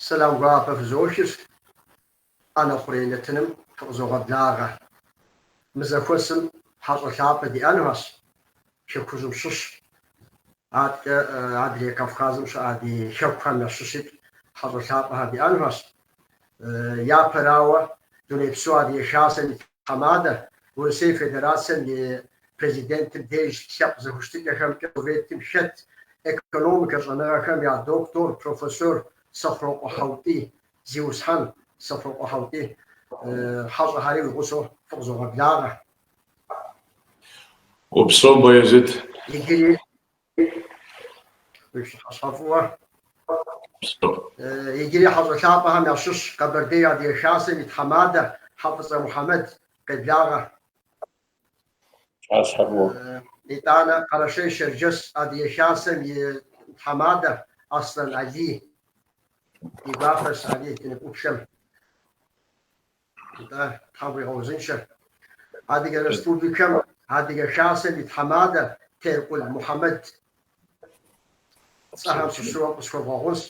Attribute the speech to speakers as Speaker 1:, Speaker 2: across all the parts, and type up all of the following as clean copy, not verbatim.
Speaker 1: Сэлам гуапэ фызохыр, ӏэнэ хъурей нэтыным фыкъызогъэблагъэ. Мы зэхуэсым хьэщӏэ лъапӏэ диӏэнухэщ, Хэкужьым щыщ, адэкӏэ адрей Кавказым щыӏэ ди хэкухэм ящыщикӏ хьэщӏэ лъапӏэхэр диӏэнухэщ. Япэрауэ, Дунейпсо Адыгэ Хасэм и тхьэмадэ, Урысей Федерацэм и Президентым деж лъэпкъ зэхущытыкӏэхэмкӏэ Советым хэт экономикэ щӏэныгъэхэм я доктор, профессор Сэхъурокъуэ Хьэутий, зиусхьэн Сэхъурокъуэ Хьэутий, хьэщӏэхэри уи гъусэу фыкъызогъэблагъэ.
Speaker 2: Упсэу, Баязит.
Speaker 1: Иджыри уи пщыхьэщхьэ фӏыуэ. Иджыри хьэщӏэ лъапӏэхэм ящыщ Къэбэрдей Адыгэ Хасэм и тхьэмадэ Хьэфӏыцӏэ Мухьэмэд къеблагъэ. Итӏанэ Къэрэшей-Шэрджэс Адыгэ Хасэм и тхьэмадэ Аслъэн Алий. Ди гуапэщ, Алий, дыныпӏуплъэм. Нтӏэ, Тхьэм уигъэузыншэ. Адыгэ Республикэм Адыгэ Хасэм и тхьэмадэ Теркъул Мухьэмэд. Цӏэхэм сыщыуэм къысхуэвгъэгъунщ.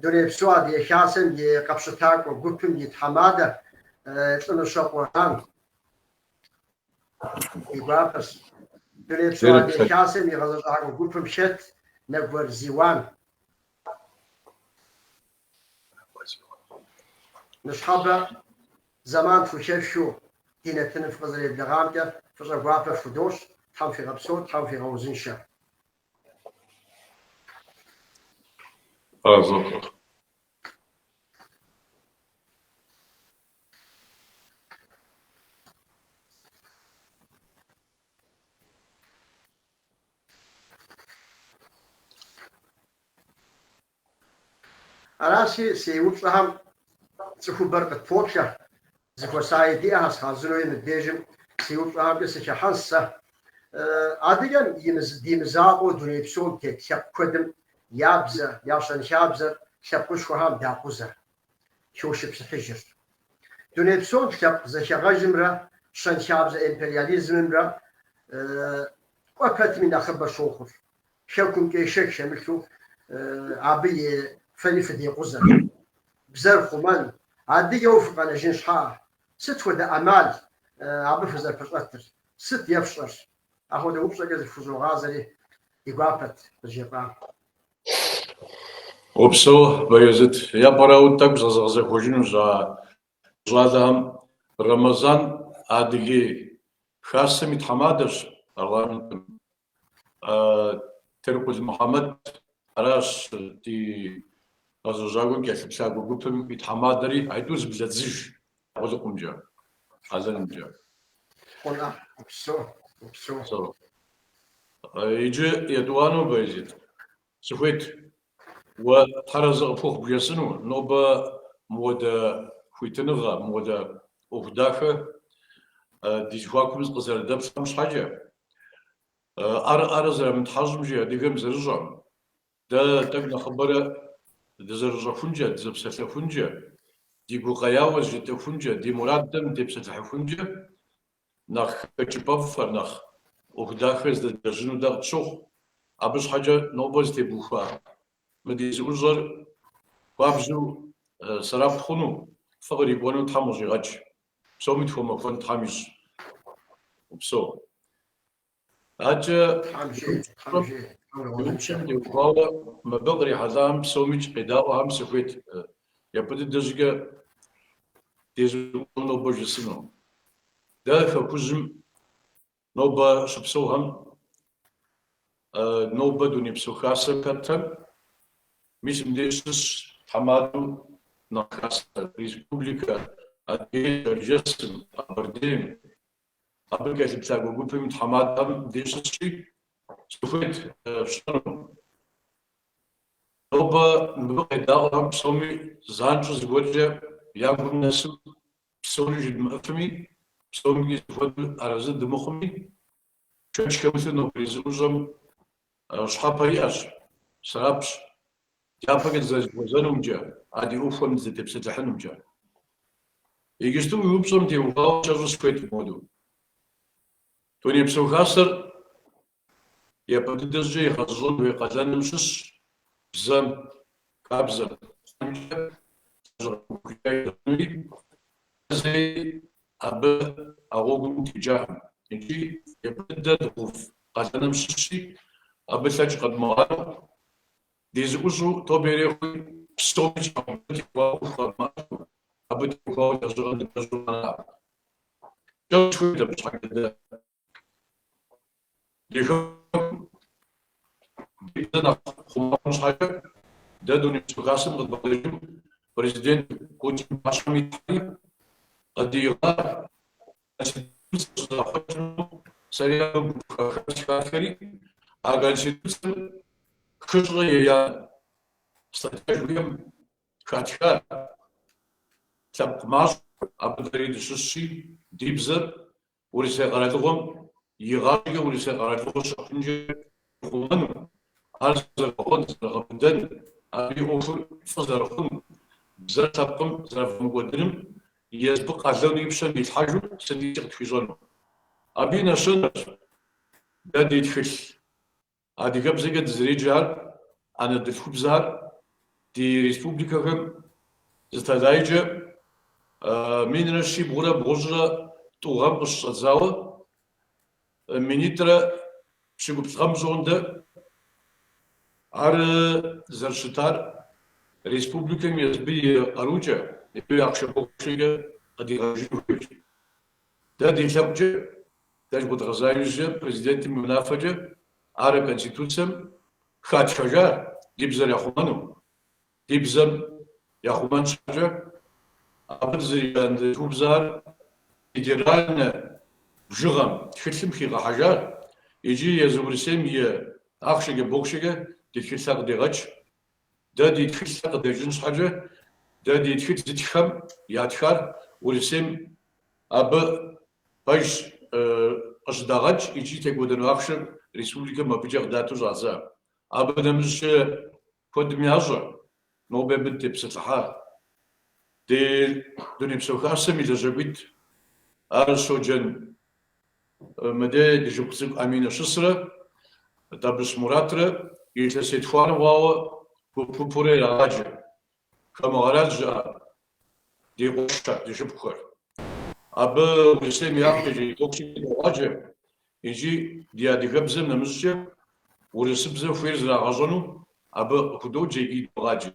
Speaker 1: Дунейпсо Адыгэ Хасэм и къэпщытакӏуэ гупым и тхьэмадэ Лӏымыщэкъуэ Ран. Ди гуапэщ. Дунейпсо Адыгэ Хасэм и гъэзэщӏакӏуэ гупым хэт Нэгуэр Зиуан. Ныщхьэбэ зэман фхухэфхыу ди нэтыным фыкъызэреблэгъамкӏэ фӏыщӏэ гуапэ фхудощӏ, Тхьэм фигъэпсэу, Тхьэм фигъэузыншэ. Аращи, си упщӏэхэм цӏыхубэр къытпоплъэ, зэхуэсаи диӏэхэщ, хъарзынэуи мыбдежым си упщӏэхэмкӏэ сыхыхьэнщ сэ. Адыгэм ди мызакъуэу дуней псом тет лъэпкъ куэдым я бзэ, я щэнхабзэр лъэпкъышхуэхэм дакъузэ, хошыпсыхьыжыр. Дуней псом лъэпкъ зэхэгъэжымрэ щэнхабзэ империализмымрэ кӏуэ пэтми нэхъыбэ щохъур. Хэкумкӏэ шэч хэмылъу абы и фэри фыдекъузэ. Бзэр хъумэн, адыгэу фыкъэнэжын щхьа, сыт хуэдэ ӏэмал абы фызэрыпэщӏэтыр, сыт ефщӏэр? Апхуэдэ упщӏэкӏэ зыфхузогъазэри, ди гуапэт къызжефӏам.
Speaker 2: Упсэу, Баязит. Япэрауэ тӏэкӏу зэзгъэзэхуэжынущ а щӏалэхэм. Рэмэзан Адыгей Хасэм и тхьэмадэщ парламентым. Теркъул Мухьэмэд аращ ди гъэзэщӏакӏуэм кӏэлъыплъакӏуэ гупым и тхьэмадэри, аитӏур зэблэдзыж къулыкъумкӏэ, къалэнымкӏэ.
Speaker 1: Хъуна, упсэу, упсэу.
Speaker 2: Иджы етӏуанэу, Баязит, сыхуейт уэ тхьэразэ къыпхухъу бжесӏэну, нобэ мыуэдэ хуитыныгъэ, мыуэдэ ӏуэху дахэ ди зэхуакум къызэрыдэплъхьэм щхьэкӏэ. ӏэрэ ӏэрэ зэрымытхьэщӏым жи адыгэм зэрыщӏэм. Дэ тӏэкӏу нэхъыбэрэ дызэрыщӏэхункӏэ, дызэпсэлъэхункӏэ, ди гукъеяуэ зыжетӏэхункӏэ, ди мурадым дытепсэлъыхьыхункӏэ, нэхъ хэкӏыпӏэфӏхэр, нэхъ ӏуэху дахэ зэдэдлэжьыну дэ къытщохъу. Абы щхьэкӏэ нобэ зытебухуа мы ди зэӏущӏэр хуабжьу сэрэп хъуну, фӏы кърикӏуэну Тхьэм къыщӏигъэкӏ. Псоми тхуэмэхуэн Тхьэм ищӏ. Упсэу. Адэкӏэ упщӏэм теухуауэ мыбы кърихьэлӏахэм псомикӏ къедаӏуэхэм сыхуейт япэ дыдэ щӏыкӏэ ди зэӏущӏэм нобэ жысӏэну. Дэ Хэкужьым нобэ щыпсэухэм, нобэ Дунейпсо Хасэм хэтхэм, мис мыбдеж щысщ тхьэмадэу нэхъ хасэ республикэ, Адыгей, Шэрджэсым, Къэбэрдейм, Абы кӏэлъыплъакӏуэ гупым и тхьэмадэхэм мыбдеж щысщи, сыхуейт фщӏэну. Нобэ мыбы къедаӏуэхэм псоми занщӏэу зыгуэркӏэ я гум нэсу псори жыдмыӏэфми, псомикӏи зэхуэдэу арэзы дымыхъуми, шэч хэмылъу нобэрей зэӏущӏэм щхьэпэ иӏэщ, сэрэпщ. Дяпэкӏэ дызэрызэхуэзэнумкӏэ, а ди ӏуэхухэм дызэтепсэлъыхьынумкӏэ. Иджысту уи упщӏэм теухуауэ кӏэщӏу сыхуейт мыпхуэдэу. Дунейпсо Хасэр япэ дыдэ щӏыкӏэ игъэзэщӏэн хуей къалэным щыщщ бзэм, хабзэм хъунымкӏэ лэжьыгъэ гугъу елэжьынуи, дэ зэи абы а гъуэгум дытекӏакъым. Икӏи япэ дыдэ дгъэув къалэным щыщи, абы лъэкӏ къэдмыгъанэу, ди зэӏущӏэу тобэ ирехъуи, псоми абы теухуауэ ӏуэху къэдмыӏэту, абы теухуауэ лэжьыгъэ дылэжьу къэнакъым. Кӏэщӏу сыхуейт абы щхьэкӏэ дэ ди хэкум ди бзэр нэхъ хъума хъун щхьэкӏэ дэ Дунейпсо Хасэм къыдбгъэдэкӏыу президент Путин пащхьэм итлъхьэри къыдиӏыгъа Конституцэр щызэрахъуэкӏыну сэри абы гуп хэхам сыхатхэри, а Конституцэм хыщӏрэ еянэ статья жыхуиӏэм хатха лъэпкъ мащӏэ абы дэри дыщыщщи, ди бзэр Урысей къэралыгъуэм игъащӏэкӏэ Урысей къэралыгъуэ щыӏэхункӏэ ихъумэну, ар зэрыгъуэн, зэрыгъэбыдэн, абы и ӏуэхур фӏы зэрыхъун, бзэр лъэпкъым зэрыфӏэмыкӏуэдыным езбы къалэну и пщэм дилъхьэжу сыткӏи къытхуищӏэну. Абы и нэщэнэщ дэ ди тхылъ Адыгэбзэкӏэ дызэреджэр, анэдэлъхубзэр ди республикэхэм зы тэлайкӏэ минрэ щибгъурэ бгъущӏрэ тӏу гъэм къыщыщӏэдзауэ минитӏрэ пщыкӏуплӏ гъэм пщӏондэ ар зэрыщытар республикэм езбы и къарукӏэ, езбы и ахъшэ бохъшэкӏэ къыдигъэкӏыжыну хуейщ. Дэ ди лъэӏукӏэ Дэ зыхуэдгъэза иужькӏэ президентым и унафэкӏэ ар Конституцэм хатхэжа ди бзэр яхъумэну, ди бзэм яхъумэн щхьэкӏэ абы дызэреджэ анэдэлъхубзэр федеральнэ бжыгъэм тхылъым хигъэхьэжа икӏи езы Урысейм и ахъшэкӏэ бохъшэкӏэ ди тхылъхэр къыдегъэкӏ. Дэ ди тхылъхэр къыдэкӏын щхьэкӏэ дэ ди тхылъ зытххэм ятхар Урысейм Абы пэжщ къыщыдагъэкӏ икӏи текӏуэдэну ахъшэр республикэм абыкӏэ къыдату щӏадза. Абы нэмыщӏкӏэ куэдым ящӏэ, нобэ абы дытепсэлъыхьа. Ди Дунейпсо Хасэм и лэжьакӏуитӏ, ар Щоджэн мыдей ди шыпхъу цӏыкӏу Аминэ щысрэ Табыщ Муратрэ илъэс етхуанэ хъуауэ гуп-гупурэ ирагъаджэ. Хамэ къэрал щыӏэ ди къуэшхэр, ди шыпхъухэр. Абы Урысейм и ахъшэкӏэ, и бохъшэкӏэ догъаджэ икӏи ди адыгэбзэм нэмыщӏкӏэ урысыбзэ хуейр зрагъэщӏэну абы къыхудоджэ икӏи догъаджэ.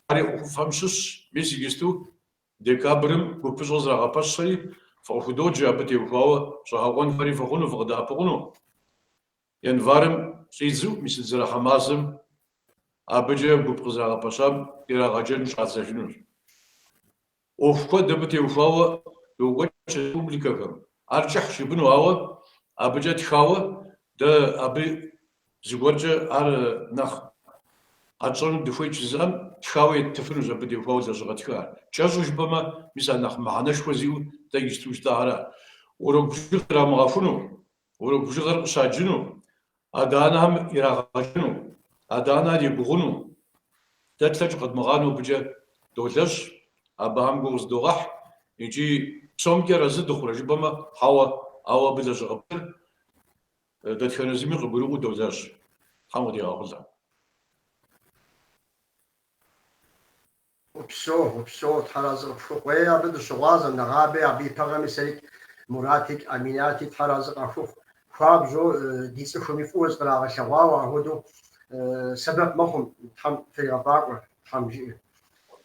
Speaker 2: Ари ӏуэхуфӏхэм щыщщ. Мис иджысту декабрым гупыщӏэ зрагъэпэщри, фыкъыхудоджэ абы теухуауэ щӏэгъэкъуэн фэри фыхъуну, фыкъыдэӏэпыкъуну. Январым щӏидзэу, мис дызэрыхьэ мазэм абыкӏэ гуп къызэрагъэпэщам ирагъэджэну щӏадзэжынущ. ӏуэху куэд абы теухуауэ докӏуэкӏ республикэхэм. Ар кӏыхьщ жыпӏэну, ауэ абыкӏэ тхауэ дэ абы зыгуэркӏэ ар нэхъ къэтщӏэну дыхуейт жызыӏэм тхауэ еттыфынущ абы теухуауэ лэжьыгъэ тхыгъэр. Кӏэщӏу жыпӏэмэ, мис а нэхъ мыхьэнэшхуэ зиӏэу дэ иджысту жытӏахэр. Урок бжыгъэр ирамыгъэхуну, Урок бжыгъэр къыщаджыну, адэ-анэхэм ирагъэджыну, адэ-анэхэр егугъуну, дэ тлъэкӏ къэдмыгъанэу абыкӏэ долэжь, абыхэм гугъу зыдогъэхь икӏи псомкӏи арэзы дыхъурэ жыпӏэмэ, хьэуэ, ауэ абы лэжьыгъэ пылъыр дэтхэнэ зыми къыгурыӏуэу долэжь. Тхьэм къыдигъэхъулӏэ.
Speaker 1: Упсэу, упсэу, Тхьэразы къыпхухъу. Е абы дыщыгъуазэм, нэгъабэ абы и пэгъэми сэрикӏ, Муратикӏ, Аминати Тхьэразы къахухъу. Хуабжьу ди цӏыхуми фӏыуэ зыкърагъэлъэгъуауэ ахуэдэу сэбэп мэхъум, Тхьэм фригъэфӏакӏуэ, Тхьэм жиӏэ.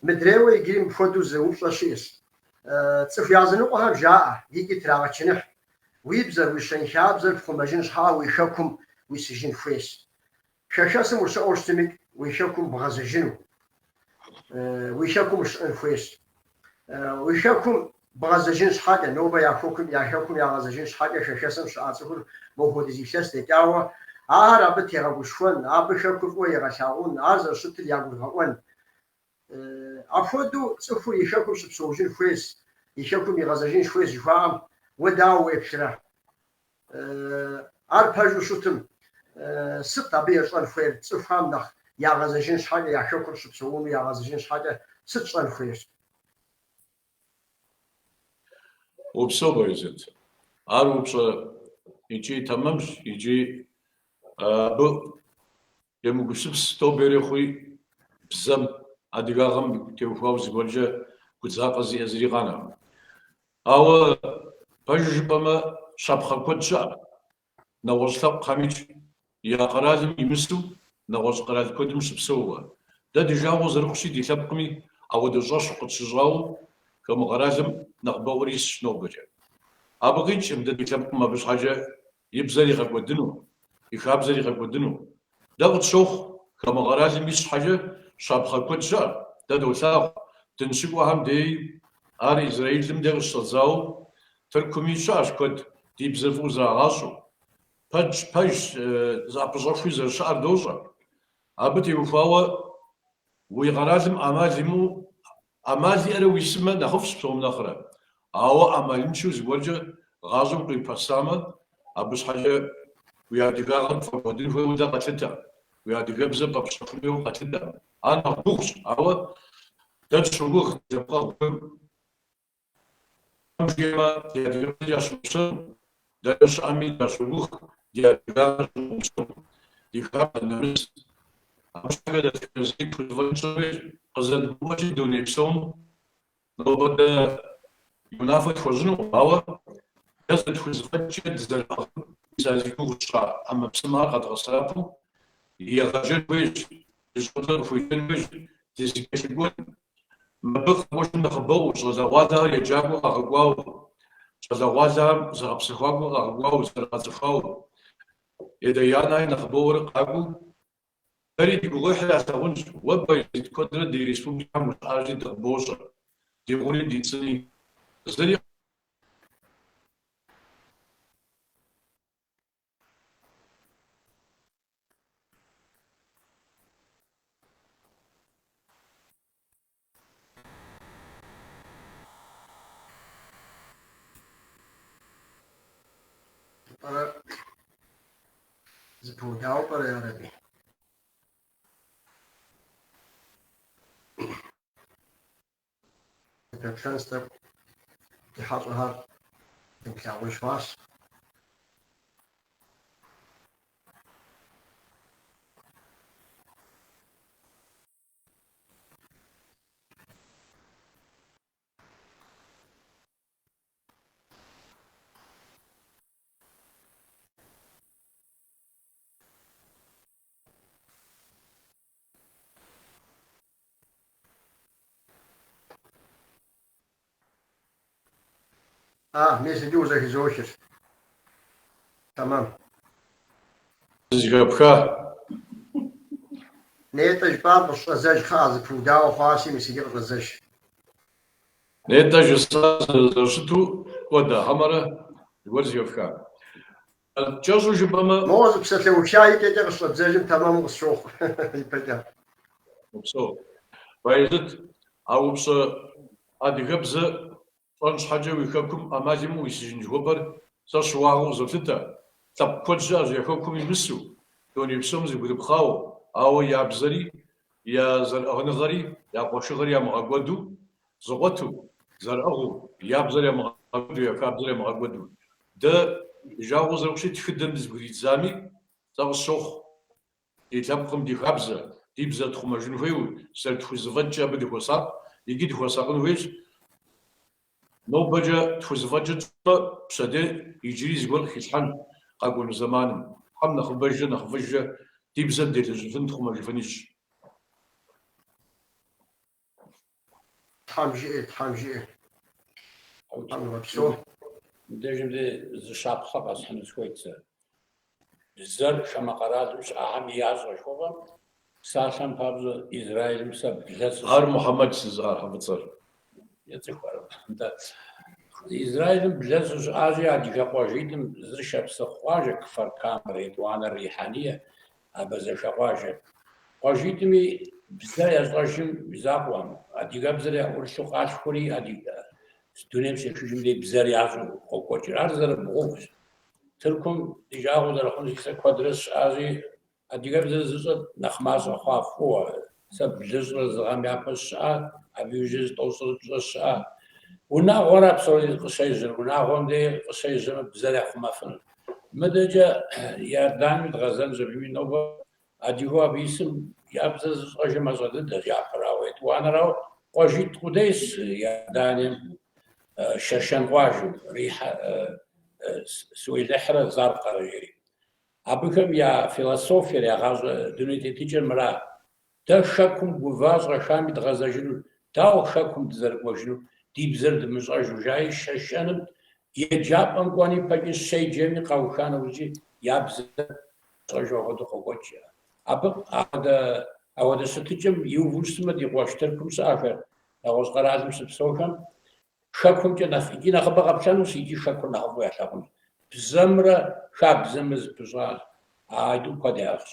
Speaker 1: Мыдрейуэ иджыри мыпхуэдэу зы упщӏэ щыӏэщ. Цӏыху языныкъуэхэм жаӏэ икӏи трагъэчыныхь, уи бзэр, уи щэнхабзэр пхъумэжын щхьа уи хэкум уисыжын хуейщ. Хэхэсым ущыӏэу щытмикӏ, уи хэкум бгъэзэжыну, уи хэкум ущыӏэн хуейщ. Уи хэкум бгъэзэжын щхьэкӏэ, нобэ я хэкум, я хэкум ягъэзэжын щхьэкӏэ хэхэсым щыӏа цӏыхур мохуэдиз илъэс дэкӏауэ, ахэр абы тегъэгушхуэн, абы хэкур фӏыуэ егъэлъагъун, ар зэрыщытыр ягурыгъэӏуэн. Апхуэдэу цӏыхур и хэкум щыпсэужын хуейщ, и хэкум игъэзэжын хуейщ жыхуаӏэм уэ дауэ уеплърэ? Ар пэжу щытым, сыт абы ещӏэн хуейр? Цӏыхухэм нэхъ ягъэзэжын щхьэкӏэ, я хэкум щыпсэуну ягъэзэжын щхьэкӏэ сыт щӏэн хуейр?
Speaker 2: Упсэу, Байзет. Ар упщӏэ икӏи тэмэмщ, икӏи абы емыгупсыс тобэ ирехъуи. бзэм, адыгагъэм теухуауэ зыгуэркӏэ гудзакъэ зиӏэ зыри къанэкъым. Ауэ, пэжу жыпӏэмэ, щапхъэ куэд щыӏэ. Нэгъуэщӏ лъэпкъхэмикӏ я къэралым имысу нэгъуэщӏ къэрал куэдым щыпсэууэ. Дэ ди жагъуэ зэрыхъущи, ди лъэпкъми ауэдэ щӏэщхъу къытщыщӏауэ хамэ къэралым нэхъыбэӏуэр исщ нобэкӏэ. Абы къикӏкъым дэ ди лъэпкъым абы щхьэкӏэ и бзэр игъэкӏуэдыну, и хабзэр игъэкӏуэдыну. Дэ къытщохъу, хамэ къэралым ис щхьэкӏэ щапхъэ куэд щыӏэ, дэ долъагъу, дыныщыкӏуэхэм деи, ар Израилым де къыщыщӏэдзауэ, Тыркуми щыӏэщ куэд ди бзэр фӏыуэ зрагъащӏэу. Пэжщ, пэжщ, зыӏэпыщӏэхуи зэрыщыӏэр дощӏэ. Абы теухуауэ уи къэралым ӏэмал имыӏэу, ӏэмал иӏэрэ уисмэ нэхъыфӏщ псом нэхърэ. Ауэ ӏэмалыншэу зыгуэркӏэ гъащӏэм къыуипэсамэ, абы щхьэкӏэ уи адыгагъэр пфӏэкӏуэдын хуейуэ дэ къэтлъытэкъым, уи адыгэбзэр пӏэпщӏэхун хуейуэ къэтлъытэкъым. Ар нэхъ гугъущ, ауэ дэ тщогугъ ди лъэпкъэгъухэм Жиӏэмэ, ди адыгэбзэр ящымыгъупщэну, дэнэ щыӏэми дащогугъ, ди адыгагъэр щымыгъупщэну, ди хабзэ, нэмыс. Абы щхьэкӏэ дэтхэнэ зыри тхузэфӏэкӏ тщӏэн хуейщ. Къызэрыдгурыӏуэщи, дуней псом нобэ дэ и унафэ тхуэщӏынукъым, ауэ дэ зэрытхузэфӏэкӏкӏэ дызэрыӏыгъын, мис а зи гугъу тщӏа ӏэмэпсымэхэр къэдгъэсэбэпу егъэджэн хуейщ, ди щӏэблэр къыхуеджэн хуейщ, дызэкӏэлъыкӏуэн. Мыбы къэкӏуэжым нэхъыбэу щӏалэгъуалэхэр еджакӏуэ къагъэкӏуауэ, щӏалэгъуалэхэм зыгъэпсэхуакӏуэ къагъэкӏуауэ, зэрыгъэцӏыхуауэ, едэянэхэр нэхъыбэурэ къакӏуэу, дэри ди гугъуехьыр ялъагъунщ. Уэ, Баязит, куэдрэ ди республикэм ущыӏащи, дыкъыбощӏэ, ди гъури ди цӏыни. Зыри
Speaker 1: Пӏэрэ зэпыудауэ пӏэрэ ярэби? Дыпэплъэнщ тӏэкӏу, ди хьэщӏэхэр дымылъагъуж хъуащ. А, мис иджы узэхызохыр. Тэмэм.
Speaker 2: Зэхэпха?
Speaker 1: Нетӏэ жыпӏам къыщӏэдзэж, кхъыӏэ, зэпыудауэ хъуащи, мис иджы къыщӏэдзэж.
Speaker 2: Нетӏэ жысӏар зэрыщыту кӏуэда хьэмэрэ зыгуэр зэхэфха? Кӏэщӏу жыпӏэмэ.
Speaker 1: Моуэ зы псалъэуха икӏэкӏэ къыщӏэбдзэжым тэмэму къысщохъу ипэкӏэ.
Speaker 2: Упсэу. Баязит, а упщӏэ адыгэбзэ пщӏэн щхьэкӏэ уи хэкум ӏэмал имыӏэу уисыжын жыхуэпӏэр сэ щыуагъэу къызолъытэ. Лъэпкъ куэд щыӏэщ я хэкум имысу, дуней псом зэбгрыпхъауэ, ауэ я бзэри, я зэрыӏыгъыныгъэри, я къуэшыгъэри ямыгъэкӏуэду, зэкъуэту, зэрыӏыгъыу, я бзэр ямыгъэкӏуэду, я хабзэр ямыгъэкӏуэду. Дэ ди жагъуэ зэрыхъущи, тхыдэм дызэбгридзами, сэ къысщохъу ди лъэпкъым ди хабзэ, ди бзэр тхъумэжын хуейуэ, зэрытхузэфӏэкӏкӏэ абы дыхуосакъ, икӏи дыхуэсакъын хуейщ. Нобэкӏэ тхузэфӏэкӏыр тщӏэмэ, пщэдей иджыри зыгуэр къыхилъхьэн къэкӏуэну зэманым. Тхьэм нэхъыбэжрэ нэхъыфӏыжрэ ди бзэм делэжьыфын, тхъумэжыфын ищӏ.
Speaker 1: Тхьэм жиӏэ, Тхьэм жиӏэ. Тхьэм уигъэпсэу.
Speaker 3: Мыбдежым де зы щапхъэ къэсхьыну сыхуейт сэ. Бзэр хамэ къэралым щыӏэхэми ящӏэ жыхуэпӏэм, псалъэм папщӏэ, Израилым сэ блэ сыщыӏа.
Speaker 2: Ар Мухьэмэд жызыӏар Хьэфӏыцӏэр.
Speaker 3: Ецӏыху ар. Нтӏэ. Израилым блэ сыщыӏащи, адыгэ къуажитӏым зыр шапсыгъ къуажэ, Кфар-Камэр, етӏуанэр Рихьэние, абазэхэ къуажэ. Къуажитӏми бзэ ящӏэжым и закъуэкъым, адыгэбзэр яӏурылъу къалъхури, адыгэ дунейм щехыжым дей бзэр ящӏэу къокӏуэкӏыр. Ар зэрыбгъугъущ. Тыркум ди жагъуэ зэрыхъунщи, сэ куэдрэ сщыӏащи, адыгэбзэр зыщӏэр нэхъ мащӏэ хъуа фӏыуэ. Сэ блыщӏрэ зы гъэм япэ сщыӏа, абы иужькӏэ зы тӏощӏрэ пщӏэ сщыӏа. Унагъуэра псори къыщежьэр, унагъуэм дей къыщежьэмэ, бзэр яхъумэфынущ. Мыдэкӏэ Иорданым дгъэзэнщ абыми нобэ. Адыгэу абы исым я бзэр зыщӏэжыр мащӏэ дыдэщ, япэрауэ. Етӏуанэрауэ, къуажитӏ къудейщ Иорданием, Шэшэн къуажэу, Рихьэ, Суэлыхьрэ Заркъэрэ жери. Абыхэм я философиер, я гъащӏэ дуней тетыкӏэр мыра. Дэ хэкум гува щӏэхами дгъэзэжыну, дауэ хэкум дызэрыкӏуэжынур, ди бзэр дымыщӏэжу, жаӏи Шэшэным еджапӏэм кӏуэн ипэкӏи щеджэми къауха нэужькӏи я бзэр ящӏэжу апхуэдэу къокӏуэкӏ. Абы апхуэдэ апхуэдэ щытыкӏэм иуву щытмэ, ди къуэш Тыркум щыӏэхэр, нэгъуэщӏ къэралым щыпсэухэм хэкумкӏэ нэхъ икӏи нэхъыбэ къэплъэнущ, икӏи хэкур нэхъыфӏу ялъагъунущ. Бзэмрэ хабзэмрэ зэпыщӏащ, аитӏум куэд яӏыгъщ.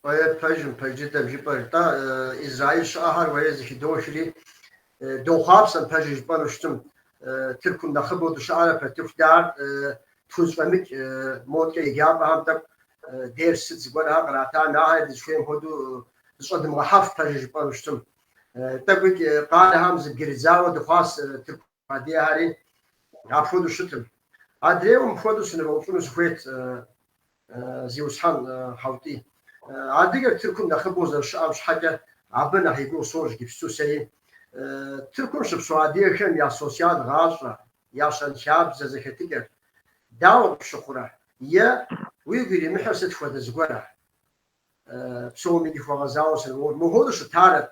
Speaker 1: Уэ пэжым, пэж дыдэм жыпӏэр. Нтӏэ, Израиль щыӏэхэр уэ зыхыдохри, дохъуапсэм пэжыр жыпӏэну щытым, Тыркум нэхъыбэу дыщыӏэрэ пэтыху дэ ар тхузэфӏэмыкӏ, модэкӏэ еджапӏэхэм тӏэкӏу дерс сыт зыгуэрхэр къратами, ахэр дызыхуейм хуэдэу зыщӏэдымыгъэхьэф пэжыр жыпӏэну щытым. Тӏэкӏуикӏ къалэхэм зыбгырыдзауэ дыхъуащ Тырку адыгэхэри апхуэдэу щытым. Адрейуэ мыпхуэдэу сынывэупщӏыну сыхуейт, зиусхьэн Хьэутӏий. Адыгэр Тыркум нэхъыбэу зэрыщыӏэм щхьэкӏэ абы нэхъ и гугъу сощӏ иджыпсту сэри. Тыркум щыпсэу адыгэхэм я социал гъащӏэ, я щэнхабзэ зэхэтыкӏэр дауэ къыпщыхъурэ? Е уигу иримыхьыр сыт хуэдэ зыгуэрэ? Псоми хуэгъэзауэ сынывоупщӏ. Мыхуэдэу щытарэт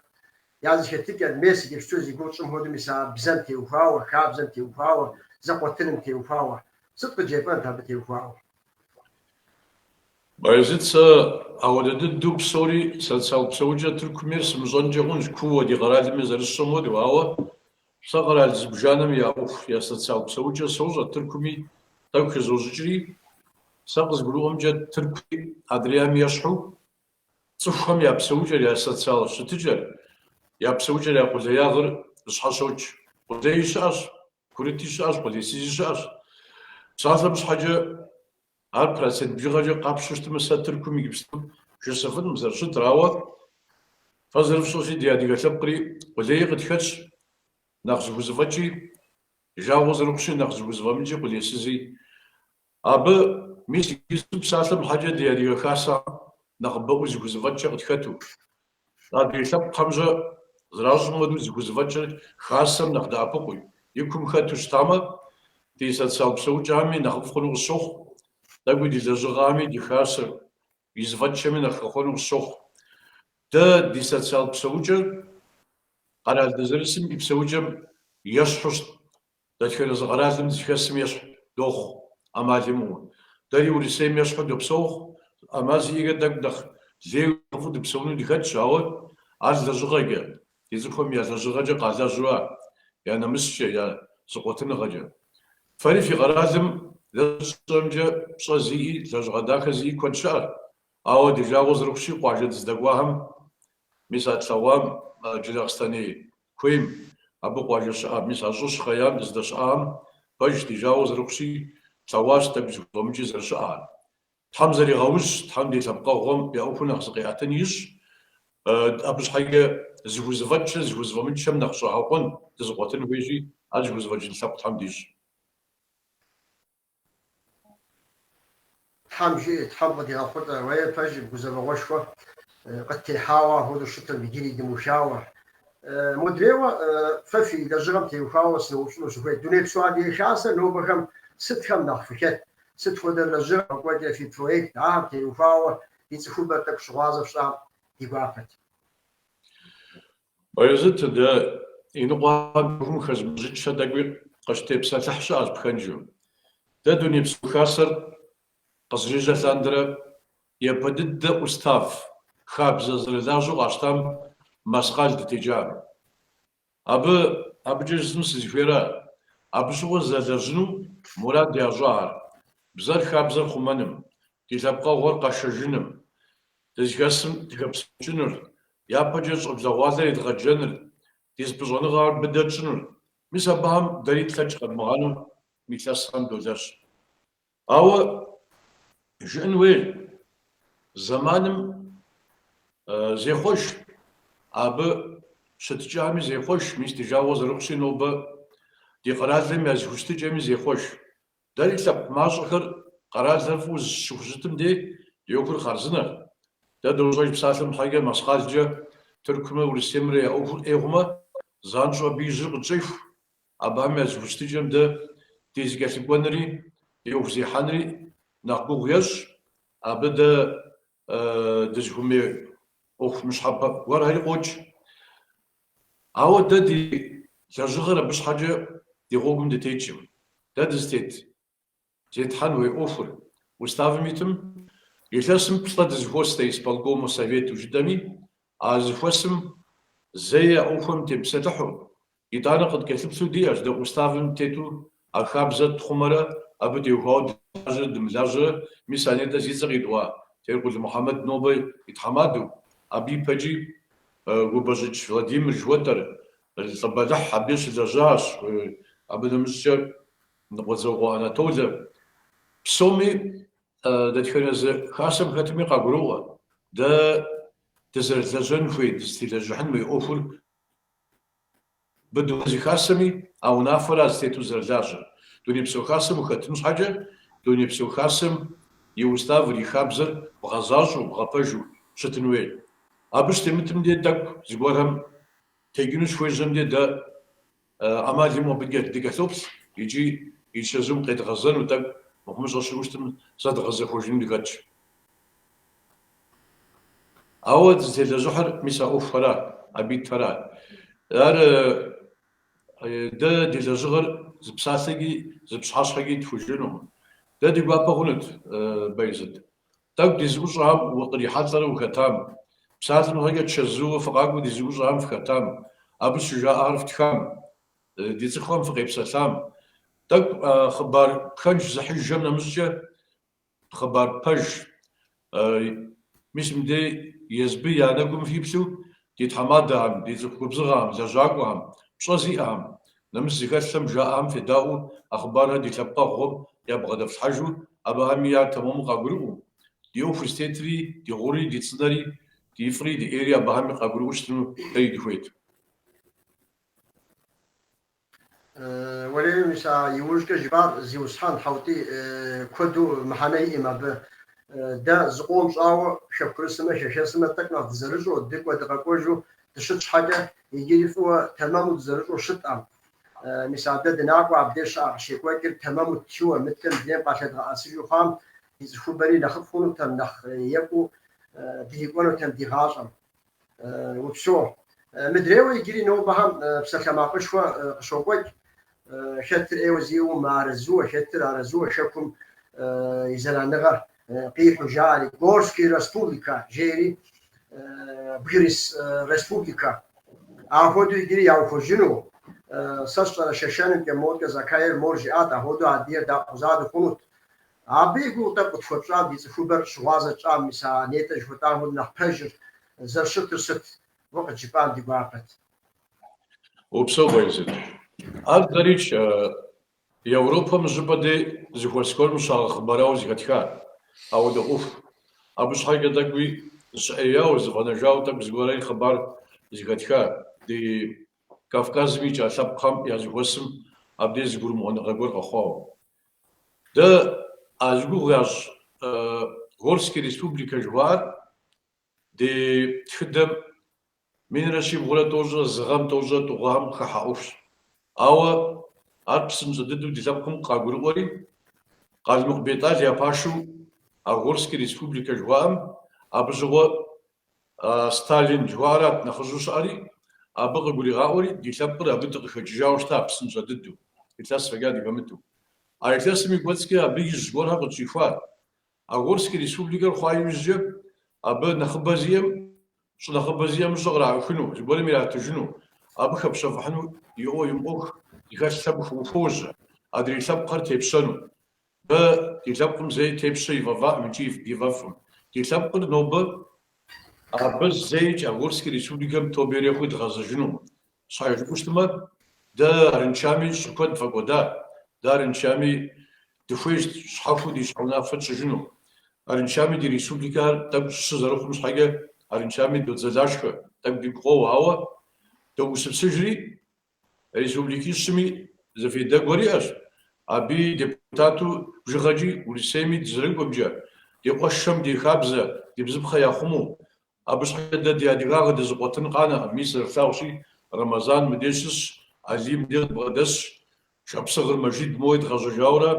Speaker 1: я зэхэтыкӏэр, мес иджыпсту зи гугъу тщӏым хуэдэу мис а бзэм теухуауэ, хабзэм теухуауэ, зэкъуэтыным теухуауэ. Сыт къыджепӏэнт абы теухуауэ?
Speaker 2: Баязит, сэ ауэдэ дыдэу псори социал псэукӏэ Тыркум ейр сымыщӏэнкӏэ хъунщ, кууэ ди къэралми зэрысщӏэм хуэдэу, ауэ сэ къэрал зыбжанэм я ӏуэху, я социал псэукӏэ сощӏэ, Тыркуми тӏэкӏу хызощӏыкӏри, сэ къызгурыӏуэмкӏэ Тыркури адрейхэм ещхьу цӏыхухэм я псэукӏэр, я социал щытыкӏэр, я псэукӏэр, я къулеягъыр зыщхьэщокӏ. Къулеи щыӏэщ, курыти щыӏэщ, къулейсызи щыӏэщ. Псалъэм щхьэкӏэ, ар процент бжыгъэкӏэ къапщу щытмэ, сэ Тыркум иджыпсту жысӏэфынкъым зэрыщытыр, ауэ фэ зэрыфщӏэщи, ди адыгэ лъэпкъри къулеи къытхэтщ, нэхъ зыхузэфӏэкӏи, жагъуэ зэрыхъущи, нэхъ зыхузэфӏэмыкӏи, къулейсызи. Абы, мис иджыпсту псалъэм щхьэкӏэ ди адыгэ хасэхэм нэхъыбэӏуэу зыхузэфӏэкӏкӏэ къытхэту, адрей лъэпкъхэмкӏэ зэращӏым хуэдэу зыхузэфӏэкӏыр хасэм нэхъ дэӏэпыкъуи, и кум хэту щытамэ, ди социал псэукӏэми нэхъыфӏ хъуну къысщохъу, тӏэкӏуи ди лэжьыгъэми, ди хасэр и зэфӏэкӏхэми нэхъ хэхъуэну къысщохъу. Дэ ди социал псэукӏэр къэрал дызэрысым и псэукӏэм ещхьу щыт. Дэтхэнэ зы къэралым дызыхэсым ещхь дохъу, ӏэмал имыӏэу. Дэри Урысейм ещхьу допсэу, ӏэмал зиӏэкӏэ тӏэкӏу нэхъ лейуэ нэхъыфӏу дыпсэуну дыхэтщ, ауэ ар лэжьыгъэкӏэ, ди цӏыхухэм я лэжьыгъэкӏэ къалэжьуа, я нэмыскӏэ, я зыкъуэтыныгъэкӏэ. Фэри фи къэралым лэжьыгъэмкӏэ пщӏэ зиӏи, лэжьыгъэ дахэ зиӏи куэд щыӏэр, ауэ ди жагъуэ зэрыхъущи, къуажэ дыздэкӏуахэм, мис а тлъэгъуам Джылахъстэней куейм, абы къуажэ щыӏэ, мис а щӏы щыхъеям дыздэщыӏам, пэжщ, ди жагъуэ зэрыхъущи, тлъэгъуащ тӏэкӏу зыхузэфӏэмыкӏи зэрыщыӏэр. Тхьэм зэригъэужь, Тхьэм ди лъэпкъэгъуэм я ӏуэхур нэхъ зыкъиӏэтын ищӏ, абы щхьэкӏэ зыхузэфӏэкӏыр зыхузэфӏэмыкӏхэм нэхъ щӏэгъэкъуэн, дызыкъуэтын хуейщи, ар зыхузэфӏэкӏын лъэпкъ Тхьэм дищӏ.
Speaker 1: Тхьэм жиӏэ, Тхьэм къыдигъэхъулӏэ, уей пэжым, гузэвэгъуэшхуэ къыттехьауэ апхуэдэу щытым, иджыри дымыухауэ. Модрейуэ фэ фи лэжьыгъэм теухуауэ сыноупщӏыну сыхуейт. Дунейпсо Адыгэ Хасэр нобэхэм сытхэм нэхъ фыхэт? Сыт хуэдэ лэжьыгъэ евгъэкӏуэкӏрэ фи проект ахэм теухуауэ ди цӏыхубэр тӏэкӏу щыгъуазэ фщӏам ди гуапэт.
Speaker 2: Баязит, дэ иныкъуэхэм ӏуэхум хэзмыщӏыкӏхэр тӏэкӏуи къыщытепсэлъыхь щыӏэщ пхэнжу. Дэ Дунейпсо Хасэр къызэрежьэ лъандэрэ япэ дыдэ устав хабзэ зэрылажьэу къащтам мэскъал дытекӏам. Абы, абыкӏэ жысӏэну сызыхуейра, абы щыгъуэ зэлэжьыну мурад ящӏар, бзэр хабзэр хъумэным, ди лъэпкъэгъуэр къэшэжыным, дызыхэсым дыхэпсэукӏыныр, япэкӏэ щӏэблэгъуалэр едгъэджэныр, ди зыпыщӏэныгъэхэр быдэ тщӏыныр. Мис абыхэм дэри тлъэкӏ къэдмыгъанэу мы илъэсхэм долэжь. Ауэ жыӏэн хуейр, зэманым зехъуэж, абы щытыкӏэми зехъуэж, мис ди жагъуэ зэрыхъущи нобэ ди къэралым я зэхущытыкӏэми зехъуэж. Дэри лъэпкъ мащӏэхэр. Къэралхэр фӏыуэ щыхущытым дей ди ӏуэхур хъарзынэщ. Дэ дощӏэж псалъэм щхьэкӏэ мэскъалкӏэ Тыркумрэ Урысеймрэ я ӏуэхур ӏей хъумэ, занщӏэу абы и жьыр къытщӏеху. Абыхэм я зэхущытыкӏэм дэ ди зэкӏэлъыкӏуэнри, ди ӏуэху зехьэнри нэхъ гугъу ещӏ. Абы дэ дызыхуэмей ӏуэху мыщхьэпэ гуэрхэри къокӏ. Ауэ дэ ди лэжьыгъэр абы щхьэкӏэ ди гъуэгум дытекӏым. Дэ дызытет зетхьэн хуей ӏуэхур уставым итым, илъэсым плӏэ дызэхуос дэ исполкому совету жытӏэми, а зэхуэсым зэи а ӏуэхухэм темыпсэлъыхьу, итӏанэ къыткӏэлъыплъу диӏэщ дэ уставым тету а хабзэр тхъумэрэ абы теухуауэ дылажьэрэ дымылажьэрэ, мис а нетӏэ зи цӏэ къитӏуа Теркъул Мухьэмэд нобэ и тхьэмадэу, абы ипэкӏи Губэщӏыкӏ Владимир жыхуэтӏэр лӏы бэлыхь абы щылэжьащ, абы нэмыщӏкӏэ Къуэдзокъуэ Анатолэ. Псоми дэтхэнэ зы хасэм хэтми къагуроӏуэ, дэ дызэрылэжьэн хуей, дызытелэжьыхьын хуей ӏуэхур быдэу зы хасэми а унафэра зытету зэрылажьэр. Дунейпсо хасэм ухэтын щхьэкӏэ, Дунейпсо хасэм и уставыр, и хабзэр бгъэзащӏэу, бгъэпэжу щытын хуей. Абы щытемытым де тӏэкӏу зыгуэрхэм текӏыну щыхуежьэм де дэ ӏэмал имыӏэу абы дыкӏэлъоплъ икӏи и чэзум къедгъэзэну тӏэкӏу мыхъумыщӏэ щыӏэу щытым зэдгъэзэхуэжыну дыхэтщ. Ауэ дызытелэжьыхьыр мис а ӏуэхухэра, абы итхэра. Ар дэ ди лэжьыгъэр зы псалъэкӏи, зы пщыхьэщхьэкӏи тхужыӏэнукъым. Дэ ди гуапэ хъунут, Байзэт. Тӏэкӏу ди зэӏущӏэхэм укърихьэлӏэрэ ухэтам, псалъэм щхьэкӏэ чэзууэ фыкъакӏуэу ди зэӏущӏэхэм фыхэтам, абы щыжаӏахэр фтхам, ди цӏыхухэм фыкъепсэлъам. Тӏэкӏу хъыбар пхэнж зыхьыжхэм нэмыщӏкӏэ хъыбар пэж. Мис мыдей езбы я нэгум фиплъу ди тхьэмадэхэм, ди цӏыху губзыгъэхэм, лэжьакӏуэхэм, пщӏэ зиӏэхэм, нэмыс зыхэлъхэм жаӏэхэм федаӏуэу а хъыбархэр ди лъэпкъэгъухэм ябгъэдэфлъхьэжу, абыхэми ар тэмэму къагурыӏуэу, ди ӏуэху зытетри, ди гъури, ди цӏынэри, ди фӏыри, ди ӏейри абыхэми къагурыӏуэу щытыну дэри дыхуейт.
Speaker 1: Уэлей, мис а иужькӏэ жыпӏар, зиусхьэн Хьэутий, куэду мыхьэнэ иӏым абы. Дэ зыкъом щӏауэ хэкурысымрэ хэхэсымрэ тӏэкӏу нэхъ дызэрыщӏэу, дыкӏуэ-дыкъэкӏуэжу дыщыт щхьэкӏэ, иджыри фӏыуэ тэмэму дызэрыщӏэу щыткъым. Мис а дэ дынакӏуэ абдеж щыӏэ къыщекӏуэкӏыр тэмэму ттхыуэ, мыткӏэ мыдрейм къалъэдгъэӏэсыжу хъуам, ди цӏыхубэри нэхъыфӏ хъунутэм, нэхъ екӏуу дрикӏуэнутэм ди гъащӏэм. Упсэу. Мыдрейуэ иджыри нобэхэм псалъэмакъышхуэ къыщокӏуэкӏ. Хэтыр ӏейуэ зиӏэу мыарэзыуэ, хэтыр арэзыуэ хэкум и зэраныгъэр къихьу жаӏэри, Горский республикэ жери, Бгырыс республикэ. Ахуэдэу иджыри яухуэжыну. Сэ сщӏэрэ Шэшэнымкӏэ, мокӏэ Закаевыр мор жиӏат, ахуэдэу адыгэр дакъуза дыхъунут. Абы и гугъу тӏэкӏу къытхуэпщӏам, ди цӏыхубэр щыгъуазэ тщӏам, мис а нетӏэ жыхуэтӏам хуэдэу нэхъ пэжыр зэрыщытыр сыт? Уэ къыджыпӏам ди гуапэт.
Speaker 2: Упсэу, Байзэт. Ар дэрикӏ Европэм зыщӏыпӏэ дей зэхуэс гуэрым щагъэхъыбарауэ зэхэтха ауэдэ ӏуэху. Абы щхьэкӏэ тӏэкӏуи зыщыӏеяуэ, зыфӏэнэжауэ тӏэкӏу зыгуэрэри хъыбар зэхэтха ди Кавказым икӏа лъэпкъхэм я зэхуэсым абдей зыгурымыӏуэныгъэ гуэр къэхъуауэ. Дэ а зи гугъу ящӏ Горский республикэ жыхуаӏэр ди тхыдэм минрэ щибгъурэ тӏощӏрэ зы гъэм тӏощӏрэ тӏу гъэхэм къыхыхьа ӏуэхущ. Ауэ ар псынщӏэ дыдэу ди лъэпкъым къагурыӏуэри, Къалмыкъ Бетӏал я пашэу а Горский республикэ жыхуаӏэм абы щыгъуэ Сталин жыхуаӏэрат нэхъыжьу щыӏэри, абы къыгуригъаӏуэри, ди лъэпкъыр абы дыкъыхэкӏыжауэ щыта псынщӏэ дыдэу, илъэс фӏэкӏа дыхэмыту. А илъэсым и кӏуэцӏкӏэ абы ижь гуэрхэр къытщӏихуат. А Горский республикэр хъуа иужькӏэ абы нэхъыбэ зиӏэм, щӏы нэхъыбэ зиӏэм щӏы къраӏыхыну, зыгуэрым иратыжыну, абы хэпщэфӏыхьыну иӏуэ имыӏуэху зыхэлъхэм ухуожьэ, адрей лъэпкъхэр тепщэну. Дэ ди лъэпкъым зэи тепщэ ифӏэфӏакъым икӏи ифӏэфӏкъым. Ди лъэпкъыр нобэ абы зэикӏ а Горский республикэм тобэ ирехъуи дгъэзэжынукъым. Щхьэ жыпӏэу щытмэ, дэ арыншами щӏы куэд тфӏэкӏуэда, дэ арыншами дыхуейщ щхьэхуэу ди щхьэ унафэ тщӏыжыну. Арыншами ди республикэр тӏэкӏу щы зэрыхъум щхьэкӏэ арыншами додзэлашхэ, тӏэкӏу дигу къоуэ, ауэ доусыпсыжри, Республикищми зы фейдэ гуэр иӏэщ. Абы и депутату бжыгъэкӏи Урысейми дызэрыкӏуэмкӏэ, ди къуэшхэм ди хабзэ, ди бзыпхъэ яхъумэу, абы щхьэкӏэ дэ ди адыгагъэ дызыкъуэтын къанэкъым. Мис зэрыфлъагъущи, Рэмэзан мыдей щысщ, Алий мыдей къыдбгъэдэсщ, Шапсыгъыр Мэжид моуэ едгъэжьэжауэрэ,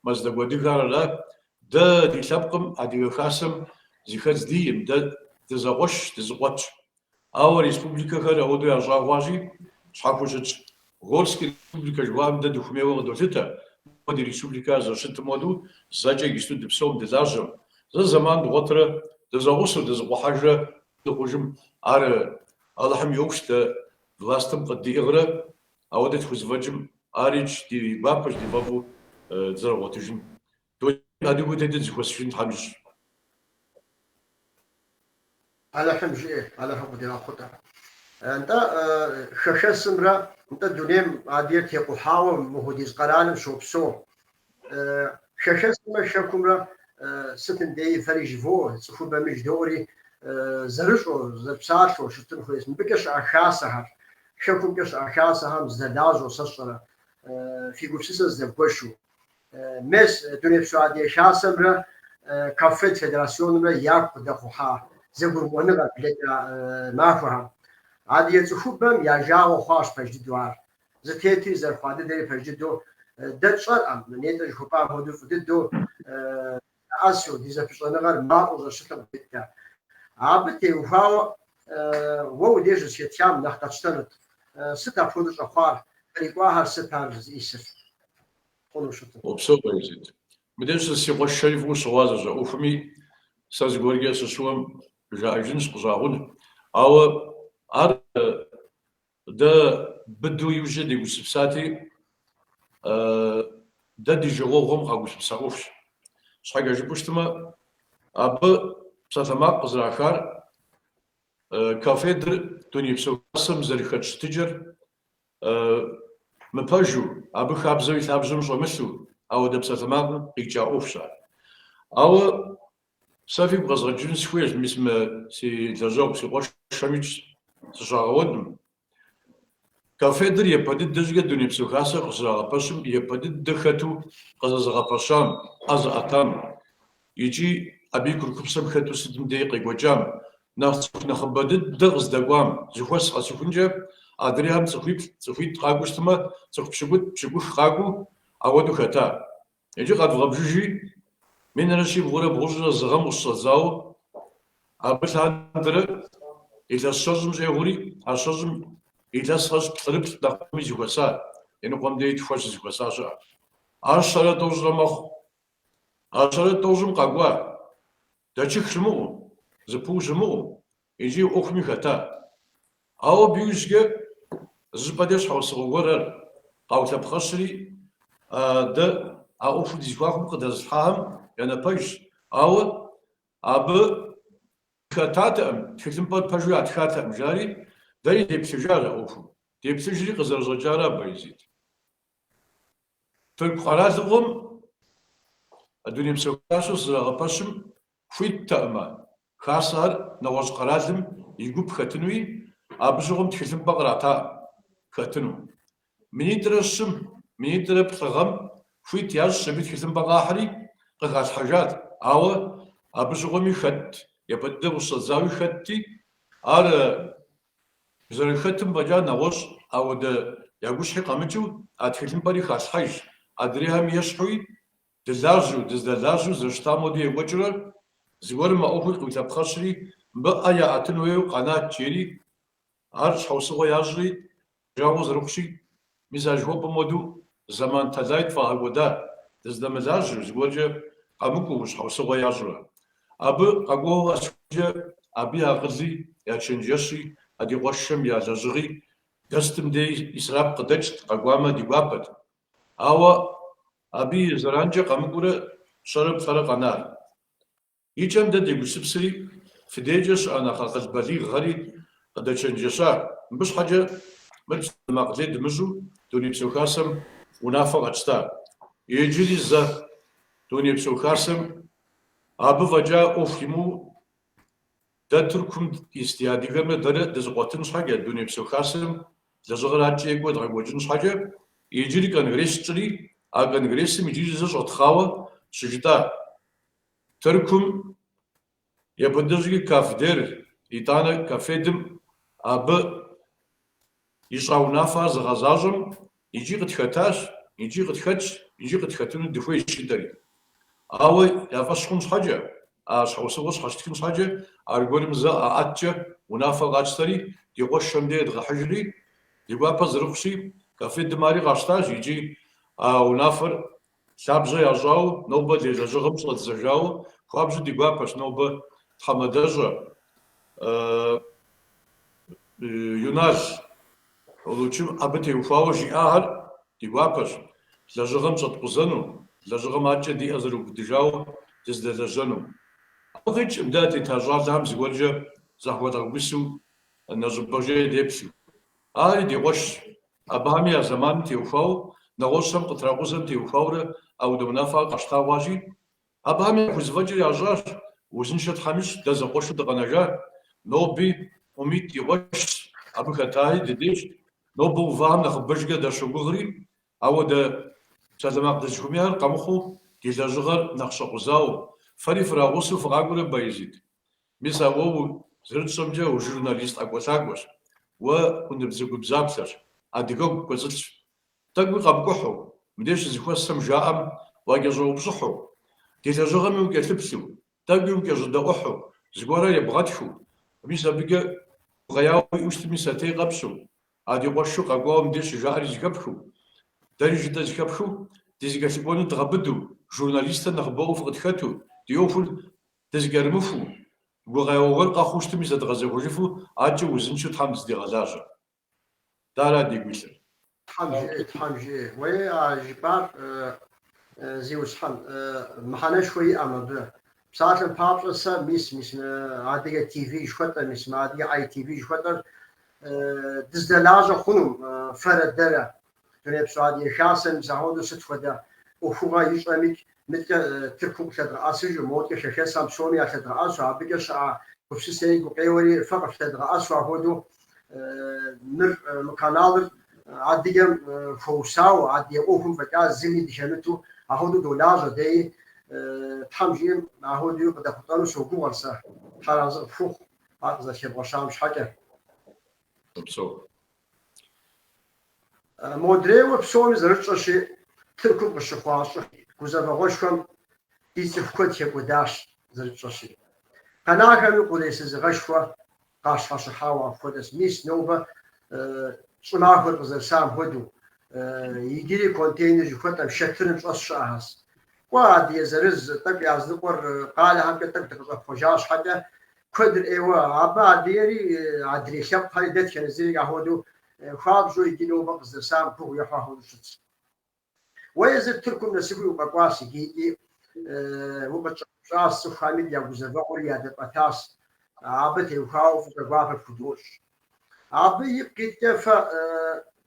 Speaker 2: Мэздэгу адыгэр ара. Дэ ди лъэпкъым Адыгэ Хасэм зыхэдз диӏэм, дэ дызэкъуэшщ, дызыкъуэтщ. Ауэ республикэхэр ауэдэу ящӏа хъуащи, щхьэхуэу щытщ. Горский республикэ жыхуаӏэм дэ дыхумейуэ къыдолъытэ, ауэ ди республикэр зэрыщытым хуэдэу зэкӏэ иджыпсту дыпсэум дылажьэм. Зэ зэман дгъуэтрэ дызэгъусэу дызыкъухьэжрэ дыхъужым, ар Алыхьым и ӏуэхущ дэ властым къыддиӏыгърэ, ауэдэ тхузэфӏэкӏым арикӏ ди гуапэщ, ди фӏэфӏу дызэрыгъуэтыжын. Дунейм адыгэу тетыр дызэхуэсыжын Тхьэм ищӏ.
Speaker 1: Алыхьым жиӏэ, Алыхьым къыдигъэхъулӏэ. Нтӏэ, хэхэсымрэ, нтӏэ дунейм адыгэр текъухьауэ мыхуэдиз къэралым щопсэу. Хэхэсымрэ хэкумрэ сытым деи фэри жывоӏэ, цӏыхубэми жыдоӏэри, зэрыщӏэу, зэрыпсалъэу щытын хуейщ. Мыбыкӏэ щыӏэ хасэхэр, хэкумкӏэ щыӏэ хасэхэм зэдэлажьэу сэ сщӏэрэ, фи гупсысэ зэдэвгуэшу. Мес, Дунейпсо Адыгэ Хасэмрэ КАФФЕД Федерасионымрэ яку къыдэхъухьа зэгурымыӏуэныгъэр блэкӏа махуэхэм. Адыгэ цӏыхубэм я жагъуэ хъуащ пэж дыдэу ар. Зытетри зэрыхъуа дыдэри пэж дыдэу дэ тщӏэркъым, нетӏэ жыхуэпӏам хуэдэу фӏы дыдэу ӏэсу ди зэпыщӏэныгъэр мащӏэу зэрыщытым къыхэкӏкӏэ. Абы теухуауэ уэ уи деж зэхэтхам нэхъ къэтщтэнут. Сыт апхуэдэу щӏэхъуар, кърикӏуахэр сыт ар зиӏисыр? Хъуну щытым.
Speaker 2: Упсэу, Баязит. Мыдеж щыс си къуэшхэри фӏыуэ щыгъуазэщ а ӏуэхуми, сэ зыгуэркӏэ сыщыуэм жаӏэжынщ, къыщӏагъун. Ауэ ар дэ быдэу иужькӏэ дегупсысати, дэ ди жагъуэгъухэм къагупсыса ӏуэхущ. Щхьэкӏэ жыпӏэу щытмэ, абы псалъэмакъ къызэрахар КАФФЕД-р Дунейпсо Хасэм зэрыхэт щытыкӏэр Мыпэжу, абы хабзэу и лъабжьэм щӏэмылъу, ауэдэ псалъэмакъым къикӏа ӏуэхущ ар. Ауэ сэ фигу къэзгъэкӏыжыну сыхуейщ, мис мы си лэжьэгъу, си къуэшхэмикӏ сыщагъэуэнкъым. КАФФЕД-р япэ дыдэ щӏыкӏэ Дунейпсо Хасэр къыщызэрагъэпэщым япэ дыдэ хэту къызэзыгъэпэщам, ӏэ зыӏэтам, Икӏи абы и курыкупсэм хэту сытым дей къекӏуэкӏам, нэхъ цӏыху нэхъыбэ дыдэ къыздэкӏуам, зэхуэс къэсыхункӏэ, адрейхэм цӏыхуиплӏ, цӏыхуитӏ къакӏуэу щытмэ, цӏыху пщыкӏутӏ, пщыкӏух къакӏуэу, ауэдэу хэта. Иджы къэдвгъэбжыжи, минрэ щибгъурэ бгъущӏрэ зы гъэм къыщыщӏэдзауэ, абы лъандэрэ илъэс щэщӏым щӏегъури, а щэщӏым илъэс къэс плӏырыплӏ нэхъ мыхъуми зэхуэса, иныкъуэм дей тхуэ щызэхуэса щыӏэ. Ар щэрэ тӏощӏрэ мэхъу. А щэрэ тӏощӏым къэкӏуа, дэчых щымыӏэу, зэпыу щымыӏэу, икӏи ӏуэхуми хэта. Ауэ абы иужькӏэ зыщӏыпӏэ деж щхьэусыгъуэ гуэрхэр къаулъэпхъэщри, дэ а ӏуэхур ди зэхуакум къыдэзылъхьахэм я напэжщ. Ауэ абы хэтатэкъым, тхылъымпӏэр пэжу ятхатэкъым, жари, дэри деплъыжащ а ӏуэхум. Деплъыжри къызэрыщӏэкӏара, Баязит. Тырку къэралыгъуэм Дунейпсо Хасэу щызэрагъэпэщым хуиттэкъым а хасэхэр нэгъуэщӏ къэралым и гуп хэтынуи, абы щыгъуэм тхылъымпӏэ къратакъым хэтыну. Минитӏрэ щым, минитӏрэ плӏы гъэм хуит ящӏщ аби тхылъымпӏэ къахьри къыхалъхьэжат, ауэ абы щыгъуэми хэтт, япэ дыдэ къыщыщӏэдзауи хэтти, ар Зэрыхэтым фӏэкӏа нэгъуэщӏ ауэдэ я гущхьи къэмыкӏыу а тхылъымпӏэри халъхьэж, адрейхэм ещхьуи дылажьэу, дыздэлажьэу зэрыщытам хуэдэу екӏуэкӏыурэ, зыгуэрым а ӏуэхур къиулъэпхъэщри, мыбы ӏэ яӏэтын хуейуэ къэнат жери, ар щхьэусыгъуэ ящӏри, жагъуэ зэрыхъущи, мис а жыхуэпӏэм хуэдэу зэман тэлай тфӏагъэкӏуэда, дыздэмылажьэу, зыгуэркӏэ къэмыкӏуэу, щхьэусыгъуэ ящӏурэ. Абы къэкӏуэуэ къэсыхункӏэ абы я акъыли, я чэнджэщи, а ди къуэшхэм я лэжьыгъи дэ сытым дей исрап къыдэкӏт, къэкӏуамэ ди гуапэт. Ауэ абы и зэранкӏэ къэмыкӏуурэ щэрэ плӏэрэ къэнар. Икӏэм дэ дегупсысри, фыдейкӏэ щыӏэ нэхъ акъыл балигъхэри къыдэчэнджэща, мыбы щхьэкӏэ мыр псалъэмакъ лей дымыщӏу Дунейпсо Хасэм унафэ къэтщта. Иджыри зэ Дунейпсо Хасэм абы фӏэкӏа ӏуэху имыӏэу дэ Тыркум ис ди адыгэмрэ дэрэ дызыкъуэтын щхьэкӏэ, Дунейпсо Хасэм лэжьыгъэр адэкӏэ екӏуу едгъэкӏуэкӏын щхьэкӏэ, иджыри конгресс тщӏыри. А конгрессым иджыри зэ щӏэтхъауэ щыжытӏа. Тыркум япэ дыдэщӏыкӏэ КАФДЕР, итӏанэ КАФФЕД-м абы ищӏа унафэхэр зыгъэзащӏэм икӏи къытхэтащ, икӏи къытхэтщ, икӏи къытхэтыну дыхуейщ жытӏэри. Ауэ я фӏэщ хъун щхьэкӏэ, а щхьэусыгъуэр щхьэщытхын щхьэкӏэ, аргуэрым зэ ӏэ ӏэткӏэ унафэ къатщтэри, ди къуэшхэм дей едгъэхьыжри, ди гуапэ зэрыхъущи, КАФФЕД-м ари къащтащ икӏи а унафэр лъабжьэ ящӏауэ, нобэ ди лэжьыгъэм щӏэддзэжауэ, хуабжьу ди гуапэщ нобэ тхьэмадэщӏэ Юнал Олучым абы теухуауэ жиӏахэр ди гуапэщ, лэжьыгъэм щӏэткъузэну, лэжьыгъэм адэкӏэ ди ӏэ зэрыубыдыжауэ дыздэлэжьэну. Абы къикӏкъым дэ тета щӏалэхэм зыгуэркӏэ захуэдгъэгусэу нэщӏыбэжэ деплъу. Ари ди къуэшщ. Абыхэми я зэманым теухуауэ, нэгъуэщӏхэм къытракъузэм теухуаурэ ауэдэ унафэхэр къащта хъуащи, Абыхэм яхузэфӏэкӏыр ящӏащ, узыншэ Тхьэм ищӏ, дэ зэкъуэшу дыкъэнэжа. Ноби Умит ди къуэшщ, абы хэтари дыдейщ. Нобэ увахэм нэхъыбэжкӏэ дащогугъри, ауэдэ псалъэмакъ дызыхуэмейхэр къэмыхъуу ди лэжьыгъэр нэхъ щӏэкъузауэ. Фэри фрагъусэу фыкъакӏуэрэ, Баязит? Мис а уэ зэрытщӏэмкӏэ ужурналист ӏэкӏуэлъакӏуэщ, уэ унабдзэгубдзаплъэщ, адыгэгу пкӏуэцӏылъщ. Тӏэкӏуи къэпкӏухьу, мыбдеж щызэхуэсхэм жаӏэм уакӏэщӏэупщӏыхьу, ди лэжьыгъэми укӏэлъыплъу, тӏэкӏуи укӏэщӏэдэӏухьу, зыгуэрэ ебгъэтхыу, мис абыкӏэ гукъеяуэ уиӏэу щытми сэтей къэпщӏу, а ди къуэшу къэкӏуауэ мыбдеж щыжаӏэри зэхэпхыу, дэри жытӏэр зэхэпхыу, ди зэкӏэлъыкӏуэныр дгъэбыдэу, журналистхэр нэхъыбэӏуэу фыкъытхэту, ди ӏуэхур дызэкӏэрымыхуу, гукъеяуэ гуэр къэхъуу щытми зэдгъэзэхуэжыфу, адэкӏэ узыншэу Тхьэм дыздигъэлажьэ. Дэ ара дигу илъыр.
Speaker 1: Тхьэм жиӏэ, Тхьэм жиӏэ. Уей, а жыпӏар, зиусхьэн, мыхьэнэшхуэ иӏэм абы. Псалъэм папщӏэ, сэ мис, мис мы Адыгэ ТВ жыхуэтӏэр, мис мы Адыгэ ITV жыхуэтӏэр дыздэлажьэ хъунум, фэрэ дэрэ. Дунейпсо Адыгэ Хасэм мис ахуэдэу сыт хуэдэ ӏуэхугъэ ищӏэмикӏ, мыдкӏэ Тыркум къылъэдгъэӏэсыжу, модкӏэ хэхэсхэм псоми ялъэдгъэӏэсу, абыкӏэ щыӏэ гупсысэри гукъеуэри фэ къыфлъэдгъэӏэсу ахуэдэу мыр, мы каналыр адыгэм хуэусауэ, адыгэ ӏуэхум фӏэкӏа зыми дыхэмыту ахуэдэу долажьэ дэи, Тхьэм жиӏэм ахуэдэуи къыдэхъулӏэну согугъэр сэ. Тхьэр арэзы къыпхухъу ар къызэрыхэбгъэщам щхьэкӏэ.
Speaker 2: Упсэу.
Speaker 1: Модрейуэ псоми зэрытщӏэщи, Тыркум къыщыхъуа щӏы гузэвэгъуэшхуэм ди цӏыху куэд хэкӏуэдащ зэрытщӏэщи. Къэнахэми къулейсызыгъэшхуэ къащхьэщыхьауэ апхуэдэщ. Мис нобэ щӏымахуэр къызэрысам хуэдэу, иджыри контейнер жыхуэтӏэм шэтырым щӏэс щыӏэхэщ. Кӏуэ, адыгэ зырыз тӏэкӏу языныкъуэр къалэхэмкӏэ тӏэкӏу дыкъыщӏэпхъуэжа щхьэкӏэ, куэдыр ӏейуэ, абы адыгэри, адрей лъэпкъхэри дэтхэнэ зыри ахуэдэу хуабжьу иджы нобэ къыздэсам гугъу ехьу ахуэдэу щытщ. Уэ езыр Тыркум нэсыхуи укъэкӏуащ иджы икӏи укъытщӏэупщӏащ, цӏыхухэми я гузэвэгъуэри ядэпӏэтащ. Абы теухуауэ фӏыщӏэ гуапэ пхудощӏ. Абы ипкъ иткӏэ фэ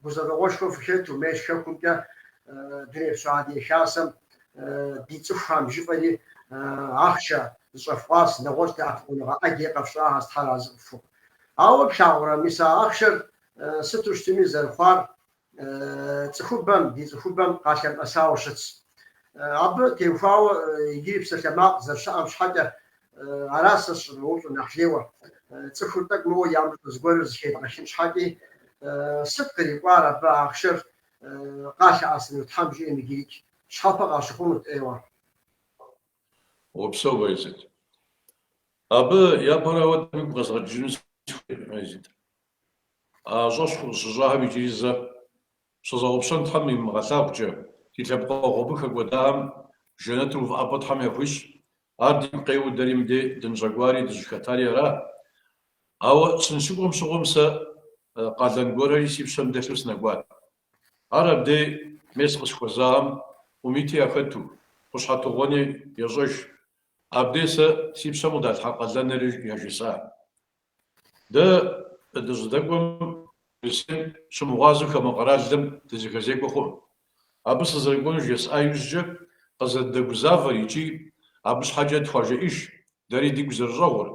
Speaker 1: гузэвэгъуэшхуэ фыхэту, мес хэкумкӏэ Дунейпсо Адыгэ Хасэм ди цӏыхухэм жыфӏэри ахъшэ зыщӏэфкъуащ, нэгъуэщӏ дэӏэпыкъуныгъэ ӏэджэ къэфщӏахэщ, Тхьэр арэзы къыфхухъу. Ауэ плъагъурэ, мис а ахъшэр сыту щытми зэрыхъуар цӏыхубэм, ди цӏыхубэм къалъэмыӏэсауэ щытщ. Абы теухуауэ иджыри псалъэмакъ зэрыщыӏэм щхьэкӏэ ара сэ сыщӏыноупщӏыр нэхъ лейуэ. Цӏыхур тӏэкӏу моуэ ямыщӏэ зыгуэрыр зыхедгъэхын щхьэкӏи, сыт кърикӏуар абы ахъшэр къалъэӏэсыну Тхьэм жиӏэм иджырикӏ щхьэпэ къащыхъунут ӏейуэ.
Speaker 2: Упсэу, Баязит. Абы япэрауэ уигу къэзгъэкӏыжыну сыхуейт, Баязит. А щӏэщхъу къыщыщӏахэм иджыри зэ пщызгъэгъупщэн Тхьэм имыгъэлъагъукӏэ, ди лъэпкъэгъу абы хэкӏуэдахэм жэнэтыр увыӏэпӏэ Тхьэм яхуищӏ. Ар дигу къеуэу дэри мыдей дыныщӏэкӏуари дыщӏыхэтари ара. Ауэ сыныщыкӏуэм щыгъуэм сэ къалэн гуэрхэри си пщэм дэлъу сынэкӏуат. Ар абдей мес къысхуэзахэм Умити яхэту, Къущхьэ Тыгъуэни ещӏэж. Абдей сэ си пщэм къыдалъхьа къалэнри яжесӏа. Дэ дыщӏыдэкӏуэм Урысейм щымыгъуазэу хамэ къэралым дызэхэзекӏуэ хъуӏым. Абы сызэрыкӏуэнур жесӏа иужькӏэ къызэрыдэгузавэр икӏи абы щхьэкӏэ тхуажеӏэж, дэри дигу зэрыщӏэгъур.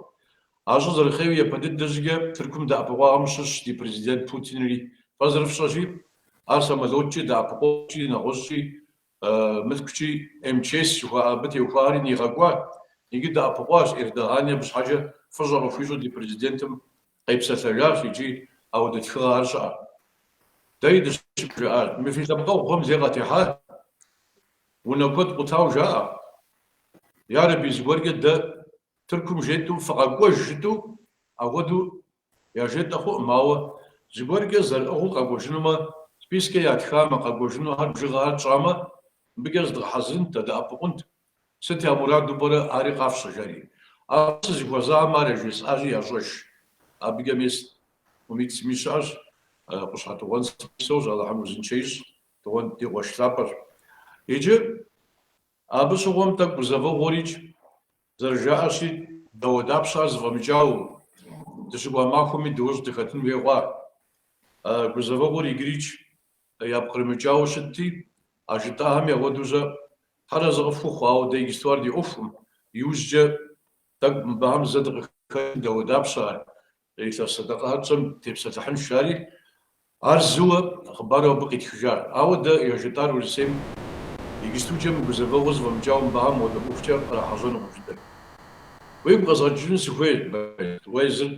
Speaker 2: А щӏыр зэрыхъейуэ япэ дыдэ щӏыкӏэ Тыркум дэӏэпыкъуахэм щыщщ ди президент Путинри. Фэ зэрыфщӏэщи, ар самолеткӏи, дэӏэпыкъуэгъукӏи, нэгъуэщӏкӏи. мылъкукӏи МЧС жыхуаӏэ абы теухуари нигъэкӏуа, икӏи дэӏэпыкъуащ Эрдогани абы щхьэкӏэ фӏыщӏэ къыхуищӏу ди президентым къепсэлъэжащ икӏи ауэдэ тхыгъэхэр щыӏэ. Дэри дыщыжаӏащ, мы фи лъэпкъэгъухэм лей къатехьа, унэ куэд къутауэ жаӏэ. Ярэби, зыгуэркӏэ дэ Тыркум жетӏэу фыкъэкӏуэж жытӏэу апхуэдэу яжетӏэ хъуӏым, ауэ зыгуэркӏэ зэрыӏыгъыу къэкӏуэжынумэ, спискэ ятхамэ, къэкӏуэжынухэр бжыгъэхэр тщӏамэ, мыбыкӏэ зыдгъэхьэзырынт, дадэӏэпыкъунт. Сыт я мураду пӏэрэ, ари къафщӏэ, жари. Абы сызыхуэзахэм ар яжесӏащи, ящӏэж. Абыкӏэ мес Умит сыми щыӏэщ, Къущхьэ Тыгъуэн сыми псэущ, Алыхьым узыншэ ищӏ, Тыгъуэн ди къуэш лъапӏэщ. Иджы абы щыгъуэм тӏэкӏу гузэвэгъуэрикӏ, зэрыжаӏэщи, дауэдапщэ ар зэфӏэмыкӏауэ, дыщыкӏуа махуэми дыущӏ дыхэтын хуей хъуа. Гузэвэгъуэр иджырикӏ япкърымыкӏауэ щытти, а жытӏахэми апхуэдэу-щэ Тхьэр арэзы къыфхухъу, ауэ дэ иджысту ар ди ӏуэхукъым, иужькӏэ тӏэкӏу мыбыхэм зэ дыкъыхэкӏын дауэдапщэ ар, илъэс сэдэкъэхэр тщӏэм тепсэлъыхьынщ, жари, ар зыуэ хъыбару абы къитхыжар. Ауэ дэ яжетӏар Урысейм иджыстукӏэ мы гузэвэгъуэр зэфӏэмыкӏауэ мыбыхэм ауэдэ ӏуэхукӏэ кърахьэжьэнукъым жытӏэри. Уигу къэзгъэкӏыжыну сыхуейт, уэ езыр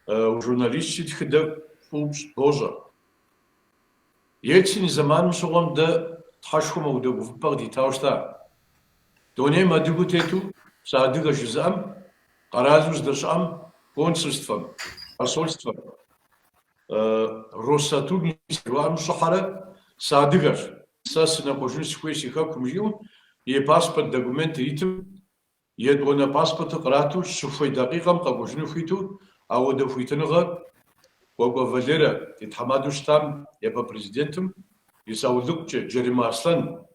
Speaker 2: ужурналистщи, тхыдэ фӏыуэ бощӏэ. Ельцин и зэманым щыгъуэм дэ Тхьэшхуэм ауэдэ гуфӏыпӏэ къыдитауэ щыта. Дунейм адыгэу тету сыадыгэ жызыӏэм, къэралу здэщыӏэм, консульствэм, посольствэм, Россотрудничество жыхуаӏэм щӏыхьэрэ сыадыгэщ, сэ сынэкӏуэжыну сыхуей си хэкум жиӏэу и паспорт документ иритым, Етӏуанэ паспортыр кърату щыхуей дакъикъэм къэкӏуэжыну хуиту, ауэдэ хуитыныгъэ Кӏуэкӏуэ Валерэ ди тхьэмадэу щытам, япэ президентым и саулыкъукӏэ Джарымэ Аслъэн,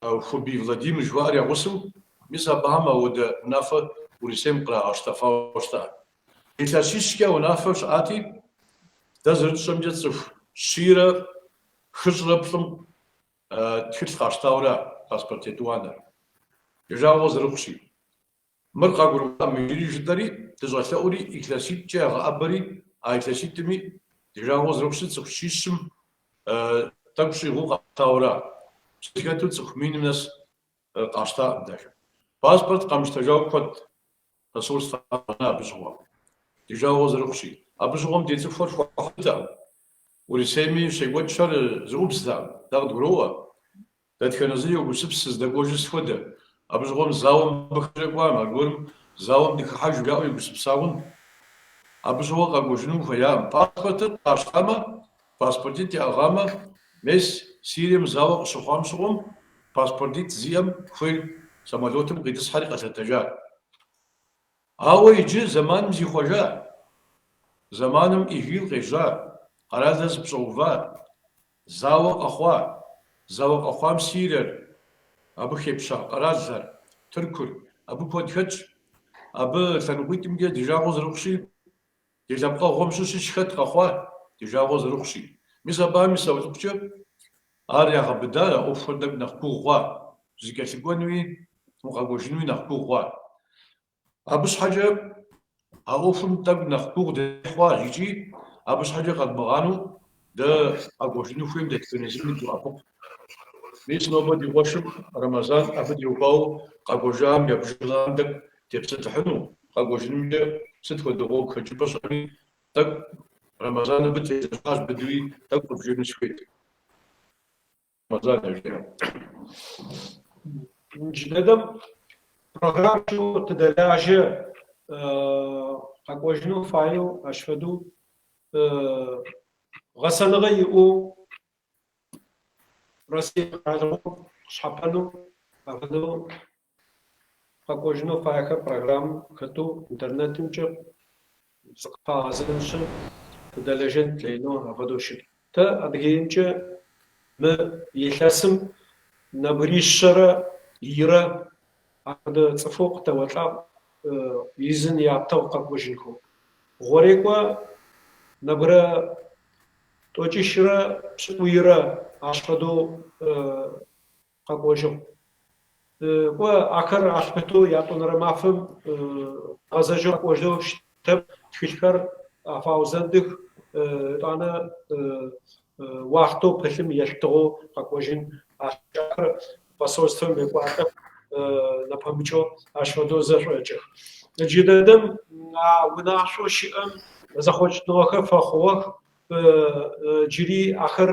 Speaker 2: Хубий Владимир жыхуаӏэр я гъусэу, мис абыхэм ауэдэ унафэ Урысейм кърагъэщтэфауэ щыта. Илъэсищкӏэ унафэ щыӏати, дэ зэрытщӏэмкӏэ цӏыху щийрэ хыщӏрэ плӏым Тхылъ къащтауэра паспорт етӏуанэр? Ди жагъуэ зэрыхъущи. Мыр къагурыӏуакъым иджыри жытӏэри, дыщӏэлъэӏури, илъэситӏкӏэ ягъэӏэбэри, а илъэситӏми ди жагъуэ зэрыхъущи, цӏыху щищым тӏэкӏу щӏигъуу къащтауэра. Сызыхэту цӏыху миным нэс къащтакъым даже. Паспорт къамыщтэжауэ куэд посольствэм къэна абы щыгъуэ. Ди жагъуэ зэрыхъущи, абы щыгъуэм ди цӏыхухэр хуэхьэзыртэкъым. Урысейми щекӏуэкӏхэр зэӏубзтэкъым, дэ къыдгуроӏуэ. Дэтхэнэ зыри йогупсыс сыздэкӏуэжыр сыт хуэдэ. Абы щыгъуэм зауэм абыхэкӏэ кӏуам, аргуэрым зауэм дыхыхьэж жаӏэу егупсыса хъун. Абы щыгъуэ къэкӏуэжыну хуеякъым. Паспортыр къащтамэ, паспортитӏ яӏыгъамэ, мес Сирием зауэ къыщыхъуам щыгъуэм паспортитӏ зиӏэм хуейр самолетым къитӏысхьэри къэлъэтэжа. Ауэ иджы зэманым зихъуэжа, зэманым ИГИЛ къежьа, къэралыр зэпщӏэува, зауэ къэхъуа, зауэ къэхъуам Сириер, абы хепща къэралхэр, Тыркур, абы куэд хэтщ. Абы лъэныкъуитӏымкӏэ ди жагъуэ зэрыхъущи, Ди лъэпкъэгъуэм щыщи щыхэт къэхъуа, ди жагъуэ зэрыхъущи. Мис абыхэм и саулыкъукӏэ ар ягъэбыда, а ӏуэхухэр тӏэкӏу нэхъ гугъу хъуа, зыкӏэлъыкӏуэнуи, укъэкӏуэжынуи нэхъ гугъу хъуа. Абы щхьэкӏэ а ӏуэхум тӏэкӏу нэхъ гугъу дехь хъуащ икӏи абы щхьэкӏэ къэдмыгъанэу дэ къэкӏуэжыну хуейм дэтхэнэ зыми доӏэпыкъу. Мис нобэ ди къуэшым Рэмэзан абы теухуауэ къэкӏуэжам я бжыгъэм тӏэкӏу тепсэлъыхьыну, къэкӏуэжынымкӏэ сыт хуэдэ гъуэгу хэкӏыпӏэ щыӏэми, тӏэкӏу Рэмэзан абы телэжьащ быдэуи тӏэкӏу къыбжиӏэну сыхуейт. Рэмэзан яжеӏэ.
Speaker 4: Джыдэдэм программэ щыӏэу тыдэлажьэ къэкӏожьынэу фаеу ащ фэдэу гъэсэныгъэ иӏэу Россие къэралыгъом къышъхьэпэнэу афэдэу къэкӏожьынэу фаехэр программэм хэтэу интернетымкӏэ зыкъыфагъэзэнышъы тыдэлэжьэн тлъэкӏынэу афэдэу щыт. Тэ Адыгеимкӏэ мы илъэсым нэбгыришъэрэ ирэ афэдэ цӏыфэу къытэолӏагъ изын яттыгъ къэкӏожьынхэу. Гъорекӏо нэбгырэ тӏокӏищрэ пшӏыкӏуйрэ ащ фэдэу къэкӏожьыгъ. Кӏо, ахэр алъпытэу ятӏонэрэ мафэм къэгъэзэжьэу къэкӏожьэу щытэп, тхылъхэр афаузэндых, етӏанэ уахътэу пылъым елъытыгъэу къэкӏожьын. Ахэр посольствэм екӏуалӏэх, нэпэмыкӏэу ащ фэдэу зэшӏокӏых. Джыдэдэм а унашъоу щыӏэм зэхъокӏыныгъэхэр фэхъугъэх, джыри ахэр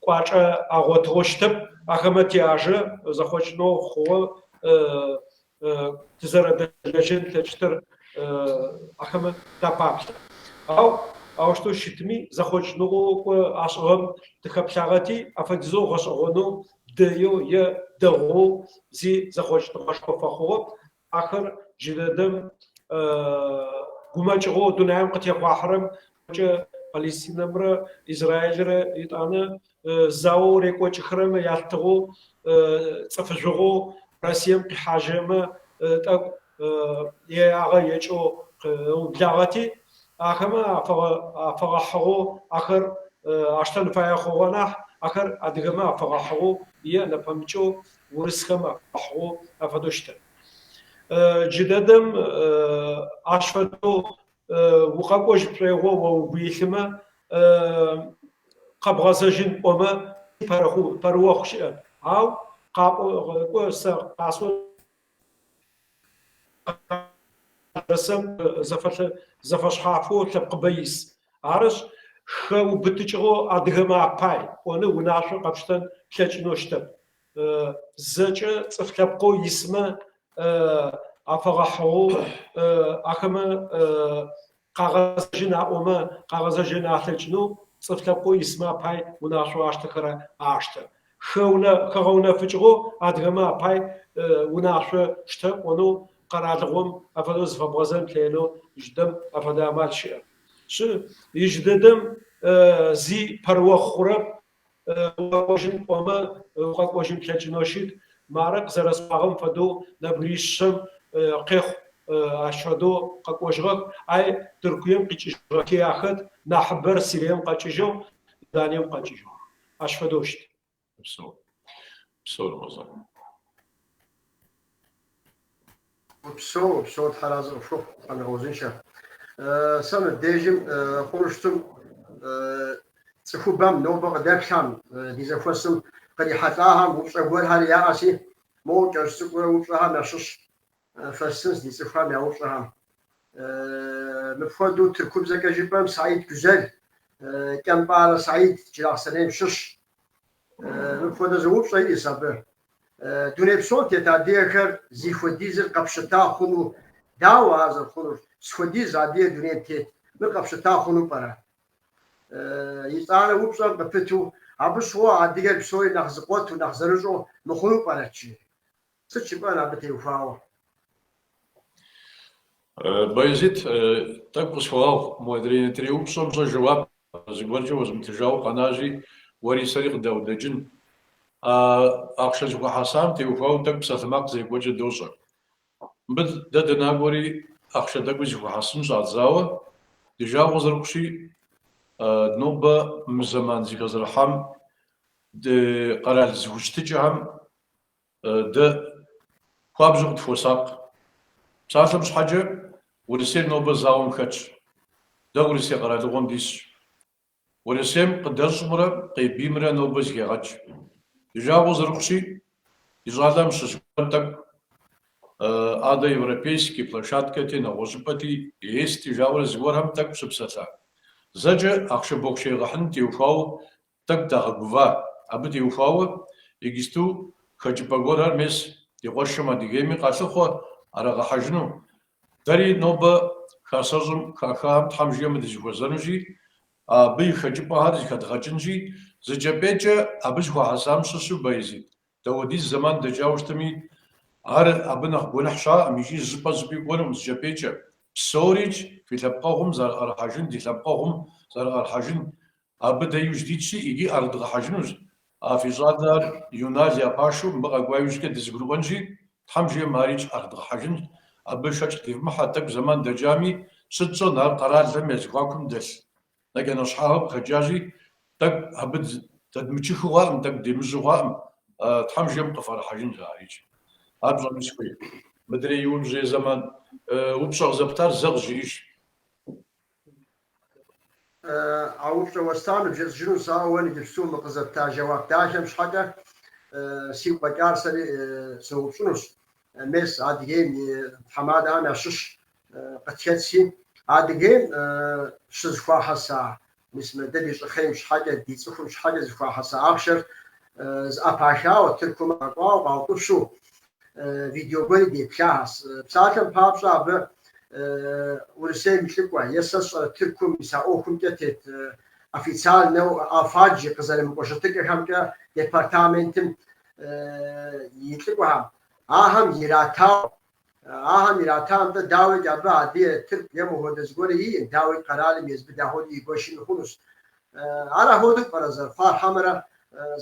Speaker 4: кӏуачӏэ агъотыгъэу щытэп. Ахэмэ тяжэ зэхъокӏыныгъэу хъугъэ тызэрэдэлэжьэн тлъэкӏыщтыр ахэмэ тапаплъэ. Ау аущтэу щытми, зэхъокӏыныгъэу кӏо ашӏыгъэм тыхэплъагъэти, афэдизэу гъэшӏэгъонэу, дэеу е дэгъоу зи зэхъокӏыныгъэшхо фэхъугъэп. Ахэр джыдэдэм гумэкӏыгъоу дунаим къытехъуахьырэм кӏэ Палестинэмрэ Израилрэ етӏанэ заоу рекӏокӏыхэрэм ялъытыгъэу цӏыф жъугъэу Россием къихьажьырэмэ тӏэкӏу иягъэ екӏэу ыублагъэти, ахэмэ афэгъэхьыгъэу ахэр аштэн фае хъугъэ нахь, ахэр адыгэмэ афэгъэхьыгъэу е нэпэмыкӏэу урысхэм афэгъэхьыгъэу афэдэу щытэп. Джыдэдэм ащ фэдэу укъэкӏожь пшӏоигъо о угу илъымэ, къэбгъэзэжьын пӏомэ, пэрыохъу щыӏэп. Ау къапӏо, кӏо сэ къасӏо Урысыем зэфэшъхьафэу лъэпкъыбэ ис. Арышъ, хэубытыкӏыгъэу адыгэмэ апай пӏонэу унашъо къэпштэн плъэкӏынэу щытэп. Зэкӏэ цӏыф лъэпкъэу исмэ афэгъэхьыгъэу ахэмэ къагъэзэжьын аӏомэ, къагъэзэжьын алъэкӏынэу цӏыф лъэпкъэу исмэ апай унашъоу аштэхэрэ аштэ. Хэгъэунэфыкӏыгъэу адыгэмэ апай унашъо штэ пӏонэу къэралыгъом афэдэу зыфэбгъэзэн плъэкӏынэу джыдэм афэдэ амал щыӏэп. Шъы, ижъдэдэм зи пэрыохъу хъурэп, Укъэкӏожьын пӏомэ, укъэкӏожьын плъэкӏынэу щыт. Мары къызэрэсӏуагъэм фэдэу нэбгыришъэм къехъу ащ фэдэу къэкӏожьыгъэх. Ай Тыркуем къикӏыжьыгъэхи ахэт, нахьыбэр Сирием къэкӏыжьыгъ, Иорданием къэкӏыжьыгъэх. Ащ фэдэу щыт.
Speaker 2: Упсэу. Упсэу, Рэмэзан.
Speaker 1: Упсэу, упсэу, Тхьэр арэзы къыпхухъу, Тхьэм уигъэузыншэ. Сэ мыбдежым хъуну щытым цӏыхубэм нобэ къыдэплъхэм, ди зэхуэсым кърихьэлӏахэм упщӏэ гуэрхэр яӏэси, моуэ кӏэщӏ цӏыкӏурэ упщӏэхэм ящыщ фэстынс ди цӏыхухэм я упщӏэхэм. Мыпхуэдэу тыркубзэкӏэ жыпӏэм Саид Гюзел, Кӏэмпӏарэ Саид Джылахъстэнейм щыщ. Мыпхуэдэ зы упщӏэ иӏэс абы. Дуней псом тет адыгэхэр зихуэдизыр къэпщыта хъуну дауэ ар зэрыхъунур? Схуэдиз адыгэ дунейм тет, мыр къэпщыта хъуну пӏэрэ? Итӏанэ упщӏэм къыпыту, абы щыгъуэ адыгэр псори нэхъ зыкъуэту, нэхъ зэрыщӏэу мыхъуну пӏэрэт, жи. Сыт жыпӏэн абы теухуауэ?
Speaker 2: Баязит, тӏэкӏу къысхуэгъэгъу, модрей нетӏрей упщӏэм щӏэ жэуап зыгуэркӏэ уэзмытыжауэ къэнащи, уэри сэри къыдэудэкӏын. А ахъшэ зыхуэхьэсам теухуауэ тӏэкӏу псалъэмакъ зэрекӏуэкӏыр дощӏэ. Мыбы дэ дынакӏуэри ахъшэ тӏэкӏуи зыхуэхьэсын щӏадзауэ, ди жагъуэ зэрыхъущи, нобэ мы зэман зэхэзэрыхьам ди къэрал зэхущытыкӏэхэм Дэ хуабжьу къытхуосакъ. Псалъэм щхьэкӏэ, Урысейр нобэ зауэм хэтщ. Дэ Урысей къэралыгъуэм дисщ. Урысейм къыдэщӏымрэ къебиймрэ нобэ зыхегъэкӏ. Ди жагъуэ зэрыхъущи, ди щӏалэм щыщ гуэр тӏэкӏу адэ европейский площадкэти, нэгъуэщӏыпӏэти, ЕС-ти жаӏэурэ зыгуэрхэм тӏэкӏу щыпсэлъа. Зэкӏэ ахъшэ бохъшэ егъэхьыным теухуауэ Тӏэкӏу дагъэгува. Абы теухуауэ иджысту хэкӏыпӏэ гуэрхэр мес ди къуэшым Адыгейми къалъыхъуэ ӏэрагъэхьэжыну. Дэри нобэ хасэщӏым хахахэм Тхьэм жиӏэмэ дызэхуэзэнущи, абы и хэкӏыпӏэхэр зэхэдгъэкӏынщи, зы кӏэпӏейкӏэ абы зыхуахьэсам щыщу Баязит. Дауэдиз зэман дэкӏауэ щытми, ар абы нэхъ гуэныхь щыӏэкъым икӏи зыщӏыпӏэ зыщӏыпӏи кӏуэнукъым зы кӏэпӏейкӏэ. Псорикӏ фи лъэпкъэгъум зэрыӏэрыхьэжын, ди лъэпкъэгъум зэрыӏэрыхьэжын, абы дэ иужь дитщи, икӏи ӏэрыдгъэхьэжынущ. А фи щӏалэр Юнал я пашэу мыбы къэкӏуа иужькӏэ дызэгурыӏуэнщи, Тхьэм жиӏэм арикӏ ӏэрыдгъэхьэжынщ. Абы шэч къытевмыхьэ, тӏэкӏу зэман дэкӏами, сыт тщӏэн, ар къэралхэм я зэхуакум дэлъ нэкӏэ-нэщхьагъэм къыхэкӏащи, тӏэкӏу абы дэдмычыхыу хъуакъым, тӏэкӏу демыжьу хъуакъым, Тхьэм жиӏэм къыфӏэрыхьэжынщ арикӏ. Ар пщӏэну сыхуейт. Мыдрей иужьрей зэман упщӏэ къызэптар зэ къызжеӏэж.
Speaker 1: А упщӏэ уэстам ныбжесӏэжыну сэ, ауэ иджыпсту мы къызэпта жэуап дахэм щхьэкӏэ. сигу къэкӏар сэри сыноупщӏынущ. Мес, Адыгейм и тхьэмадэхэм ящыщ къытхэтси, Адыгейм щызэхуахьэса, мис мы дэ ди щӏыхъейм щхьэкӏэ, ди цӏыхум щхьэкӏэ зэхуахьэса ахъшэр зэӏэпахауэ, Тыркум къэкӏуауэ, къаутӏыпщу видео гуэри деплъащ. Псалъэм папщӏэ, абы Урысейм и лӏыкӏуэ е сэ сщӏэрэ Тыркум мис а ӏуэхумкӏэ тет официальнэу АФАД жи къызэрымыкӏуэ щытыкӏэхэмкӏэ департаментым и лӏыкӏуэхэм, ахэм иратауэ, ахэм ирата, нтӏэ, дауикӏ, абы адыгэ, тырку е мыхуэдэ зыгуэр иӏым, дауикӏ, къэралым езбы дахуэдэу игуэшми хъунущ. Ар ахуэдэу пӏэрэ зэрыхъуар, хьэмэрэ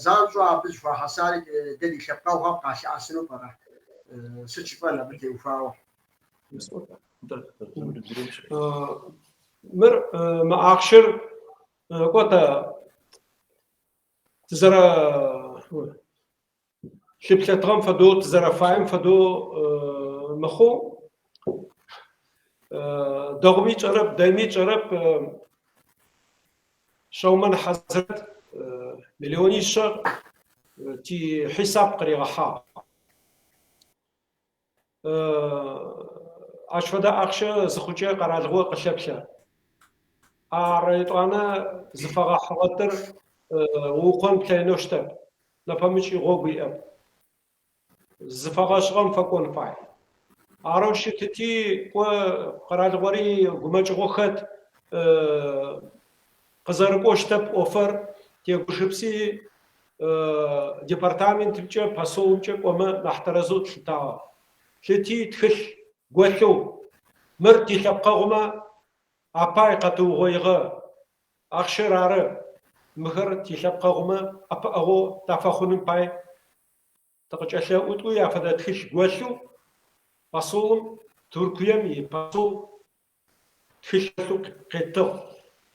Speaker 1: занщӏэу абы зэхуахьэсари дэ ди лъэпкъэгъухэм къалъэӏэсыну пӏэрэ? Сыт жыпӏэн абы теухуауэ?
Speaker 4: Мыр мы ахъшэр кӏуэ тэ тызэрэ лъыплъэтыгъэм фэдэу, тызэрэфаем фэдэу мыхъоу, дэгъуми тшӏэрэп, дэйми тшӏэрэп, Шъэумэн Хьазрэт миллионишъэ тихьисап къыригъэхьагъ. Ащ фэдэ ахъщэ зыхъукӏэ къэралыгъо къылъэплъэ. Ар етӏуанэ зыфэгъэхьыгъэтыр уукъон плъэкӏынэу щытэп, нэпэмыкӏ гъогу иӏэп. Зыфэгъэшӏыгъэм фэкӏон фай. Арэу щытыти, кӏо къэралыгъори гумэкӏыгъо хэт, къызэрыкӏоу щытэп ӏофэр, тегушыпси департаментымкӏэ, посолымкӏэ кӏомэ нахь тэрэзэу тлъытагъэ. Тлъыти тхылъ голъэу, мыр тилъэпкъэгъумэ апай къэтыугъоигъэ ахъщэр ары, мыхэр тилъэпкъэгъумэ ӏэпыӏэгъу тафэхъуным пай тыкъыкӏэлъэӏу тӏуи афэдэ тхылъ голъэу посолым, Тыркуем ипосол тхылъ къеттыгъ.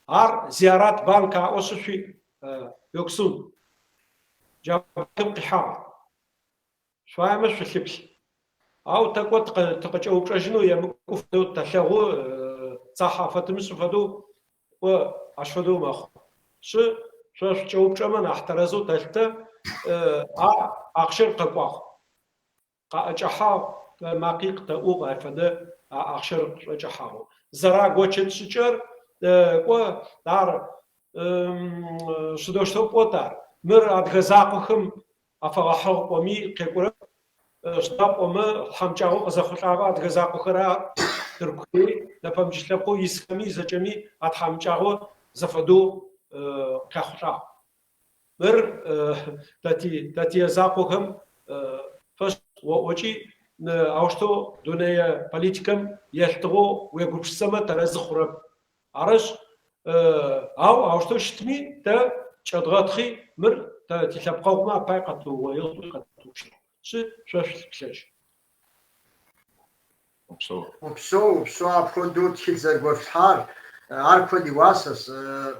Speaker 4: Ар Зиярат банк аӏошъы шъуиӏ, Гёксун. Джа банкым къихьагъ. Шъуаемэ шъулъыплъ. Ау тэ кӏо тыкъыкӏэупчӏэжьынэу емыкӏу фэдэу тэлъэгъу, цахь афэтымышӏы фэдэу кӏо ащ фэдэу мэхъу. Шъы шъо шъукӏэупчӏэмэ нахь тэрэзэу тэлъытэ, а ахъщэр къэкӏуагъ. Къаӏэкӏэхьагъ, макъи къытэӏугъ ай фэдэ а ахъщэр къышӏокӏэхьагъэу. Зэрагочыт шӏыкӏэр, кӏо, ар шъыдэущтэу пӏот ар? Мыр адыгэ закъохэм афэгъэхьыгъ пӏоми къекӏурэп. Сыда пӏомэ, тхьамыкӏагъо къызэхъулӏагъэ адыгэ закъохэр арэп, Тыркуми, нэпэмыкӏ лъэпкъэу исхэми зэкӏэми а тхьамыкӏагъо зэфэдэу къяхъулӏагъ. Мыр тэтие закъохэм фэшӏ оӏокӏи, аущтэу дунэе политикэм елъытыгъэу уегупшысэмэ тэрэзы хъурэп. Арышъ, ау аущтэу щытми, тэ кӏэдгъэтхъи, мыр тэ тилъэпкъэгъумэ апай къэтыугъоигъ тӏуи къэтыупчӏыгъ. Шъы шъо шъулъыплъэжь.
Speaker 2: Упсэу.
Speaker 1: Упсэу, упсэу апхуэдэу тхылъ зэрыгуэфлъхьар, ар куэд и уасэщ.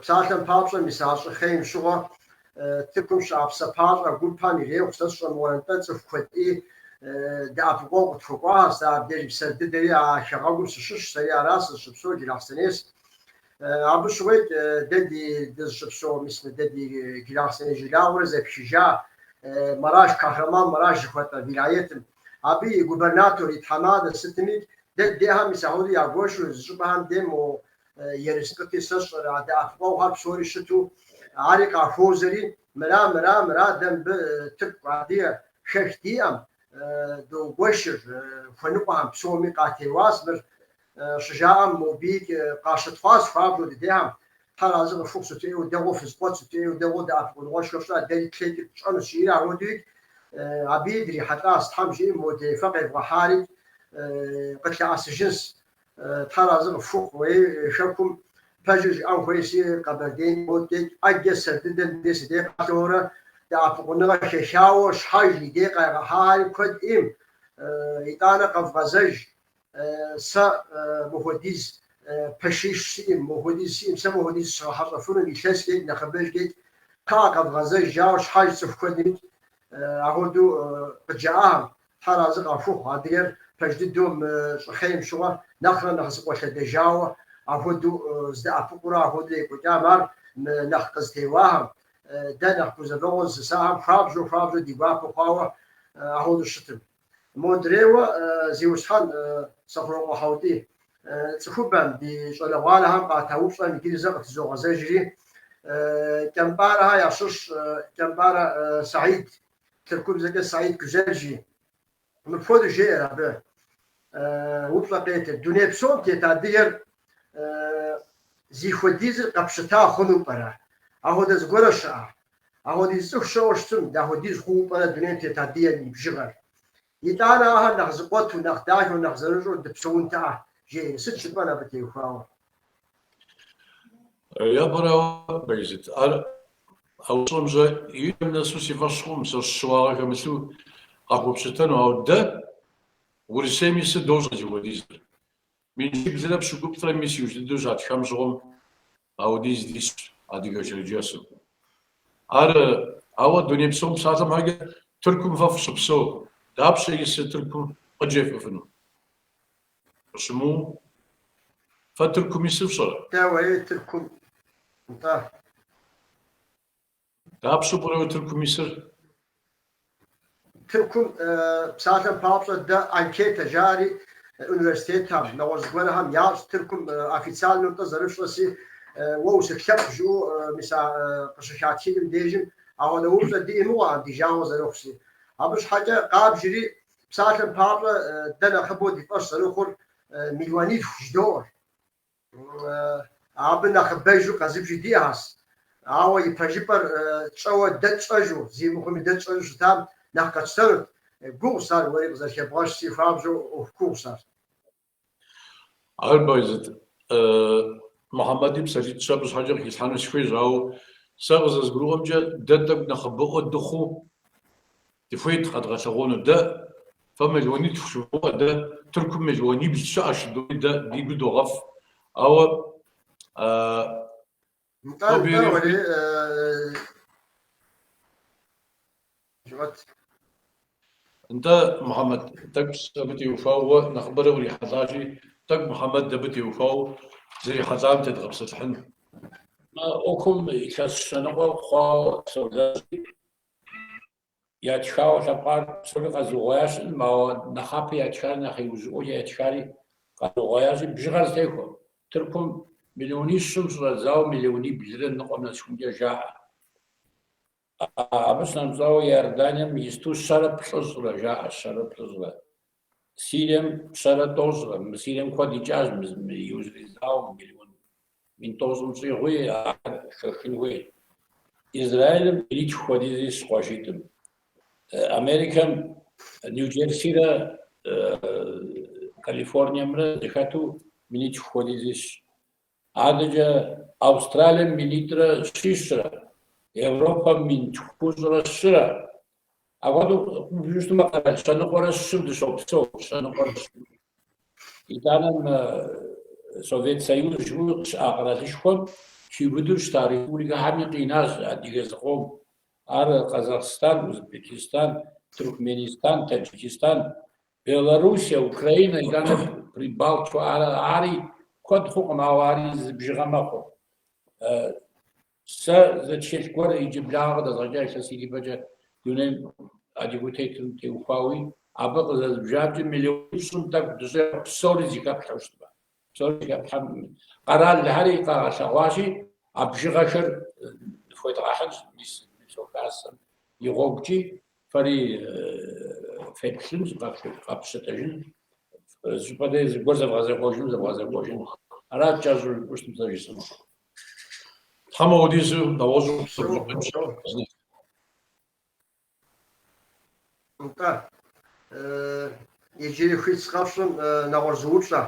Speaker 1: Псалъэм папщӏэ, мис а щӏыхъейм щыгъуэ Тыркум щыӏэ псапащӏэ гупэм ирехъу, сэ сщӏэ мыгъуэ нтӏэ цӏыху куэдӏи дэӏэпыкъуэгъу къытхуэкӏуащ. Сэ абдежым сэр дыдэри а хэгъэгум сыщыщ, сэри ара сызыщыпсэу Джылахъстэнейс. Абы щыгъуейт дэ ди дызыщыпсэу, мис мы дэ ди Джылахъстэней жылагъуэр зэпхыжа Мараш, Кахраман-Мараш жыхуэтӏэ вилайетым. Абы и губернатор, и тхьэмадэ сытми, дэ дыдейхэм мис апхуэдэу ягуэшу, зы щӏыпӏэхэм дей мо ерыскъыти сэ сщӏэрэ а дэӏэпыкъуэгъухэр псори щыту, ари къахуозэри, мыра, мыра, мыра, дэ мыбы тырку, адыгэ хэх диӏэм, догуэшыр, хуэныкъуэхэм псоми къатеуащ мыр. Щыжаӏэм мобыикӏ къащытхъуащ хуабжьу дыдейхэм, Тхьэр арэзы къыфхухъу, сыту ӏейуэ дэгъуэу фызэкъуэт, сыту ӏейуэ дэгъуэу дэӏэпыкъуныгъэшхуэ фщӏа, дэри тлъэкӏыр тщӏэнущ, жиӏэри апхуэдэуикӏ абыи дрихьэлӏащ, Тхьэм жиӏэм модрей фэ къевгъэхьарикӏ къытлъэӏэсыжынщ. Тхьэр арэзы къыфхухъу, уей хэкум пэжыр жыӏэн хуейщи, Къэбэрдейм модэкӏ ӏэджэ сэр дыдэм дей сыдей къалъэурэ дэӏэпыкъуныгъэ хэхауэ щхьэж и дей къайгъэхьари куэд ӏейм, итӏанэ къэвгъэзэж. Сэ мыхуэдиз пэшищ сиӏэм, мыхуэдиз сиӏэм, сэ мыхуэдиз сыгъэхьэщӏэфынум, илъэскӏэкӏ, нэхъыбэжкӏэкӏ, кхъыӏэ къэвгъэзэж, жауэ щхьэж цӏыху куэдымикӏ апхуэдэу къыджаӏахэм. Тхьэр арэзы къахухъу, адыгэр пэж дыдэу мы щӏыхъейм щыгъуэ нэхърэ нэхъ зыкъуэлъэдэжауэ апхуэдэу здэӏэпыкъурэ апхуэдэу екӏуэкӏам ар мы нэхъ къызытеуахэм. Дэ нэхъ гузэвэгъуэ зылъысахэм хуабжьу, хуабжьу ди гуапэ хъуауэ ахуэдэу щытым. Модрейуэ, зиусхьэн Сэхъурокъуэ Хьэутий, цӏыхубэм, ди щӏалэгъуалэхэм къата упщӏэм иджыри зэ къытызогъэзэжри, Кӏэмпӏарэхэ ящыщ Кӏэмпӏарэ Саид, тыркубзэкӏэ Саид Гюзелжи, мыпхуэдэу жеӏэр абы, упщӏэ къетыр, Дуней псом тет адыгэр зихуэдизыр къэпщыта хъуну пӏэрэ? Ахуэдэ зыгуэрэ щыӏэ? Ахуэдиз цӏыху щыӏэу щытым, дахуэдиз хъууэ пӏэрэ дунейм тет адыгэм и бжыгъэр? Итӏанэ ахэр нэхъ зыкъуэту, нэхъ дахэу, нэхъ зэрыщӏэу дыпсэунтэӏэ, жеӏэри. Сыт жыпӏэн абы теухуауэ?
Speaker 2: Япэрауэ, Байзит, ар а упщӏэм-щэ и кӏэм нэсу си фӏэщ хъукъым, сэ щыуагъэ хэмылъу къахуэпщытэну, ауэ дэ Урысейм исыр дощӏэ зихуэдизыр. Минщиблрэ пщыкӏуплӏрэ мис иужь дыдэу щатхам щыгъуэм ауэдиз дисщ адыгэ шэрджэсу. Ар ауэ дуней псом псалъэм щхьэкӏэ Тыркум фэ фыщыпсэу, дапщэ исыр Тыркум къыджефӏэфыну? Къыщымыуэу. Фэ Тыркум исыр фщӏэрэ?
Speaker 1: Дауэ, ей, Тыркум? Нтӏэ.
Speaker 2: Дапщэу пӏэрэ уэ Тыркум исыр?
Speaker 1: Тыркум, псалъэм папщӏэ, дэ анкетэ жаӏэри университетхэм, нэгъуэщӏ зыгуэрхэм ящӏ Тыркум официальнэу нтӏэ зэрыфщӏэси, уэ усыт лъэпкъ жыӏэу мис а къыщыхатхыкӏым дежым апхуэдэ упщӏэ диӏэ мыгъуэкъым, ди жагъуэ зэрыхъуси. Абы щхьэкӏэ къабжри, псалъэм папщӏэ, дэ нэхъыбэу ди фӏэщ зэрыхъур мелуанитху жыдоӏэр. Абы нэхъыбэжу къэзыбжи диӏэщ. Ауэ и пэжыпӏэр тщӏэуэ дэ тщӏэжу, зи мыхъуми дэ тщӏэжу щытам нэхъ къэтщтэнут. Гугъущ ар, уэри къызэрыхэбгъэщси, хуабжьу ӏуэху гугъущ ар.
Speaker 2: Ар Байзит Мухьэмэди псалъитӏ-щы абы щхьэкӏэ къыхилъхьэну сыхуейщ, ауэ сэ къызэрызгурыӏуэмкӏэ, дэ тӏэкӏу нэхъыбэӏуэ дыхъуу Дыхуейт къэдгъэлъэгъуэну. Дэ фэ мелуанитху жывоӏэ, дэ Тыркум мелуанибл щыӏэщ жыдоӏэри дэ ди гур догъэфӏ. Ауэ
Speaker 1: Нтӏэ, нтӏэ, уэри жыӏэт.
Speaker 2: Нтӏэ, Мухьэмэд, тӏэкӏу абы теухуауэ уэ нэхъыбэрэ урихьэлӏащи, тӏэкӏу Мухьэмэд абы теухуауэ зэрихьэлӏам тедгъэпсэлъыхьын.
Speaker 3: Мы ӏуэхум илъэс щэ ныкъуэ хъуауэ солэжьри, Ятхауэ лъэпкъар псори къэзугъуея щыӏэкъым, ауэ нэхъапэ ятхари нэхъ иужьыӏуэкӏэ ятхари къэзугъуеящи, бжыгъэр зэтехуэ. Тыркум миллионищым щыщӏэдзауэ миллиониблрэ ныкъуэм нэсыхункӏэ жаӏэ. Абы щынэмыщӏауэ Иорданием исту щэрэ плӏыщӏрэ жаӏэ, щэрэ плӏыщӏрэ. Сирием щэрэ тӏощӏрэ. Мы Сирием куэд икӏащ мы иужьрей зауэм миллион мин тӏощӏым щӏигъуи ахэр хэхын хуей. Израилым минитху хуэдиз исщ къуажитӏым. Америкэм Нью-Джерсирэ Калифорниемрэ зэхэту минитху хуэдиз исщ. Адэкӏэ Австралием минитӏрэ щищрэ, Европэм мин тхущӏрэ щырэ. Апхуэдэу къыбжу щытмэ, къэрал щэныкъуэрэ щым дыщопсэу, щэныкъуэрэ щым. Итӏанэ мы Совет Союз жыхуиӏэу щыӏа къэралышхуэм хиубыдэу щыта республикэхэми къинащ адыгэ зыкъом. Ар Къэзахъстан, Узбекистан, Туркменистан, Таджикистан, Белоруссия, Украинэ, итӏанэ Прибалтика, ари куэд хъукъым, ауэ ари зы бжыгъэ мэхъу. Сэ зы тхылъ гуэр иджыблагъэ къыдэзгъэкӏа илъэситӏ ипэкӏэ дунейм адыгэу тетым теухуауи, абы къызэрызбжамкӏэ миллионипщӏым тӏэкӏу дыщӏегъу псори зыхэплъхьэу щытмэ. Псори зыхэплъхьэм къэралхэри къэгъэлъэгъуащи, а бжыгъэхэр ныфхуедгъэхьынщ мис Дунейпсо Хасэм и гъуэгукӏи, фэри феплъынщ, къэфпщытэжын, зыщӏыпӏэ дей зыгуэр зэвгъэзэхуэжыну зэвгъэзэхуэжын. Арат кӏэщӏу жыпӏэу щытым сэ жысӏэну.
Speaker 2: Тхьэм апхуэдизу нэгъуэщӏу
Speaker 1: Нтӏэ, иджыри хуит сыкъэфщӏым нэгъуэщӏ зы упщӏэ.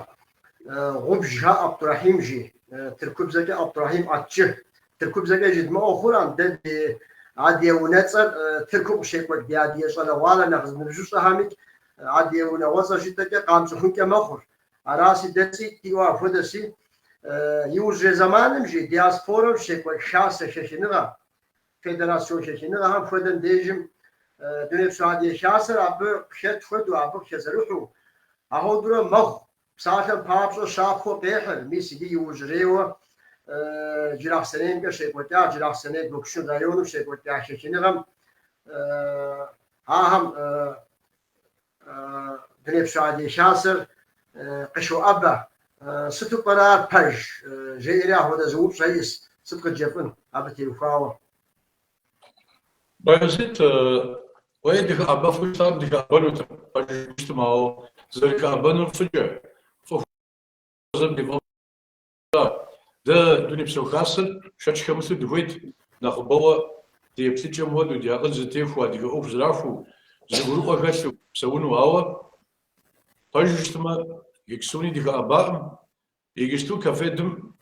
Speaker 1: Гъубжхэ Абдурахьим жи, тыркубзэкӏэ Абдурахьим Атчы. Тыркубзэкӏэ жыдмыӏэу хъурэм, дэ ди адыгэ унэцӏэр Тыркум къыщекӏуэкӏ ди адыгэ щӏалэгъуалэ нэхъ ныбжьыщӏэхэмикӏ адыгэ унагъуэцӏэр жытӏэкӏэ къамыцӏыхункӏэ мэхъур. Араси дэ цӏитӏ диӏэу апхуэдэси, иужьрей зэманым жи диаспорэм щекӏуэкӏ хасэ хэхыныгъэ, федерацион хэхыныгъэхэм хуэдэм дежым Дунейпсо Адыгэ Хасэр абы къыхэт хуэдэу, абы къыхэзэрыхьу, ахуэдурэ мэхъу. Псалъэм папщӏэ щапхъэу къехьыр, мис иджы иужьрейуэ. Джылахъстэнеймкӏэ щекӏуэкӏа, Джылахъстэней Гёксун районым щекӏуэкӏа хэхыныгъэм ахэм Дунейпсо Адыгэ Хасэр къыщоӏэбэ. Сыту пӏэрэ ар пэж? жеӏэри апхуэдэ зы упщӏэ иӏэс. Сыт къыджепӏэн абы теухуауэ?
Speaker 2: Баязит, уей дыхэӏэбэфу щытам дыхэӏэбэнутэкъым, пэжу щытмэ, ауэ зэрыхэӏэбэнур фӏыкӏэ, фӏы хуэзэм ди фӏэфӏ. Дэ Дунейпсо Хасэр шэч хэмылъу дыхуейт нэхъыбэуэ ди еплъыкӏэм хуэдэу, ди акъыл зэтехуэу, адыгэ ӏуэху зэрахуэу, зэгурыӏуэ хэлъу псэуну, ауэ пэжу щытмэ, Гёксуни дыхэӏэбакъым. Иджысту КАФФЕД-м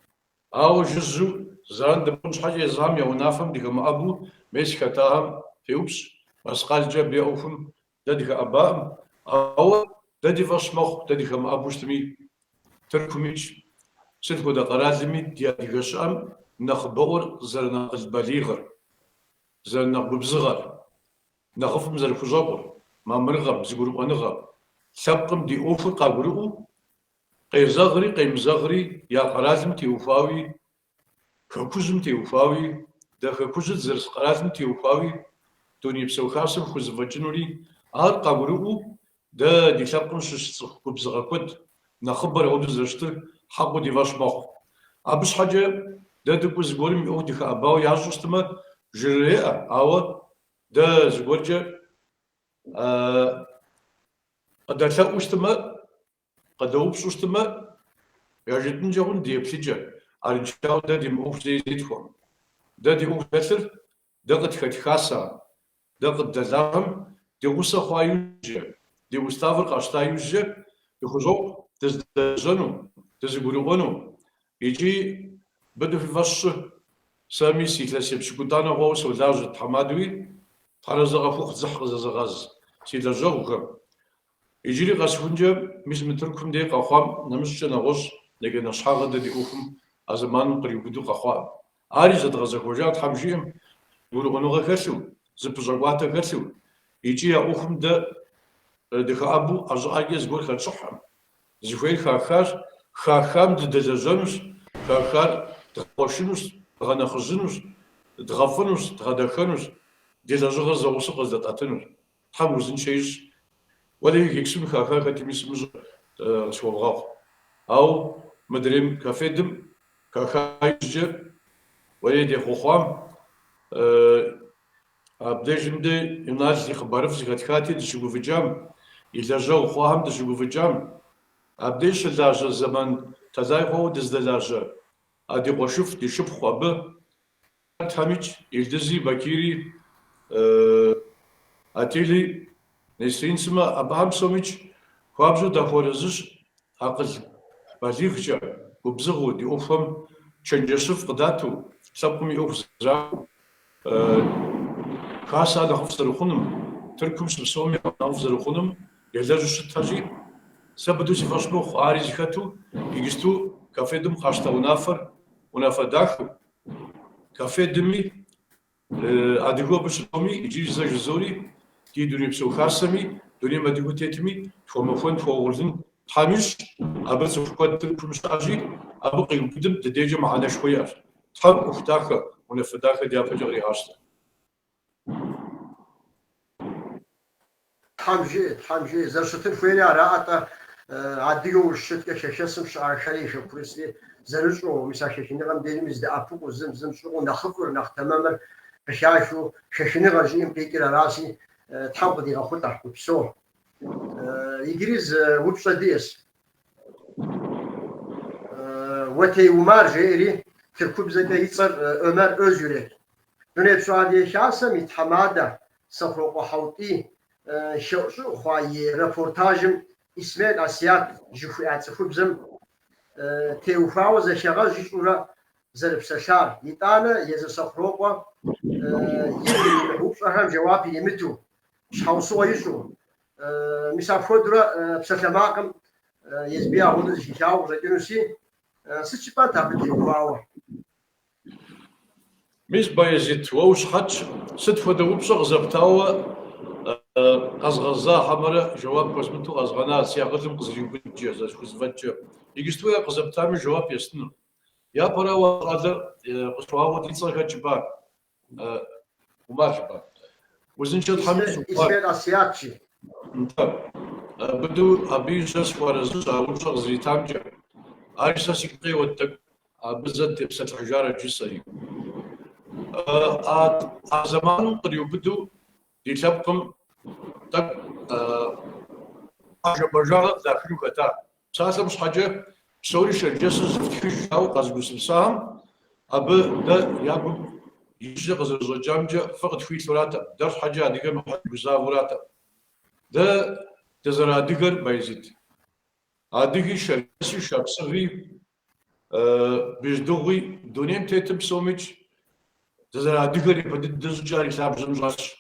Speaker 2: ауэ жыжьэу зэран дымыхъун щхьэкӏэ езыхэм я унафэм дыхэмыӏэбу мес хэтахэм феупщӏ, мэскъалкӏэ абы я ӏуэхум дэ дыхэӏэбакъым, ауэ дэ ди фӏэщ мэхъу дэ дыхэмыӏэбу щытми, Тыркумикӏ, сыт хуэдэ къэралми ди адыгэ щыӏэм нэхъыбэӏуэр зэрынэхъ балигъыр, зэрынэхъ губзыгъэр, нэхъыфӏым зэрыхущӏэкъур, мамырыгъэм, зэгурыӏуэныгъэм, лъэпкъым ди ӏуэхур къагурыӏуэу, къезэгъри къемызэгъри я къэралым теухуауи, Хэкужьым теухуауи, дэ Хэкужьыр дызэрыс къэралым теухуауи, Дунейпсо Хасэм хузэфӏэкӏынури, ар къагурыӏуэу дэ ди лъэпкъым щыщ цӏыху губзыгъэ куэд, нэхъыбэр апхуэдэу зэрыщытыр хьэкъыу ди фӏэщ мэхъу. Абы щхьэкӏэ дэ дыкӏуэу зыгуэрым и ӏуэху дыхэӏэбауэ ящӏу щытмэ, жрыреӏэ, ауэ дэ зыгуэркӏэ къыдэлъэӏуу щытмэ, Къыдэупщӏу щытмэ, яжетӏынкӏэ хъун ди еплъыкӏэ, арыншауэ дэ ди мыӏуэху зэи зетхуэкъым. Дэ ди ӏуэху хэлъыр дэ къытхэт хасэм, дэ къыддэлажьэм ди гъусэ хъуа иужькӏэ, ди уставыр къащта иужькӏэ дыхущӏокъу дыздэлэжьэну, дызэгурыӏуэну икӏи быдэу фи фӏэщ щӏы. Сэ мис илъэс епщыкӏутӏанэ хъуауэ солажьэ тхьэмадэуи, Тхьэразэ къахухъу дзыхь къызэзыгъэз си лэжьэгъухэм. Иджыри къэсыхункӏэ, мис мы Тыркум дей къэхъуам нэмыщӏкӏэ нэгъуэщӏ нэкӏэ-нэщхьагъэ дэ ди ӏуэхум а зэманым къриубыдэу къэхъуакъым. Ари зэдгъэзэхуэжа Тхьэм жиӏэм, гурыӏуэныгъэ хэлъу, зыпыщӏэкӏуатэ хэлъу, икӏи а ӏуэхум дэ дыхэӏэбу ӏэ щӏыӏэкӏэ зыгуэр хэтщӏыхькъым. Зыхуейр хахащ, хахам дыдэлэжьэнущ, хахар дгъэкъуэшынущ, дгъэнэхъыжьынущ, дгъэфӏынущ, дгъэдэхэнущ, ди лэжьыгъэр зэгъусэу къыздэтӏэтынущ. Тхьэм узыншэ ищӏ. Уэлэхьи, Гёксун хаха хэтми сымыщӏэ, къысхуэвгъэгъу. Ауэ мыдрейм КАФФЕД-м хаха иужькӏэ уэлэхьи дехъуэхъуам, абдежым дэ Инал и хъыбарыфӏ зэхэтхати дыщыгуфӏыкӏам, и лэжьэгъу хъуахэм дыщыгуфӏыкӏам, абдеж щылажьэ зэман тэлай хъуауэ дыздэлажьэ а ди къуэшыфӏ, ди шыпхъу абы Хэтхэмикӏ, Илдызи, Бакири, Атили, Несрин сымэ, абыхэм псомикӏ хуабжьу дахуэарэзыщ акъыл балигъкӏэ, губзыгъэу, ди ӏуэхухэм чэнджэщыфӏ къыдату, лъэпкъым и ӏуэху зэрахуэу, хасэ нэхъыфӏ зэрыхъуным, Тыркум щыпсэуми нэхъыфӏ зэрыхъуным елэжьу щытхэщи, сэ быдэу си фӏэщ мэхъу ари зыхэту иджысту КАФФЕД-м къащта унафэр унафэ дахэу, КАФФЕД-ми, адыгэу абы щыпсэуми, иджыри зэ жызори, ди Дунейпсо Хасэми, дунейм адыгэу тетми, тхуэмэхуэн, тхуэугъурлын Тхьэм ищӏ, абы цӏыху куэд Тыркум щыӏэщи, абы къиубыдым ди дежкӏэ мыхьэнэшхуэ иӏэщ. Тхьэм ӏуэху дахэ, унафэ дахэ дяпэкӏэ къригъащтэ.
Speaker 1: Тхьэм жиӏэ, Тхьэм жиӏэ, зэрыщытын хуейри араӏэ-тӏэ, адыгэу ущыткӏэ хэхэсым щыӏэхэри хэкурысри зэрыщӏэу, мис а хэхыныгъэм дежми зыдэӏэпыкъуу, зым зым щӏыгъуу нэхъыфӏыр, нэхъ тэмэмыр къыхахыу хэхыныгъэ жиӏэм къикӏыр аращи, Тхьэм къыдигъэхъулӏэ, упсэу. Иджыри зы упщӏэ диӏэщ. Уэтей Умар жеӏэри, тыркубзэкӏэ и цӏэр Өмэр Özyürek. Дунейпсо Адыгэ Хасэм и тхьэмадэ Сэхъурокъуэ Хьэутий хэӏущӏыӏу хъуа и репортажым Исмел Асият жыхуиӏа цӏыхубзым теухуауэ зэхэгъэж ищӏурэ зэрыпсэлъар. Итӏанэ езы Сэхъурокъуэ игу иримыхь упщӏэхэм жэуап иримыту, щхьэусыгъуэ ищӏу, Мис апхуэдэурэ псалъэмакъым езыми апхуэдэу зэхихауэ къыщӏэкӏынущи, сыт жыпӏэнт абы теухуауэ?
Speaker 2: Мис, Баязит, уэ ущыхьэтщ, сыт хуэдэ упщӏэ къызэптауэ къэзгъэза хьэмэрэ жэуап хуэзмыту къэзгъэна си акъылым къызэриубыдкӏэ, зэрысхузэфӏэкӏкӏэ. Иджысту я къызэптами жэуап естыну. Япэрауэ, щӏалэр къысхуагъуэт и цӏэр хэт жыпӏа? Умар жыпӏа? Узыншэ Тхьэм ищӏ, Умар.
Speaker 1: Исмел Асият жи.
Speaker 2: Нтӏэ. Быдэу абыи сэ сыхуэарэзыщ а упщӏэ къызэритамкӏэ. Ари сэ сигу къеуэт тӏэкӏу, абы зэ дытепсэлъыхьыжарэт жысӏэри. А зэманым къриубыдэу ди лъэпкъым тӏэкӏу хьэжэбажагъэ къыдахыну хэта. Псалъэм щхьэкӏэ, псори шэрджэсу зыфтхыж жаӏэу къэзыгупсысахэм, абы дэ я гум ижькӏэ къызэрыщӏэкӏамкӏэ фӏы къытхуилъуратэкъым, дэр щхьэкӏэ адыгэм гузавэуратэкъым. Дэ дызэрыадыгэр, Баязит, адыги, шэрджэси, шапсыгъи, бжьэдыгъуи, дунейм тетым псомикӏ дызэрыадыгэр япэ дыдэ щӏыкӏэ ар и лъабжьэм щӏэлъщ.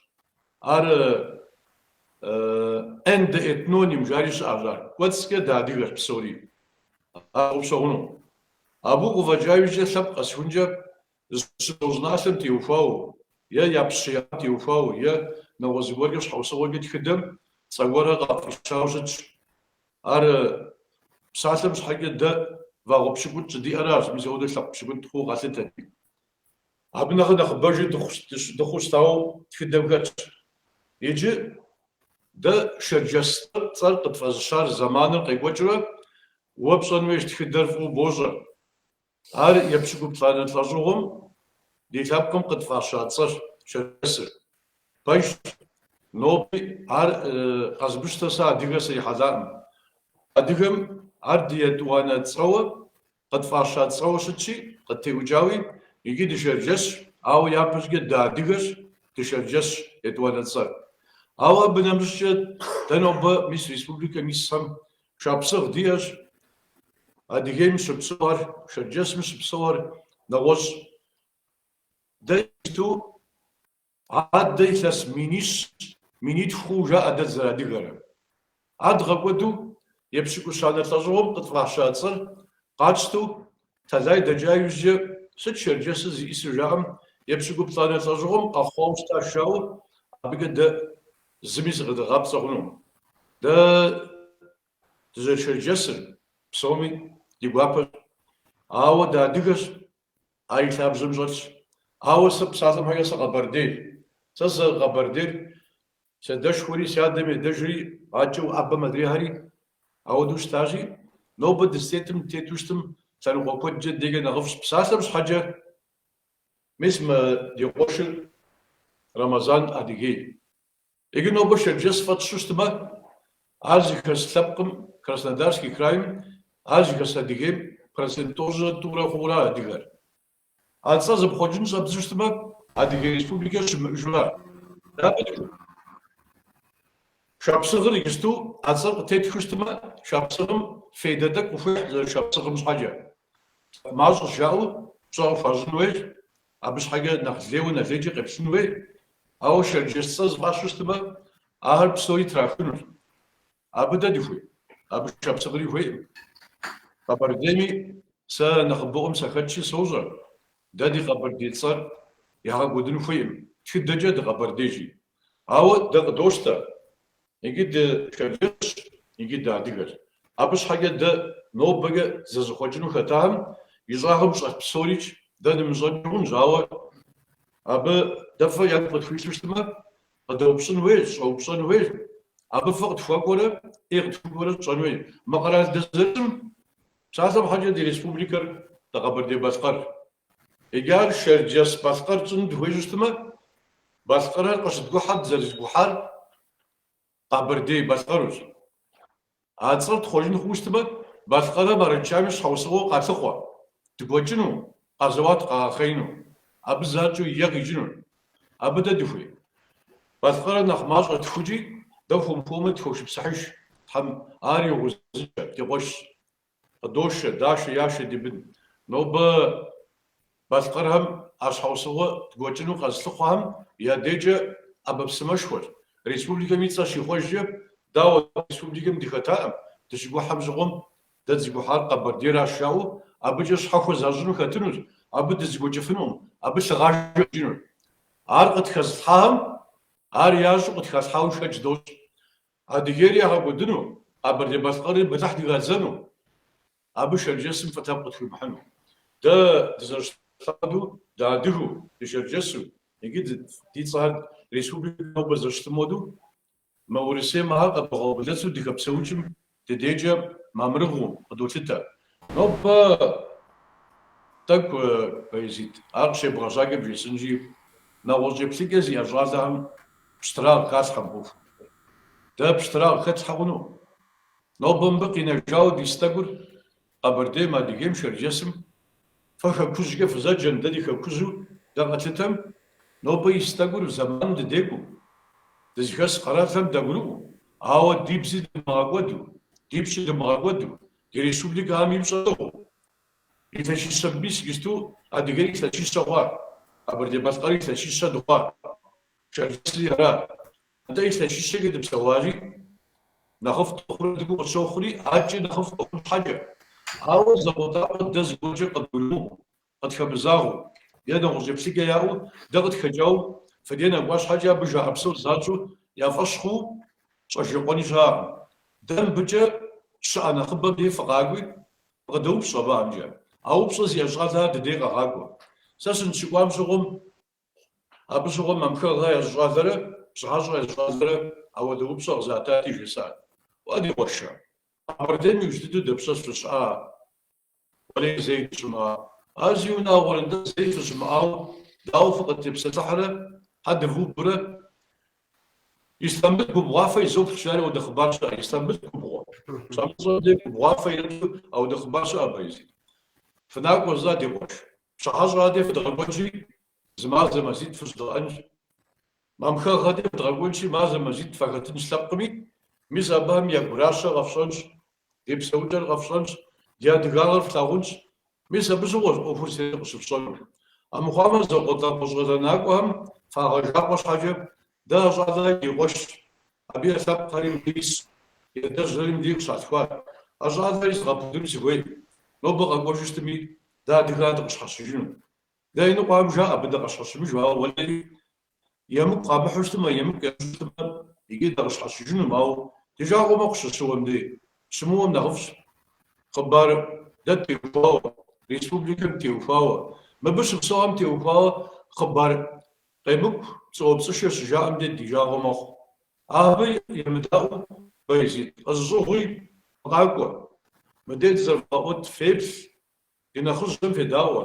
Speaker 2: Ар эндоэтноним жари щыӏэщ ар. Кӏуэцӏкӏэ дыадыгэщ псори. Ар щыгъупщэ хъунукъым. Абы къыфӏэкӏа иужькӏэ лъэпкъ къэсыхункӏэ зыщыпсэу щӏыналъэм теухуауэ е я пщы яӏэм теухуауэ е нэгъуэщӏ зыгуэркӏэ щхьэусыгъуэкӏэ тхыдэм цӏэ гуэрхэр къафӏищауэ щытщ. Ар псалъэм щхьэкӏэ дэ вагъуэ пщыкӏутӏ щӏыдиӏэращ, мис апхуэдэу лъэпкъ пщыкӏутӏ хъууэ къалъытэти. Абы нэхърэ нэхъыбэжи дыхъуу щытауэ тхыдэм хэтщ. Иджы дэ шэрджэс цӏэр къытфӏэзыщар зэманыр къекӏуэкӏыурэ, уэ пщӏэн хуейщ, тхыдэр фӏыуэ бощӏэ. Ар епщыкӏуплӏанэ лӏэщӏыгъуэм ди лъэпкъым къытфӏаща цӏэщ шэрджэсыр. Пэжщ, ноби ар къэзмыщтэ сэ адыгэ срихьэлӏакъым. Адыгэм ар ди етӏуанэ цӏэуэ къытфӏаща цӏэуэ щытщи, къыттеӏукӏауи, икӏи дышэрджэсщ, ауэ япэщӏыкӏэ дыадыгэщ, дышэрджэсщ етӏуанэ цӏэр. Ауэ абы нэмыщӏкӏэ дэ нобэ мис республикэм исхэм шапсыгъ диӏэщ, Адыгейм щыпсэуэр, Шэрджэсым щыпсэуэр нэгъуэщӏ. Дэ иджыпсту адэ илъэс минищ, минитху хъууэ жаӏэ дэ дызэрыадыгэрэ. Ар дгъэкӏуэду епщыкӏущанэ лӏэщӏыгъуэм къытфӏаща цӏэр къатщтэу тэлай дэкӏа иужькӏэ сыт шэрджэсыр зиӏысыр жаӏэм, епщыкӏуплӏанэ лӏэщӏыгъуэм къэхъуауэ щытащ жаӏэу, абыкӏэ дэ зыми зыкъыдгъапцӏэ хъунукъым. Дэ дызэрышэрджэсыр псоми ди гуапэщ, ауэ дыадыгэщ, ар и лъабжьэм щӏэлъщ. Ауэ сэ псалъэм щхьэкӏэ сыкъэбэрдей. Сэ сызэрыкъэбэрдейр си адэшхуэри, си адэм и адэжри, адэкӏэ уӏэбэм адрейхэри ауэдэу щытащи, нобэ дызытетым дытету щытым лъэныкъуэ куэдкӏэ дежкӏэ нэхъыфӏщ. Псалъэм щхьэкӏэ, мис мы ди къуэшыр Рэмэзан Адыгей. Иджы нобэ шэрджэс фӏэтщу щытмэ, ар зыхэс лъэпкъым, Краснодарский крайм, ар зыхэс Адыгейм процент тӏощӏрэ тӏурэ хъуура адыгэр. А цӏэр зэпхъуэкӏын щӏэбдзу щытмэ, Адыгей республикэр щымыӏэжура? Дэ абы дыхуей? Шапсыгъыр иджысту а цӏэр къытетхыу щытмэ, шапсыгъым фейдэ тӏэкӏу къыхуехь зэрышапсыгъым щхьэкӏэ. Мащӏэщ жаӏэу пщӏэ къыхуащӏын хуейщ, абы щхьэкӏэ нэхъ лейуэ нэ лейкӏэ къеплъын хуей, ауэ шэрджэс цӏэ зыфӏащу щытмэ, ахэр псори трахынущ. Абы дэ дыхуей, абы шапсыгъри хуейкъым. Къэбэрдейми сэ нэхъыбэӏуэм сахэтщи сощӏэ, дэ ди къэбэрдей цӏэр ягъэкӏуэдыну хуейкъым, тхыдэкӏэ дыкъэбэрдейщи. Ауэ дэ къыдощтэ, Иджы дышэрджэсщ, иджы дыадыгэщ. Абы щхьэкӏэ дэ нобэкӏэ зэзыхъуэкӏыну хэтахэм и щӏагъым щӏэлъ псорикӏ дэ дымыщӏэнкӏи хъунщ, ауэ абы дэ фӏы ягу къытхуилъу щытмэ, къыдэупщӏын хуейщ, щӏэупщӏэн хуейщ. Абы фӏы къытхуэкӏуэрэ ӏей къытхуэкӏуэрэ тщӏэн хуейщ. Мы къэрал дызэрысым, псалъэм щхьэкӏэ ди республикэр дэ Къэбэрдей-Балъкъэр. Иджы ар Шэрджэс-Балъкъэр тщӏыну дыхуейщу щытмэ, Балъкъэрхэр къыщыдгухьэр дызэрызэгухьар Къэбэрдей-Балъкъэрущ. А цӏэр тхъуэжын хъууэ щытмэ, балъкъэрхэм арыншами щхьэусыгъуэу къалъыхъуэ, дыгуэкӏыну, къэзэуат къагъэхъеину. Абы занщӏэу е къикӏынут. Абы дэ дыхуей. Балъкъэрыр нэхъ мащӏэ тхукӏи, дэ хуэм-хуэмурэ тхошыпсыхьыж, Тхьэм ар игъэузыншэ, ди къуэшщ. Къыдошэ, дашэ, яшэ ди бын. Нобэ балъкъэрхэм а щхьэусыгъуэ дгуэкӏыну къэзылъыхъуэхэм я дежкӏэ ӏэмэпсымэшхуэщ. Республикэм и цӏэр щихъуэжкӏэ, дауэ республикэм дыхэтаӏым, дыщыгухьэм щыгъуэм дэ дызыгухьар Къэбэрдейращ жаӏэу, абыкӏэ щхьэхуэ защӏыну хэтынущ, абы дызэгуэкӏыфынукъым, абы лъыгъажэ къикӏынущ. Ар къытхэзылъхьахэм ар ящӏу къытхалъхьауэ шэч дощӏ. Адыгейр ягъэкӏуэдыну, Къэбэрдей-Балъкъэрыр бэлыхь дыхадзэну, абы Шэрджэсым фӏы лъэпкъ къытхуимыхьыну. Дэ дызэрыщытам хуэдэу дыадыгэу, дышэрджэсу, икӏи ди цӏэхэр республикэм нобэ зэрыщытым хуэдэу, мы Урысейм ахэр къэдбгъэубыдэцу дыхэпсэукӏым ди дежкӏэ мамырыгъэу къыдолъытэ. Нобэ тӏэкӏу, Баязит, ар къыщебгъэжьакӏэ бжесӏэнщи, нэгъуэщӏ еплъыкӏэ зиӏэ щӏалэхэм пщтырагъ халъхьэ мы ӏуэхум. Дэ пщтырагъ хэтлъхьэ хъуну. Нобэ мыбы къинэжауэ дис тӏэкӏур Къэбэрдейм, Адыгейм, Шэрджэсым фэ хэкужькӏэ фызэджэм, дэ ди хэкужьу дэ къэтлъытэм, нобэ ис тӏэкӏур зэманым дыдекӏуу, дызыхэс къэралхэм дагурыӏуэу, ауэ ди бзи дымыгъэкӏуэду, ди пщӏи дымыгъэкӏуэду, ди республикэхэм и пщӏэ тӏыгъыу. Илъэсищэ мис иджысту Адыгейр илъэсищэ хъуа, Къэбэрдей-Балъкъэр илъэсищэ дыхъуа, Шэрджэсри ара. Нтӏэ илъэсищэкӏэ дыпсэуари, нэхъыфӏ дыхъурэ дыкӏуэу къытщохъури, адэкӏи нэхъыфӏ дыхъун щхьэкӏэ. Ауэ закъуэтӏакъуэ дэ зыгуэркӏэ къыдгурымыӏуэу, къытхэмызагъэу е нэгъуэщӏ еплъыкӏэ яӏэу дэ къытхэкӏауэ фи дей нэкӏуа щхьэкӏэ абы жаӏэ псор занщӏэу я фӏэщ хъуу щӏэжэкъуэни щыӏэкъым. Дэ мыбыкӏэ щыӏэ нэхъыбэм дей фыкъакӏуи, фыкъыдэупщӏ абыхэмкӏэ. А упщӏэ зиӏэ щӏалэхэр ди дей къэгъакӏуэ. Сэ сыныщыкӏуам щыгъуэм Абы щыгъуэ Мамхэгъэ я зы щӏалэрэ Пщыхьэщӏэ я зы щӏалэрэ ауэдэ упщӏэ къызатати, жесӏат. Уэ, ди къуэшэ, Къэбэрдейм иужь дыдэу дапщэщ фыщыӏа? Уэлей, зэи дыщымыӏа. Ар зиунагъуэрэ, нтӏэ, зэи фыщымыӏауэ, дауэ фыкъыттепсэлъыхьрэ, хьэ дывубрэ? Истамбыл губгъуафэ изоплъ, жари ауэдэ хъыбар щыӏэ. Истамбыл губгъуэ. Щамыщӏэм дей губгъуафэ иреплъу ауэдэ хъыбар щыӏэ, Баязит. Фынакӏуэ зэ, ди къуэш. Пщыхьэщӏэ дей фыдгъэкӏуэнщи, зы мазэ мазитӏ фыщыдгъэӏэнщ. Мамхэгъэ дей фыдгъэкӏуэнщи, мазэ мазитӏ фахэтынщ лъэпкъми, мис абыхэм я гуращэ къэфщӏэнщ, ди псэукӏэр къэфщӏэнщ, ди адыгагъэр флъагъунщ. Мис абы щыгъуэщ ӏуэхур зытетыр къыщыфщӏэнур. Амыхъуамэ, закъуэтӏакъуэ щӏалэ накӏуэхэм фагъэжакъуэ щхьэкӏэ, дэ а щӏалэхэр ди къуэшщ, абы я лъэпкъхэри мыбы исщ, я адэжьхэри мыбдеж къыщалъхуат. А щӏалэхэри згъэпудыну сыхуейкъым. Нобэ къэкӏуэжу щытми, Дэ адыгэхэр дыкъыщхьэщыжыну. Дэ иныкъуэхэм жаӏэ абы дыкъыщхьэщымыжу, ауэ уэлэхьи, емыкӏу къамыхьу щытмэ, емыкӏу ящӏу щытмэ, икӏи дакъыщхьэщыжынум, ауэ ди жагъуэ мэхъу щыщыуэм дей. Щымыуэм нэхъыфӏщ. Хъыбар дэ ттеухуауэ, республикэм теухуауэ, мыбы щыпсэухэм теухуауэ хъыбар къемыкӏу, пцӏыуэпцӏышэ щыжаӏэм дей ди жагъуэ мэхъу. Абы емыдаӏуэу Баязит, къызыщӏыгъуи фыкъакӏуэ, мыдей дызэрывгъэӏуэт феплъ, Ди нэхъыжьхэм федаӏуэ,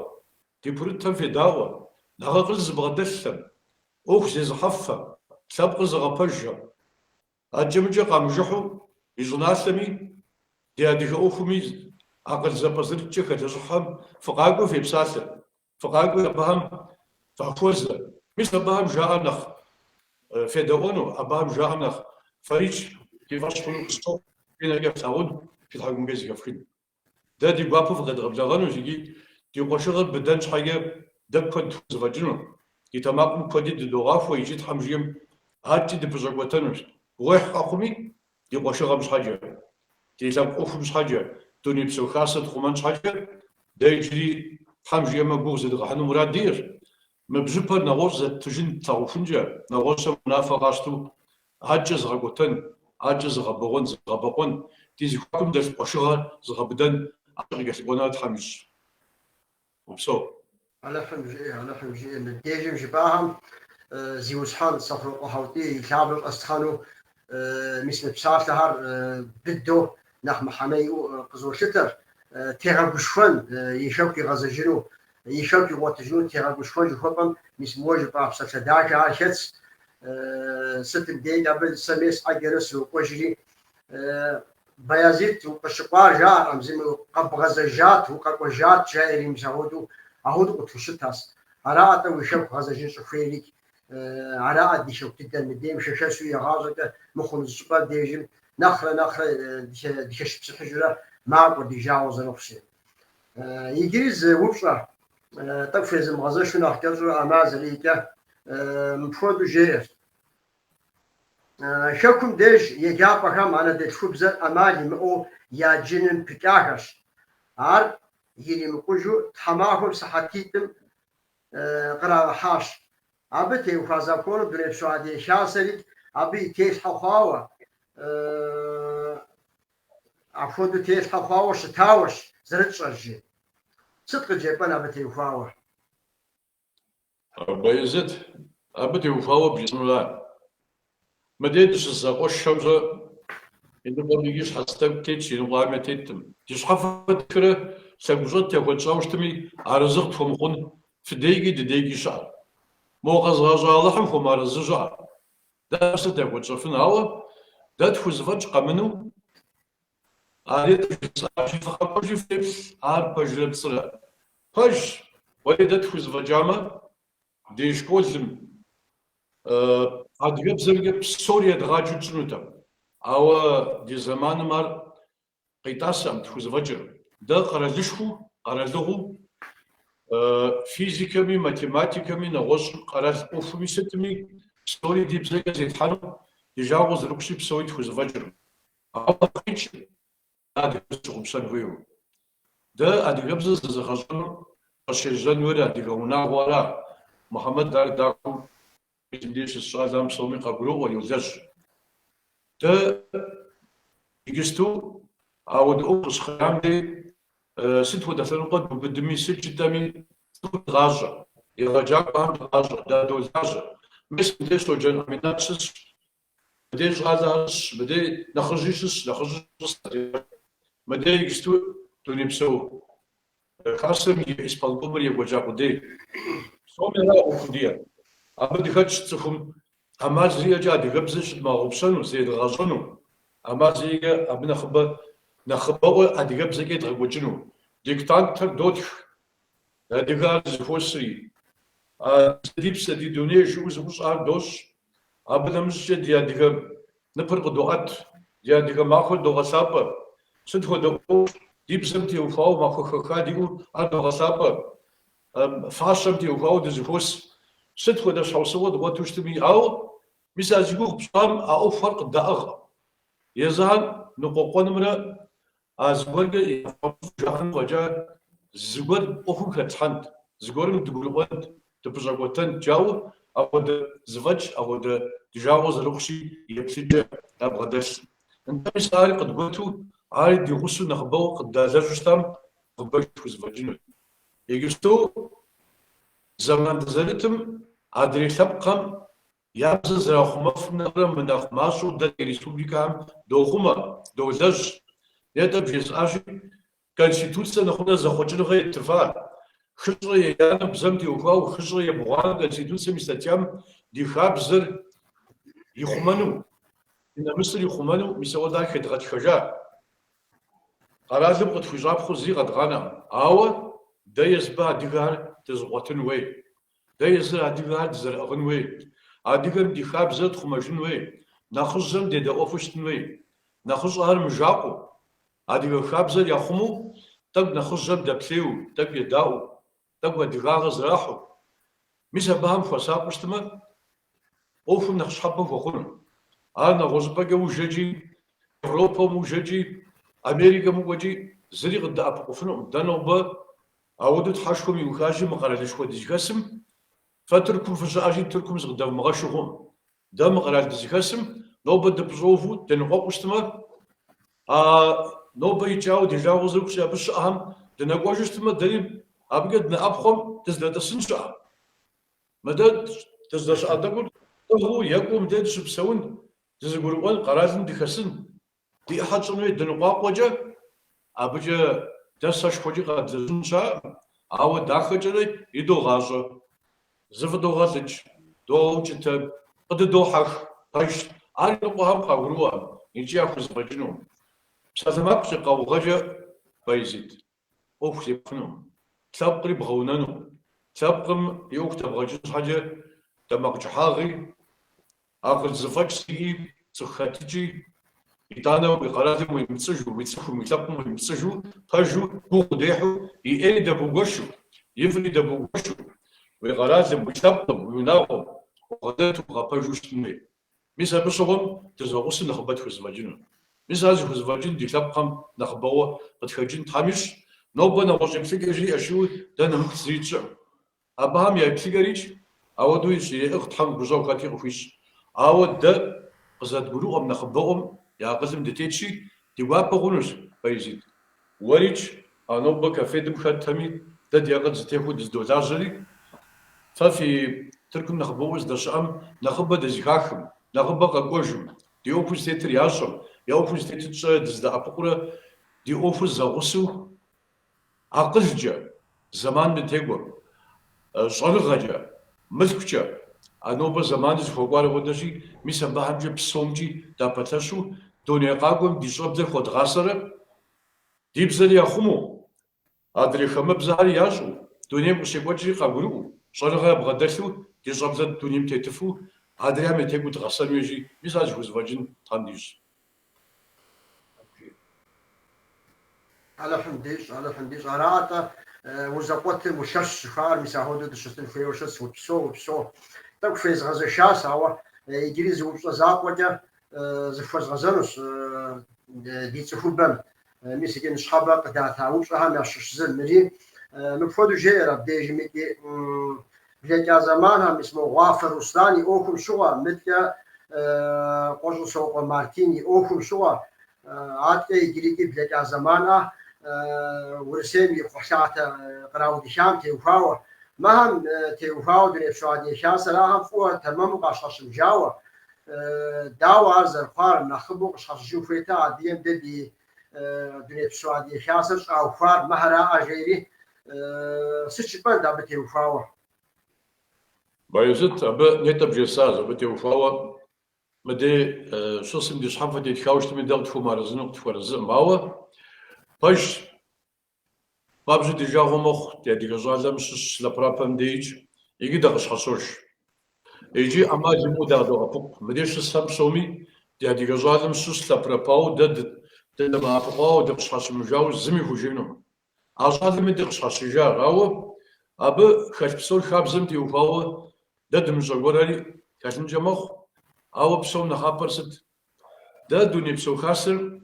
Speaker 2: ди курытхэм федаӏуэ, нэхъ акъыл зыбгъэдэлъхэм, ӏуэху зезыхьэфхэм, лъэпкъыр зыгъэпэжхэм. Адэкӏэ-мыкӏэ къамыжыхьу ди щӏыналъэми, ди адыгэ ӏуэхуми акъыл зэпӏэзэрыткӏэ хэлэжьыхьхэм фыкъакӏуэу фепсалъэ, фыкъакӏуи абыхэм фахуэзэ. Мис абыхэм жаӏэр нэхъ федэӏуэну, абыхэм жаӏэм нэхъ фэрикӏ фи фӏэщ хъуну къысщохъу, фи нэкӏэ флъагъун, фи тхьэкӏумэкӏэ зэхэфхын. Дэ ди гуапэу фыкъедгъэблэгъэнущ икӏи ди къуэшыгъэр быдэн щхьэкӏэ дэ куэд тхузэфӏэкӏыну. Ди тэмакъым куэди дыдогъахуэ икӏи Тхьэм жиӏэм адэкӏи дыпэщӏэкӏуэтэнущ. Гугъуехь къэхъуми, ди къуэшыгъэм щхьэкӏэ, ди лъэпкъ ӏуэхум щхьэкӏэ, дунейпсо хасэ тхъумэн щхьэкӏэ, дэ иджыри Тхьэм жиӏэмэ гугъу зедгъэхьыну мурад диӏэщ. Мы бжьыпэр нэгъуэщӏ зэттыжын тлъагъухункӏэ, нэгъуэщӏхэм унафэ къащтэу адэкӏэ зыгъэкӏуэтэн, адэкӏэ зыгъэбэгъуэн, зыгъэбэкъуэн, ди зэхуакум дэлъ къуэшыгъэр зыгъэбыдэн адэкӏэ къыкӏэлъыкӏуэнур Тхьэм ищӏ. Упсэу.
Speaker 1: Алыхьым жиӏэ, Алыхьым жиӏэ, мыбдежым жыпӏахэм зиусхьэн Сэхъурокъуэ Хьэутий и лъабжьэ щӏэслъхьэну мис мы псалъэхэр быдэу нэхъ мыхьэнэ иӏэу къызолъытэр. Тегъэгушхуэн, и хэку игъэзэжыну, и хэку игъуэтыжыну тегъэгушхуэн жыхуэпӏэм мис мы уэ жыпӏа псалъэ дахэхэр хэтщ. Сытым дежкӏэ абы сэ мес ӏэджэрэ срокӏуэжри, Баязит укъыщыкӏуар жаӏэркъым, зыми къэбгъэзэжат, укъэкӏуэжат жаӏэри мис ахуэдэу, ахуэдэу къытхущытащ. Араӏэ-тӏэ уи хэку гъэзэжын щӏыхуейрикӏ, араӏэ ди хэку дыдэр мыдейм хэхэсу игъащӏэкӏэ мыхъун зы щӏыпӏэ дежым нэхърэ нэхърэ дыхэшыпсыхьыжурэ макӏуэ ди жагъуэ зэрыхъущи. Иджыри зы упщӏэ, тӏэкӏу фезымыгъэзэшу нэхъ кӏэщӏу ӏэмал зэриӏэкӏэ мыпхуэдэу жеӏэр. Хэкум деж еджапӏэхэм анэдэлъхубзэр ӏэмал имыӏэу яджыным пыкӏахэщ. Ар иримыкъужу тхьэмахуэм сыхьэтитӏым кърагъэхьащ. Абы теухуа законым Дунейпсо Адыгэ Хасэри абы и телъхьэ хъуауэ, апхуэдэу телъхьэ хъуауэ щытауэщ зэрытщӏэр, жи. Сыт къыджепӏэн абы теухуауэ?
Speaker 2: Байзит, абы теухуауэ бжесӏэнура? Мыдей дыщыс зэкъуэшхэм-щэ иныкъуэм икӏи щхьэц тӏэкӏу тетщ, иныкъуэми теткъым. Ди щхьэфэ тхрэ лъэгущӏэт яхуэтщӏауэ щытми, арэзы къытхуэмыхъун фыдейкӏи дыдейкӏи щыӏэ. Мо къэзыгъэщӏа Алыхьым хуэмыарэзы щыӏэ. Дэ сыт яхуэтщӏэфын, ауэ дэ тхузэфӏэкӏ къэмынэу Ар нетӏэ жысӏащи, фыкъэкӏуэжи феплъ, ар пэжрэ пцӏырэ. Пэжщ, уэри дэ тхузэфӏэкӏамэ, ди школым адыгэбзэмкӏэ псори едгъаджэу тщӏынутэкъым. Ауэ ди зэманым ар къитӏасэкъым, тхузэфӏэкӏыр. Дэ къэралышхуэу, къэралыгъуэу, физикэми, математикэми, нэгъуэщӏ къэрал ӏуэхуми сытми, псори ди бзэкӏэ зетхьэну, ди жагъуэ зэрыхъущи, псори тхузэфӏэкӏыркъым. Ауэ абы къикӏкъым адыгэбзэр тщыгъупщэн хуейуэ. Дэ адыгэбзэ зэзыгъэщӏэнур къыщежьэн хуейр адыгэ унагъуэра. Мухьэмэд ар дахэу мыбдеж щыс щӏалэм псоми къагуроӏуэ, йолэжь. Дэ иджысту ауэдэ ӏуэху къыщыхъеям дей сыт хуэдэ лъэныкъуэ дубыдми, сыт жытӏэми, цӏыхур дгъащӏэ, егъэджакӏуэхэм дгъащӏэ, дадолажьэ. Мис мыбдеж Щоджэн Аминат щысщ, Мыдей щӏалэхэр щысщ, мыдей нэхъыжьи щысщ, нэхъыжьи щыс. Мыдей иджысту Дунейпсо Хасэм и исполкомыр екӏуэкӏа къудей. Псоми ара ӏуэху диӏэр. Абы дыхэтщ цӏыхум ӏэмал зэриӏэкӏэ адыгэбзэр щыдмыгъэгъупщэну, зедгъэщӏэну, ӏэмал зэриӏэкӏэ абы нэхъыбэ, нэхъыбэӏуэ адыгэбзэкӏэ едгъэкӏуэкӏыну. Диктантхэр дотх, Адыгэхэр зэхуосри, ди псэ, ди дуней жыӏэу зэӏущӏэр дощӏ. Абы нэмыщӏкӏэ ди адыгэ ныпыр къыдоӏэт, ди адыгэ махуэр догъэлъапӏэ. Сыт хуэдэ ӏуэху ди бзэм теухуауэ махуэ хэха диӏэу ар догъэлъапӏэ. Фащэм теухуауэ дызэхуос. Сыт хуэдэ щхьэусыгъуэ дгъуэту щытми, ауэ мис а зи гугъу пщӏам а ӏуэхухэр къыддаӏыгъкъым. Езыхэм ныкъуэкъуэнымрэ А зыгуэркӏэ яфӏэмыфӏу жаӏэну фӏэкӏа, зыгуэр ӏуэхум хэтлъхьэнт, зыгуэрым дыгурыӏуэнт, дыпэщӏэкӏуэтэнт жаӏэу апхуэдэ зэфӏэкӏ, апхуэдэ ди жагъуэ зэрыхъущи еплъыкӏэ ябгъэдэлъ. Нтӏэ, мис ари къыдгуэту, ари ди гъусэу нэхъыбэу къыддалэжьу щытам, нэхъыбэж тхузэфӏэкӏынут. Иджыпсту зэман дызэрытым адрей лъэпкъхэм Я бзэ зэрахъумэфым нэхърэ мынэхъ мащӏэу дэ ди республикэхэм дохъумэ, долэжь. Нетӏэ бжесӏащи, Конституцэ нэхъунэ зэхъуэкӏыныгъэ еттыфа. Хыщӏрэ еянэ бзэм теухуауэ хыщӏрэ ебгъуанэ Конституцэм и статьям ди хабзэр ихъумэну, ди нэмысыр ихъумэну мис ауэдэ ар хедгъэтхэжа. Къэралым къытхуищӏапхъэу зыри къэдгъанэкъым, ауэ дэ езыбы адыгэхэр дызэкъуэтын хуей. Дэ езыр адыгэхэр дызэрыӏыгъын хуей. Адыгэм ди хабзэр тхъумэжын хуей. Нэхъыжьхэм дедэӏуэфу щытын хуей. Нэхъыщӏэхэр мыжакъуэу, адыгэ хабзэр яхъумэу, тӏэкӏу нэхъыжьхэм дэплъейуэ, тӏэкӏу едаӏуэу, тӏэкӏу адыгагъэ зэрахьэу. Мис абыхэм хуэсакъыу щытмэ, ӏуэхум нэхъ щхьэпэ хуэхъуну. Ар нэгъуэщӏыпӏэкӏэ ужэкӏи, Европэм ужэкӏи, Америкэм укӏуэкӏи зыри къыддэӏэпыкъуфынукъым. Дэ нобэ ауэдэу Тхьэшхуэм иухащи, мы къэралышхуэ дызыхэсым, фэ Тыркум фыщыӏэщи, Тыркум зыкъыдэвмыгъэшу хъуӏым. Дэ мы къэрал дызыхэсым нобэ дыпэщӏэувэу дыныкъуэкъуу щытмэ, а нобэ икӏауэ ди жагъуэ зэрыхъущи, абы щыӏэхэм дынэкӏуэжу щытмэ, дэри абыкӏэ дынэӏэпхъуэм дыздэтӏысын щыӏэ. Мыдэ дыздэщыӏэ тӏэкӏур тӏыгъыу, екӏуу мыдэ дыщыпсэун, дызэгурыӏуэн, къэралым дыхэсын, ди ӏыхьэ тщӏын хуей дыныкъуакъуэкӏэ, абыкӏэ дэ сэшхуэкӏи къэдлэжьын щыӏэкъым, ауэ дахэкӏэрэ идогъащӏэ, зыфӏыдогъэлӏыкӏ, догъэукӏытэ, къыдыдохьэх, пэжщ, ар иныкъуэхэм къагурыӏуэкъым икӏи яхузэфӏэкӏынукъым. Псалъэмакъкӏэ, къаугъэкӏэ, Байзит. ӏуэху зепхьэнукъым, лъэпкъри бгъэунэнукъым. Лъэпкъым и ӏуэху дэбгъэкӏын щхьэкӏэ тэмакъкӏыхьагъи, акъыл зэфӏэкӏ зиӏи, цӏыху хэтыкӏи, итӏанэ уи къэралым уемыпцӏыжу, уи цӏыхум, уи лъэпкъым уемыпцӏыжу, пэжу, гугъу удехьу, и ӏейри дэбугуэшу, ифӏри дэбугуэшу, уи къэралым, уи лъэпкъым, уи унагъуэм убгъэдэту, бгъэпэжу щытын хуей. Мис абы щыгъуэм дызэгъусэу нэхъыбэ тхузэфӏэкӏыну. Мис ар зыхузэфӏэкӏын ди лъэпкъхэм нэхъыбэуэ къытхэкӏын Тхьэм ищӏ. Нобэ нэгъуэщӏ еплъыкӏэ жиӏэ жиӏэу дэ нэмыплъ зыри тщӏыӏым. Абыхэм я еплъыкӏэрикӏ ауэдэу щреӏыгъ Тхьэм гущӏэгъу хэти къыхуищӏ. Ауэ дэ къызэдгурыӏуэм нэхъыбэӏуэм я акъылым дытетщи, ди гуапэ хъунущ, Байзит. Уэрикӏ, а нобэ КАФФЕД-м хэтхэми. Дэ ди акъыл зэтехуэу дызэдолажьэри, фэ фи Тыркум нэхъыбэӏуэ здэщыӏэм нэхъыбэ дызэхахым, нэхъыбэ къэкӏуэжым, ди ӏуэхур зытетыр ящӏэм, я ӏуэхур зытетыр тщӏэрэ дызэдэӏэпыкъурэ ди ӏуэхур зэгъусэу акъылкӏэ, зэманым дытекӏуэм, щӏэныгъэкӏэ, мылъкукӏэ, а нобэ зэманыр зыхуэкӏуар апхуэдэщи, мис абыхэмкӏэ псомкӏи дапэлъэщу дуней къакӏуэм ди щӏэблэр хуэдгъасэрэ ди бзэри яхъумэу, Адрей хамэбзэхэри ящӏэу, дунейм къыщекӏуэкӏри къагурыӏуэу, щӏэныгъэ ябгъэдэлъу, ди щӏэблэр дунейм тетыфу, адрейхэм ятекӏуэу дгъэсэн хуейщи, мис ар зыхузэфӏэкӏын Тхьэм дищӏ.
Speaker 1: Алыхьым дищӏ, Алыхьым дищӏ. Ара-тӏэ, узэкъуэтым улъэщ жыхуаӏэр мис ахуэдэу дыщытын хуейуэ щытщ, упсэу, упсэу. Тӏэкӏу фезгъэзэшащ, ауэ иджыри зы упщӏэ закъуэкӏэ зыхуэзгъэзэнущ ди цӏыхубэм. Мис иджы ныщхьэбэ къыдата упщӏэхэм ящыщ зы мыри. Мыпхуэдэу жеӏэр абдежым икӏи блэкӏа зэманхэм, мис мо Гъуафэ Руслан и ӏуэхум щыгъуэ, мыткӏэ Къуэщӏысокъуэ Мартин и ӏуэхум щыгъуэ, аткӏэ иджырикӏи блэкӏа зэманӏэ Урысейм и кхъухьлъатэ къраудыхам теухуауэ. Мыхэм теухуауэ Дунейпсо Адыгэ Хасэр ахэм фӏыуэ тэмэму къащхьэщымыжауэ, Дауэ ар зэрыхъуар, нэхъыбэу къыщхьэщыжын хуейта адыгэм дэ ди Дунейпсо Адыгэ Хасэр щӏаухуар мыхэраӏэ жери, сыт жыпӏэнт абы теухуауэ?
Speaker 2: Баязыт, абы нетӏэ бжесӏащ, абы теухуауэ мыдей щысым ди щхьэм фэ тетхауэ щытми, дэ къытхуэмыарэзыну къытхуэарэзыӏым. Ауэ, пэжщ, Хуабжьу ди жагъуэ мэхъу ди адыгэ щӏалэм щыщ лъэпрапэм дейкӏ, икӏи дакъыщхьэщож. Икӏи ӏэмал имыӏэу дадоӏэпыкъу. Мыдей щысхэм псоми ди адыгэ щӏалэм щыщ лъэпрапауэ дэ дыдэмыӏэпыкъуауэ, дыкъыщхьэщымыжауэ зыми хужиӏэнукъым. А щӏалэми дыкъыщхьэщыжащ, ауэ абы хэлъ псор хабзэм теухуауэ дэ дымыщӏэ гуэрхэри хэлъынкӏэ мэхъу. Ауэ псом нэхъапэр сыт? Дэ Дунейпсо Хасэр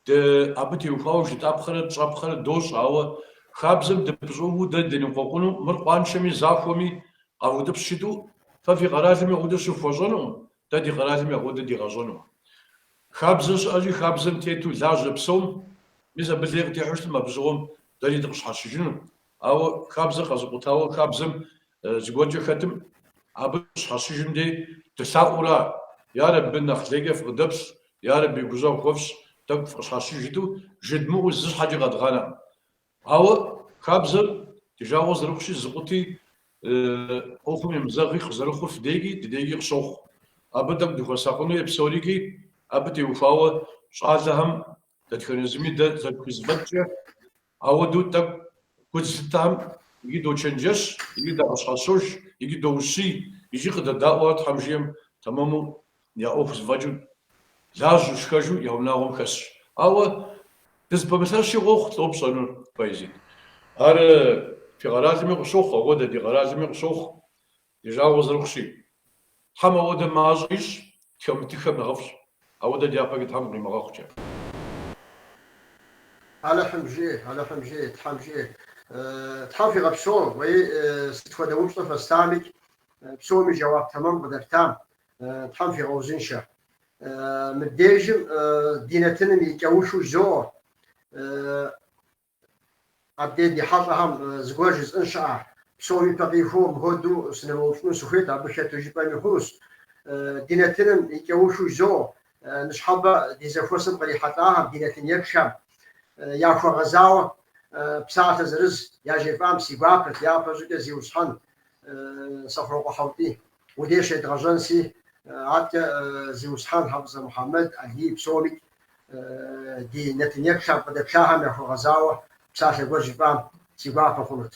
Speaker 2: Дэ абы теухуауэ жытӏапхъэрэ тщӏапхъэрэ дощӏ, ауэ хабзэм дыпыщӏэувэу дэ деныкъуэкъуну, мыр къуаншэми захуэми къаутӏыпщ жытӏэу, фэ фи къэралым апхуэдэ щыфхуэщӏэнукъым, дэ ди къэралым апхуэдэ дигъэщӏэнукъым. Хабзэ щыӏэщи, хабзэм тету лажьэ псом, мис абы лей къытехьэу щытым, абы щыгъуэм дэри дыкъыщхьэщыжыну. Ауэ хабзэр къэзыкъутауэ хабзэм зыгуэркӏэ хэтым, абы щхьэщыжым дей дылъаӏуэра, ярэби нэхъ лейкӏэ фыкъыдэплъ, ярэби гущӏэгъу хуэфщӏ, тӏэкӏу фыкъыщхьэщыж жытӏэу жыдмыӏэу зы щхьэкӏи къэдгъанэкъым. Ауэ хабзэр ди жагъуэ зэрыхъущи, зыкъути ӏуэхум емызэгъи къызэрыхъур фыдейкӏи дыдейкӏи къыщохъу. Абы тӏэкӏу дыхуэсакъыну хуей псорикӏи, абы теухуауэ щӏалэхэм дэтхэнэ зыми дэ зэрытхузэфӏэкӏкӏэ Ауэдэу тӏэкӏу гу зылъыттэхэм икӏи дочэнджэщ, икӏи дакъыщхьэщож, икӏи доущий, икӏи къыдэдаӏуэхэр Тхьэм жиӏэм тэмэму я ӏуэху зэфӏэкӏыу лажьэу, шхэжу я унагъуэм хэсщ. Ауэ дызыпэмылъэщи къохъу, лӏо пщӏэнур, Баязит. Ар фи къэралми къыщохъу, ауэдэ ди къэралми къыщохъу. Ди жагъуэ зэрыхъущи, Тхьэм ауэдэ мащӏэ ищӏ, тхэмытыххэм нэхъыфӏщ, ауэдэ дяпэкӏэ Тхьэм къимыгъэхъукӏэ.
Speaker 1: Алыхьым жиӏэ, Алыхьым жиӏэ, Тхьэм жиӏэ. Тхьэм фигъэпсэу, уей сыт хуэдэ упщӏэ фэстамикӏ, псоми жэуап тэмэм къыдэфтам, Тхьэм фигъэузыншэ. Мыбдежым ди нэтыным и кӏэухыу жызоӏэ. Абдей ди хьэщӏэхэм зыгуэр жысӏэн щыӏэ? Псом ипэ къихуэу мыхуэдэу сынывэупщӏыну сыхуейт, абы хэту жыпӏэми хъунущ. Ди нэтыным и кӏэухыу жызоӏэ, ныщхьэбэ ди зэхуэсым кърихьэлӏахэм, ди нэтын еплъхэм яхуэгъэзауэ псалъэ зырыз яжефӏам си гуапэт, япэщӏыкӏэ зиусхьэн Сэхъурокъуэ Хьэутий удей щедгъэжьэнси, аткӏэ зиусхьэн Хьэфӏыцӏэ Мухьэмэд, Алий псомикӏ Ди нэтын еплъхэм къыдэплъахэм яхуэгъэзауэ псалъэ гуэр жыпӏам си гуапэ хъунут.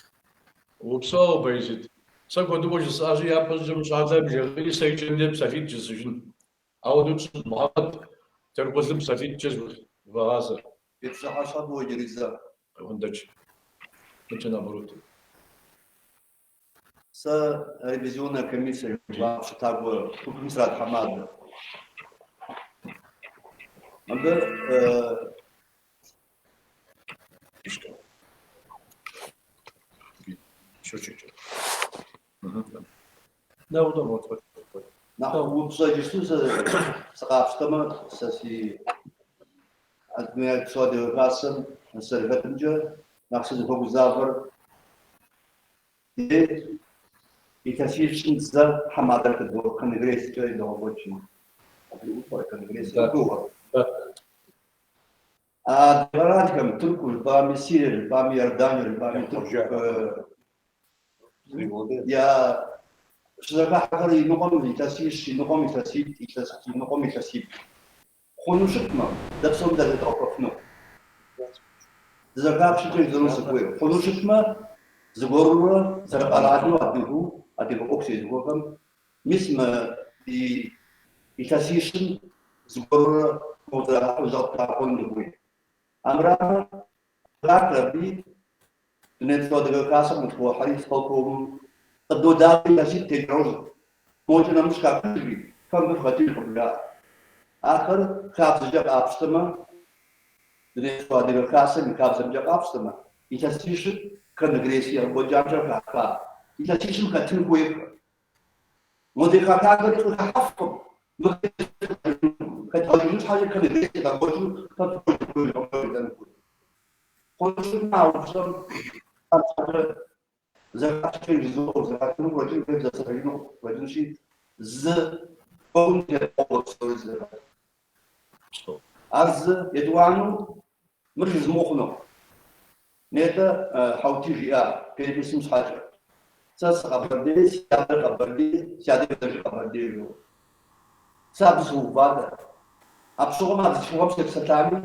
Speaker 2: Упсэу, Баязит. Сэ куэдыӏуэ жысӏащи, япэщӏыкӏэ мы щӏалэм жегъыӏи, сэ икӏэм дей псалъитӏ жысӏэжын. Ауэдэу тщӏын, Мухьэмэд, Теркъулым псалъитӏкӏэ зыхуэгъазэ.
Speaker 5: Ди пщыхьэщхьэ фӏыуэ иджыри зэ.
Speaker 2: Къеӏуэнтӏэкӏ. Мыкӏэ наоборот.
Speaker 5: Сэ ревизионнэ комиссэ жыхуаӏэ къэпщытакӏуэ гупым сратхьэмадэ. Абы Нэхъ упщӏэ иджыпсту сэ сыкъапщтэмэ, сэ си Дунейпсо Адыгэ Хасэм сызэрыхэтымкӏэ. Нэхъ сызыхуэгузавэр ди илъэсищым зэ тхьэмадэр къыдох, конгресскӏэ идогъэкӏуэкӏым. Абы ӏупӏэр конгресс гугъэр. Адрей къэралхэм, Тырку жыпӏами, Сирие жыпӏами, Иордание жыпӏами, Тырку я щызэхыхьэхэр иныкъуэм илъэсищ, иныкъуэм илъэситӏ, илъэс иныкъуэм илъэсиплӏ. Хъуну щытмэ, дэ псоми дазэдгъэхуэфыну. Дызэхапщэкӏэ жысӏэну сыхуей. Хъуну щытмэ, зыгуэрурэ зэрыкъэралу адыгэу, адыгэ ӏуэху зезыхуэхэм, мис мы ди илъэсищым зыгуэрурэ модрахьэу зыкъыттрахуэну дыхуей. Армырамэ, хахыр абыи Дунейпсо Адыгэ Хасэм къытхохьэри, исполкомым къыдодаӏуэ илъэситӏ текӏауэ мокӏэ нэмыщӏ хахыжри, фэ мыбы фыхэтыж къыбжаӏэ. Ахэр хабзэкӏэ къапщтэмэ, Дунейпсо Адыгэ Хасэм и хабзэмкӏэ къапщтэмэ, илъэсищыр конгресс егъэкӏуэкӏамкӏэ хаха, илъэсищым хэтын хуейхэр. Модрей хахахэри къыхыхьэфкъым, мыхэри хэдгъэкӏыжын щхьэкӏэ конгресс егъэкӏуэкӏыу фэ фыхуей жыӏэн хуей. Хъуну щытмэ, а упщӏэм щхьэкӏэ зэхапщэкӏэ жызоӏэу, зэхахыну къыщӏэкӏын хуейм зэпсэлъэжыну къыщӏэкӏынщи, зы ӏуэхум тетӏуэу псори зэхэт. Ар зы, етӏуанэу мыр жызмыӏэу хъунукъым. Нетӏэ Хьэутий жиӏа переписым щхьэкӏэ. Сэ сыкъэбэрдей, си адэр къэбэрдей, си адэр адэжыр къэбэрдей жиӏэу. Сэ абы сыуватэ. Апщыгъуэм а бзылъхугъэм сепсэлъами,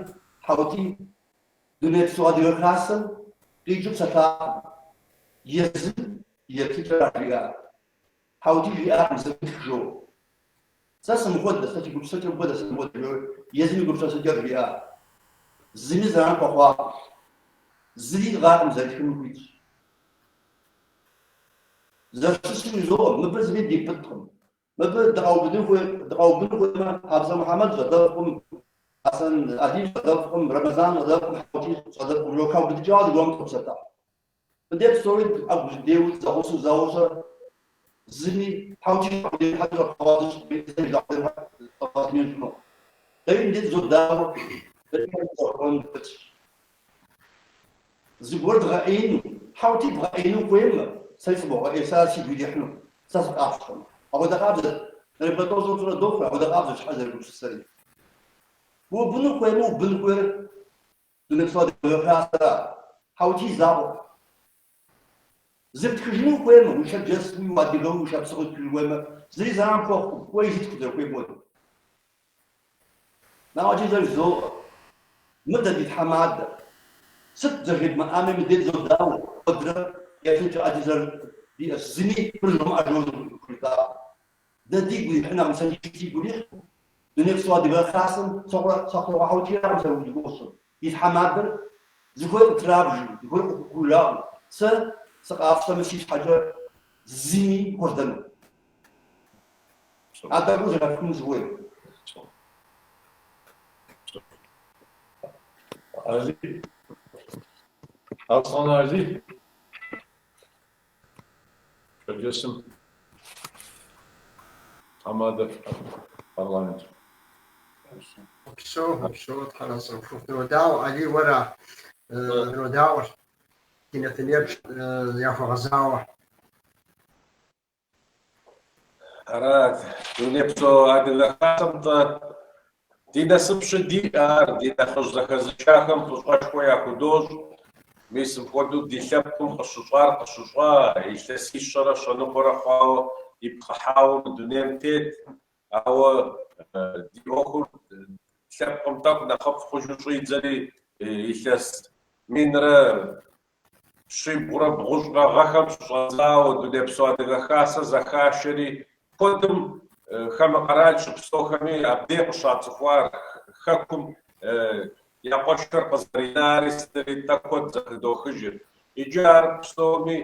Speaker 5: Хьэутий Дунейпсо Адыгэ Хасэм къикӏыу псэлъакъым. Езым и еплъыкӏэр жиӏа. Хьэутий жиӏакъым зымытх жоу. Сэ сымыхуэдэ, сэ си гупсысэкӏэм хуэдэ сымыхуэдэ жоуи, езым и гупсысэкӏэр жиӏа. Зыми зэран хуэхъуакъым. Зыри иӏыгъакъым зэритхыну хуитщ. Зэрыщысу жызоӏэ, мыбы зыми дипӏытӏкъым. Мыбы дыкъаубыдын хуей, дыкъаубыдын хуеймэ, Хьэфӏыцӏэ Мухьэмэд щӏалэфӏкъым, Хьэсэн Алий щӏалэфӏкъым, Рэмэзан щӏалэфӏкъым, Хьэутий щӏалэфӏкъым жо хаубыдыкӏауэ зыгуэрым топсэлъыхь. Мыдей псори ӏэгу зэдеуэу зэгъусэу зэгъусэ зыми Хьэутий щӏэкъудей хьэкӏэ щӏэпхъуэгъуэ Дэри мыдей дызодауэ, дэри дызэхуэн пытщ. Зыгуэр дгъэӏеину, Хьэутий бгъэӏеину хуеймэ, сэри сыбогъэӏей, сэ ар сигу ирихьыну, сэ сыкъапщтэмэ. Апхуэдэ къабзэт, нэрыбгэ тӏощӏрэ пщӏырэ дохъур, апхуэдэ къабзэт щхьэ зэрыгупсысэри. Убыну хуеймэ, убын хуейр Дунейпсо Адыгэ Хасэра, Хьэутий закъуэкъым. Зыптхыжыну хуеймэ, ушэрджэсуи, уадыгэуи, ушапсыгъыу зыптхыжыну хуеймэ, зыри зэран пхуэхъукъым, кӏуэи зытх узэрыхуейм хуэдэу. Нэгъуэщӏи зэрыжызоӏэ, мыр дэ ди тхьэмадэ. Сыт зэжедмыӏами, мыдей дызодауэ, куэдрэ еплъыкӏэ ӏэджи зэрыдиӏэщ, зыми мыр жомыӏэ жоуэ зыхужытӏакъым. Дэ дигу ирихьынукъым, сэ сигу ирихькъым. Дунейпсо Адыгэ Хасэм Сэхъурокъуэ Хьэутийракъым сэ зи гугъу сщӏыр. И тхьэмадэр зыхуейр къытрабжу, зыхуейр къыхужаӏэу, сэ сыкъапщтэмэ, си щхьэкӏэ зыми хуэздэнукъым. А тӏэкӏур зэхэфхыну сыхуейт.
Speaker 2: Алий, Аслъэн Алий, Шэрджэсым тхьэмадэ парламент.
Speaker 1: Упсэу, упсэу, Тхьэ насып Дынодауэ, Алий, уэра дынодауэр, ди нэтынеплъ яхуэгъэзауэ.
Speaker 6: Арат, Дунейпсо Адыгэ Хасэм-тӏэ ди насыпщи диӏэ ар, ди нэхъыжь зэхэзышахэм фӏыщӏэшхуэ яхудощӏ. Мис мыпхуэдэу ди лъэпкъым къыщыщӏар къыщыщӏа, илъэсищэрэ щэныкъуэрэ хъуауэ ипхъыхьауэ мы дунейм тет, ауэ ди ӏуэхур лъэпкъым тӏэкӏу нэхъыфӏ хъужу щӏидзэри илъэс минрэ щибгъурэ бгъущӏрэ гъэхэм щыщӏэдзауэ Дунейпсо Адыгэ Хасэ зэхашэри, куэдым хамэ къэрал щыпсэухэми абдей къыщацӏыхуар, хэкум я къуэшхэр къызэринари сытри тӏэкӏу куэд зэхыдохыжыр. Иджы ар псоми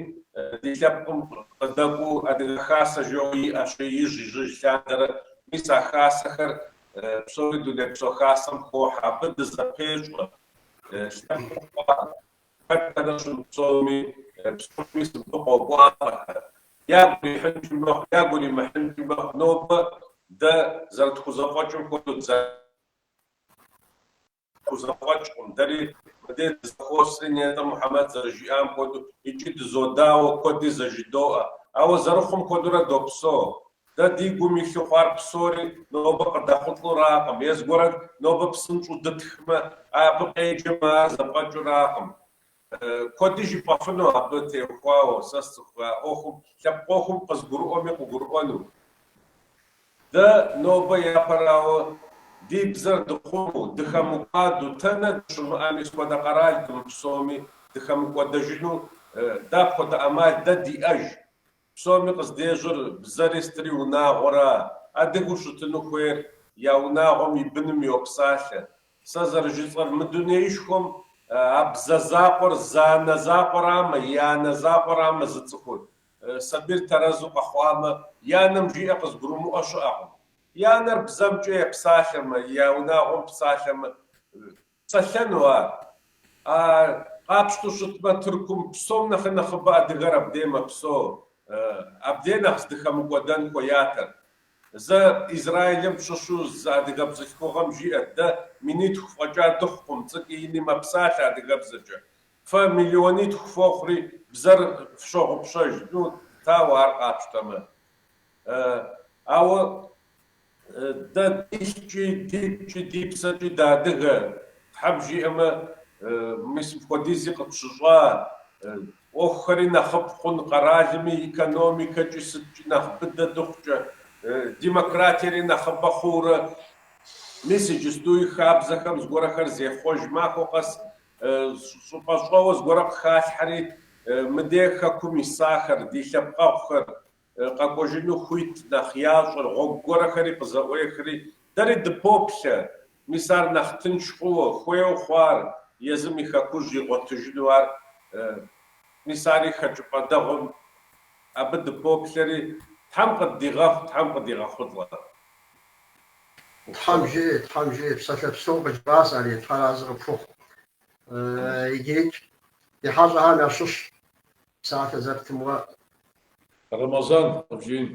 Speaker 6: ди лъэпкъым къыдэкӏуэу Адыгэ Хасэ жиӏэу иӏэщи, ижь-ижьыж лъандэрэ мис а хасэхэр псори Дунейпсо Хасэм хохьэ, абы дызэпещӏэ. Лъэпкъым хъуар хэт дэнэ щымыпсэуми, псори мис мыбы къокӏуалӏэхэр. Ягу ирихьынкӏи мэхъу, ягу иримыхьынкӏи мэхъу. Нобэ дэ зэрытхузэфӏэкӏым хуэдэу. тхузэфӏэкӏкъым. Дэри мыдей дызэхуосри, нетӏэ Мухьэмэд зэрыжиӏам хуэдэу, икӏи дызодауэ, куэди зэжыдоӏэ. Ауэ зэрыхъум хуэдэурэ допсэу. Дэ ди гум илъу хъуар псори нобэ къыдэхъулӏуракъым, е зыгуэрэ нобэ псынщӏэу дытхмэ, абы къеджэмэ, ар зэфӏэкӏыуракъым. Куэди жыпӏэфыну абы теухуауэ, сэ сцӏыху а ӏуэхум, лъэпкъ ӏуэхум къызыгурыӏуэми къыгурыӏуэну. Дэ нобэ япэрауэ ди бзэр дыхъумэу, дыхэмыкӏуадэу, тэнэ дыщымыӏэми, сыт хуэдэ къэрал дымыпсэуми, дыхэмыкӏуэдэжыну дэ апхуэдэ ӏэмал дэ диӏэж. Псоми къыздежьэр бзэри сытри унагъуэра, адыгэу щытыну хуейр я унагъуэм и быным йопсалъэ. Сэ зэрыжысӏэр, мы дунеишхуэм а бзэ закъуэр зы анэ закъуэрамэ, и анэ закъуэрамэ зыцӏыхур. Сабийр тэрэзу къэхъуамэ, и анэм жиӏэ къызыгурымыӏуэ щыӏэкъым. И анэр бзэмкӏэ епсалъэмэ, я унагъуэм псалъэмэ, псэлъэну ар. А къапщтэу щытмэ, Тыркум псом нэхъы нэхъыбэ адыгэр абдей мэпсэу. Абдей нэхъ здыхэмыкӏуэдэн хуеятэр. Зэ Израилым щыщу зы адыгэ бзылъхугъэм жиӏэт, Дэ минитху фӏэкӏа дыхъукъым, цӏыкӏи ини мэпсалъэ адыгэбзэкӏэ. Фэ миллионитху фохъури, бзэр фщогъупщэж. Ну, дауэ ар къапщтэмэ. Ауэ дэ дилъкӏи, дигукӏи, ди псэкӏи дыадыгэ. Тхьэм жиӏэмэ, мис мыпхуэдизи къытщыщӏа ӏуэхухэри нэхъыфӏ хъун, къэралми экономикэкӏи сыткӏи нэхъ быдэ дыхъукӏэ, демократиери нэхъыбэ хъуурэ, мис иджыстуи хабзэхэм зыгуэрэхэр зехъуэж махуэ къэс щӏыпӏэ щӏэуэ зыгуэрэ къыхалъхьэри, мыдей хэкум исахэр, ди лъэпкъэгъухэр къэкӏуэжыну хуит нэхъ ящӏыр, гъуэгу гуэрэхэри къызэӏуехри, дэри дыпоплъэ, мис ар нэхъ тынш хъууэ, хуейуэ хъуар, езым и хэкужь игъуэтыжыну ар, мис ари хэкӏыпӏэ дэгъуэм абы дыпоплъэри, Тхьэм къыддигъэхъу, Тхьэм къыдигъэхъулӏэ.
Speaker 1: Тхьэм жиӏэ, Тхьэм жиӏэ, псалъэ псэу къыжыпӏащ, Алий, Тхьэр арэзы къыпхухъу. Иджырикӏ ди хьэщӏэхэм ящыщ псалъэ зэптым уэ.
Speaker 2: Рэмэзан, къыбжиӏэн.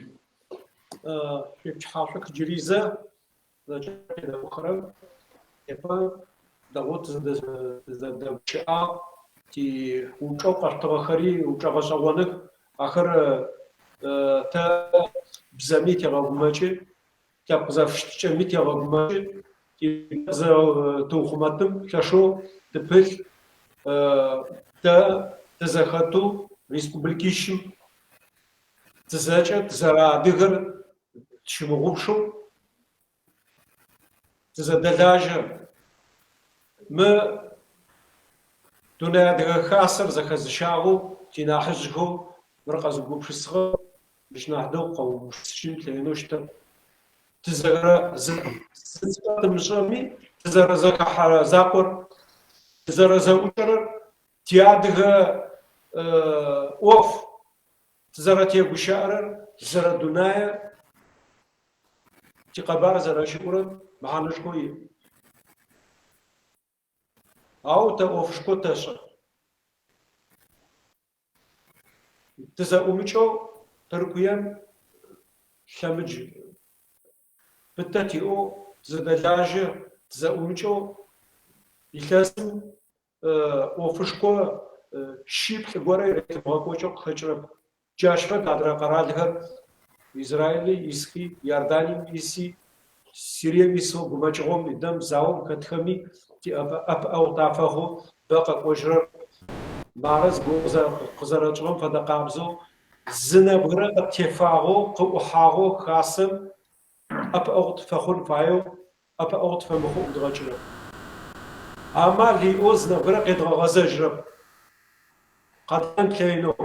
Speaker 4: Шъуипчыхьашӏох джыри зэ зэкӏэ къедэӏухэрэм непэ дэгъоу тызэдэгущыӏагъ, ти упчӏэу къэшъутыгъэхэри упчӏэ гъэшӏэгъоных, ахэр тэ бзэми тегъэгумэкӏы. Лъэпкъ зэфыщытыкӏэми тегъэгумэкӏы, тибзэ тыухъумэтым лъэшэу тыпылъ. Тэ тызэхэтэу республикищым тызэкӏэ тызэрэадыгэр тщымыгъупшэу тызэдэлажьэ. Мы Дунэе Адыгэ Хасэр зэхэзыщагъэу тинахьыжъхэу мыр къэзыгупшысыгъэ Мыщ нахь дэгъу къэугупшысыжьын плъэкӏынэу щытэп. Тызэрэ зыцӏэ тымышӏэми, тызэрэзэхэхьэрэ закъор, тызэрэзэӏукӏэрэр тиадыгэ ӏоф, тызэрэтегущыӏэрэр зэрэдунае тикъэбар зэрэщыӏурэм мэхьанэшхо иӏ. Ау тэ ӏофышхо тэшӏэ. Тызэӏумыкӏэу Тыркуем лъэмыдж пытэ тиӏэу тызэдэлажьэ, тызэӏумыкӏэу илъэсым ӏофышхо щиплӏ горэ ретымыгъэкӏокӏэу къыхэкӏырэп. Джащ фэд адрэ къэралхэр, Израилы исхи, Иорданием иси, Сирием исэу гумэкӏыгъом идэм заом хэтхэми тиӏэпыӏэгъу тафэхъу, бэ къэкӏожьырэр. Мары зигугъу къызэрэтшӏыгъэм фэдэ къабзэу зы нэбгырэ къыттефагъэу, къыӏухьагъэу хасэм ӏэпыӏэгъу тыфэхъун фаеу, ӏэпыӏэгъу тыфэмыхъоу ӏудгъэкӏырэп. Амал иӏэу зы нэбгырэ къедгъэгъэзэжьырэп. Къэдгъэнэн тлъэкӏынэу.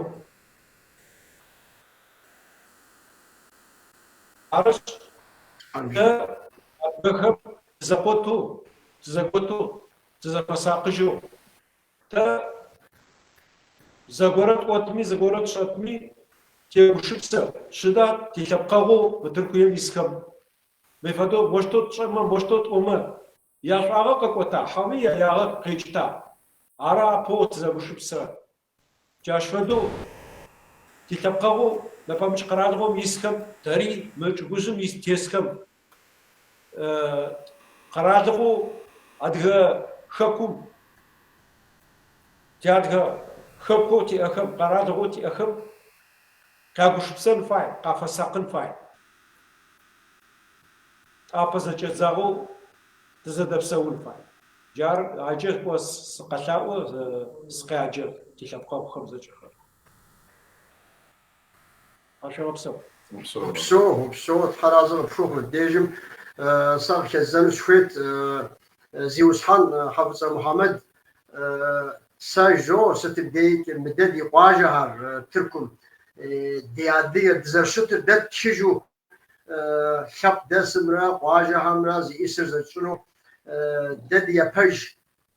Speaker 4: Арышъ, тэ адыгэхэм тызэкъотэу, тызэготэу, тызэфэсакъыжьэу, тэ зэгорэ тӏотми, зэгорэ тшӏэтми тегушыпсэ, шъыда тилъэпкъэгъоу мы Тыркуем исхэм мы фэдэу мощтэу тшӏэмэ, мощтэу тӏомэ, яшӏуагъэ къэкӏота, хьауми яягъэ къекӏыта? Ары апэу тызэгушыпсэрэр. Джащ фэдэу тилъэпкъэгъоу нэпэмыкӏ къэралыгъом исхэм, тэри мы чӏыгужъым ис тесхэм, къэралыгъоу Адыгэ. Хэкум, тиадыгэ хэкоу тиӏэхэм, къэралыгъоу тиӏэхэм къягушыпсэн фай, къафэсакъын фай. Тӏапэ зэкӏэдзагъэу тызэдэпсэун фай. Джар аджэ кӏо сыкъэлъаӏо, сыкъяджэ тилъэпкъэгъухэм зэкӏэхэр. Тхьашъуегъэпсэу.
Speaker 1: Упсэу, упсэу, Тхьэразэ къыпхухъу мыбдежым. Сэ къыхэздзэну сыхуейт, зиусхьэн Хьэфӏыцӏэ Мухьэмэд, сэ жызоӏэ сытым дейкӏ мы дэ ди къуажэхэр Тыркум, ди адыгэ дызэрыщытыр дэ ттхыжу лъэпкъ дэсымрэ къуажэхэмрэ зиӏисыр зэтщӏыну дэ ди япэж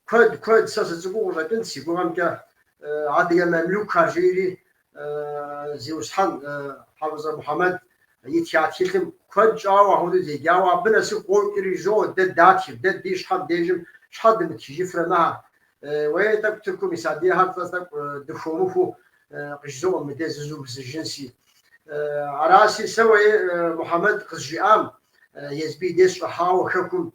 Speaker 1: куэд куэд сэ сыцӏыкӏуу къыщӏэкӏынт си гугъэмкӏэ адыгэ мамлюкхэр жиӏэри зиусхьэн Хьэфӏыцӏэ Мухьэмэд итха тхылъым куэд щӏауэ апхуэдэу деджауэ абы нэсыху къокӏри жызоӏэ дэ датхыр, дэ ди щхьэм дежым щхьэ дымытхыжыфрэ мыхэр. Уей тӏэкӏу Тыркум ис адыгэхэр цӏэ тӏэкӏу дыхуэмыхуу къыжызоӏэ мыдей зызубзыжынси. Араси, сэ уей Мухьэмэд къызжиӏам, езби дей сщӏыхьауэ хэкум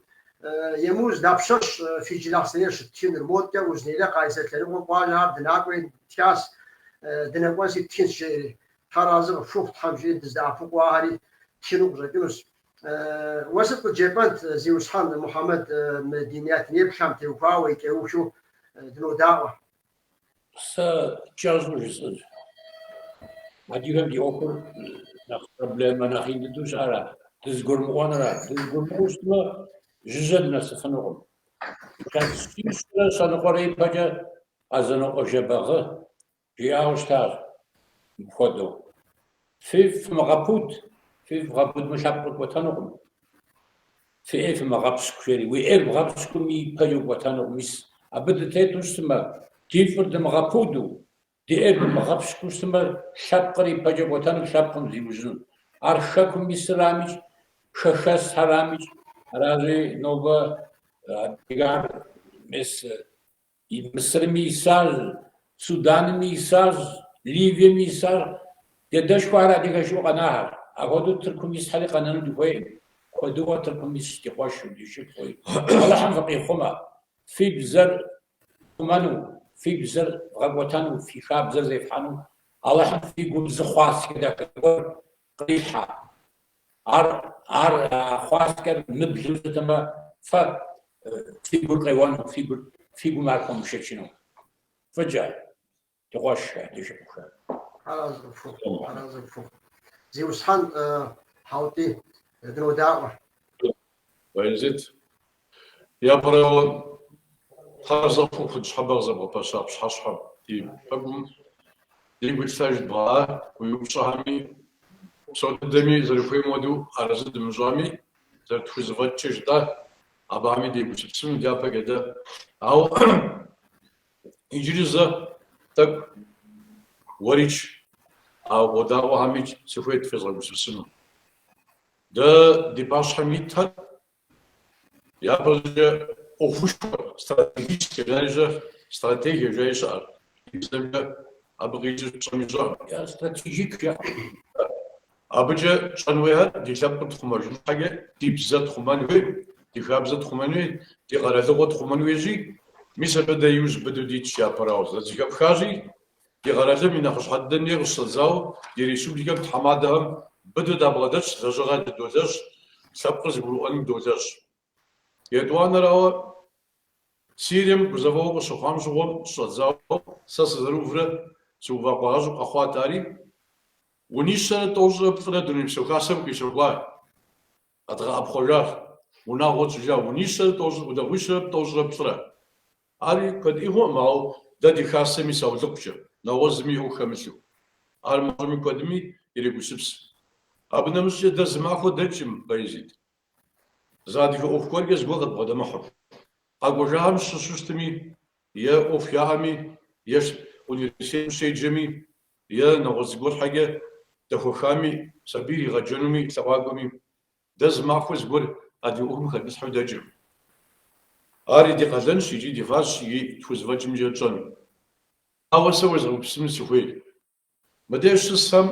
Speaker 1: Емуз дапщэщ фи Джылахъстэнейр щыттхынур, модкӏэ Узунейлэ Къайсэр лъэныкъуэм къуажэхэр дынакӏуэри ттхащ, дынэкӏуэнси ттхынщ, жеӏэри. Тхьэразэ къыпхухъу, Тхьэм жиӏэм дыздэӏэпыкъуу ахэри ттхыну къыщӏэкӏынущ. Уэ сыт къыджепӏэнт, зиусхьэн Мухьэмэд, мы ди нэтынеплъхэм
Speaker 3: теухуауэ и кӏэухыу дынодаӏуэ? Сэ кӏэщӏу жысӏэнщ. Адыгэм ди ӏуэхур нэхъ проблемэ нэхъ ин дыдэу щыӏэра? Дызыгурымыӏуэнра? Дызыгурымыӏуэу щытмэ, жыжьэ дынэсыфынукъым. Илъэс щищрэ щэныкъуэрэ ипэкӏэ Къэзанокъуэ Жэбагъы жиӏауэ щытащ мыпхуэдэу. Фифӏ фымыгъэпуд, фифӏ вгъэпудмэ лъэпкъыр кӏуэтэнукъым. Фи ӏей фымыгъэпщкӏу, жери. Уи ӏейр бгъэпщкӏуми ипэкӏэ укӏуэтэнукъым. Мис абы дытету щытмэ, ди фӏыр дымыгъэпуду, ди ӏейр дымыгъэпщкӏуу щытмэ, лъэпкъыр ипэкӏэ кӏуэтэну, лъэпкъым зиужьыну. Ар хэкум исырамикӏ, хэхэсхэрамикӏ. Аращи, нобэ адыгэр мес Мысырми исащ, Суданми исащ, Ливиеми исащ. Ди адэшхуэхэр адыгэ жиӏэу къэнахэр. Апхуэдэу Тыркум исхэри къэнэну дыхуейкъым. Куэдыӏуэ Тыркум исщ ди къуэшу, ди шыпхъуи. Алыхьым фыкъихъумэ. Фи бзэр хъумэну, фи бзэр вгъэкӏуэтэну, фи хабзэр зефхьэну. Алыхьым фи гум зы хъуаскӏэ дахэ гуэр кърилъхьэ. Ар, ар а хъуаскӏэр мыблэу щытмэ, фэ фи гур къеуэну, фи гур, фи гум ар хуэмышэчыну. Фӏыкӏэ, ди къуэшхэ, ди шыпхъухэ.
Speaker 1: Арэзы къыпхухъу, арэзы къыпхухъу. Зиусхьэн Хьэутӏи, дынодаӏуэ.
Speaker 2: Баязит, япэрауэ, Тхьэразэ къыпхухъу ныщхьэбэ къызэбгъэпэща пщыхьэщхьэм ди пэкӏум дигу илъхэр жыдбгъэӏа уи упщӏэхэми, псо дыдэми зэрыхуейм хуэдэу арэзы дымыщӏами, зэрытхузэфӏэкӏкӏэ жытӏа, абыхэми дегупсысыну дяпэкӏэ дэ. Ауэ иджыри зэ тӏэкӏу уэрикӏ, а къодаӏуэхэмикӏ сыхуейт фезгъэгупсысыну. Дэ ди пащхьэм итхэр япэщӏыкӏэ ӏуэхушхуэ, стратегическэ жаӏэжьэ, стратегие жаӏи щыӏэр. Ди бзэмкӏэ абы къикӏыр тщӏэми тщӏэкъым.
Speaker 3: Стратегик жаӏэ.
Speaker 2: Абыкӏэ тщӏэн хуейхэр ди лъэпкъыр тхъумэжын щхьэкӏэ ди бзэ тхъумэн хуей, ди хабзэ тхъумэн хуей, ди къэралыгъуэ тхъумэн хуейщи, мис абы дэ иужь быдэу дитщ япэрауэ. Зэрызэхэпхащи, Ди къэралым и нэхъыщхьэ дыдэм дей къыщыщӏэдзауэ, ди республикэм тхьэмадэхэм быдэу дабгъэдэтщ, лэжьыгъэ дыдолэжь, лъэпкъыр зэгурыӏуэным долэжь. Етӏуанэрауэ, Сирием гузэвэгъуэ къыщыхъуам щыгъуэм щыщӏэдзауэ, сэ сызэрыуврэ сыува къуагъэщӏу къэхъуат ари, унищэрэ тӏощӏрэ плӏырэ Дунейпсо Хасэм къищэхуа, къэдгъэӏэпхъуэжащ, унагъуэ тщӏыжа унищэрэ тӏощӏ, унагъуищэрэ тӏощӏрэ плӏырэ. Ари куэд хъуӏым, ауэ дэ ди хасэм и саулыкъукӏэ, нэгъуэщӏ зыми и ӏуэху хэмылъу. Ар мащӏэми куэдми ирегупсыс. Абы нэмыщӏкӏэ дэ зы махуэ дэкӏым, Баязит. Зы адыгэ ӏуэху гуэркӏэ зыгуэр къыдбгъэдэмыхьэу. Къэкӏуэжахэм щыщу щытми, е ӏуэху яӏэми, е университетым щеджэми, е нэгъуэщӏ зыгуэр щхьэкӏэ дэхуэхами, сабийр иригъэджэнуми, лъэӏуакӏуэми, Дэ зы махуэ зыгуэр адыгэ ӏуэхум хэмытхьэу дэкӏыркъым. Ари ди къалэнщ икӏи ди фарзщ икӏи тхузэфӏэкӏымкӏэ тщӏэну. Ауэ сэ уезгъэгупсысыну сыхуейт. Мыдеж щысхэм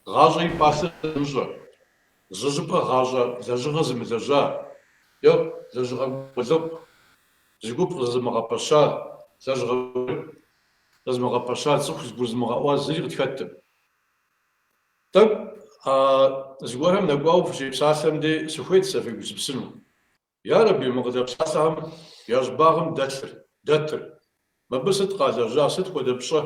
Speaker 2: гъащӏэ и пӏалъэ зымыщӏэ, зы щӏыпӏэ гъащӏэ лэжьыгъэ зымылэжьа, е лэжьыгъэ къулыкъу. Зы гуп къызэзымыгъэпэща, лэжьыгъэ гуэр къызэзымыгъэпэща, цӏыху зыгурызымыгъэӏуа зыри къытхэткъым. Тӏэкӏу а зыгуэрхэм нэкӏуауэ фыщепсалъэм дей сыхуейт сэ фегупсысыну. Ярэби, мы къыдэпсалъэхэм я щӏыбагъым дэлъыр, дэтыр. Мыбы сыт къалэжьа, сыт хуэдэ пщӏэ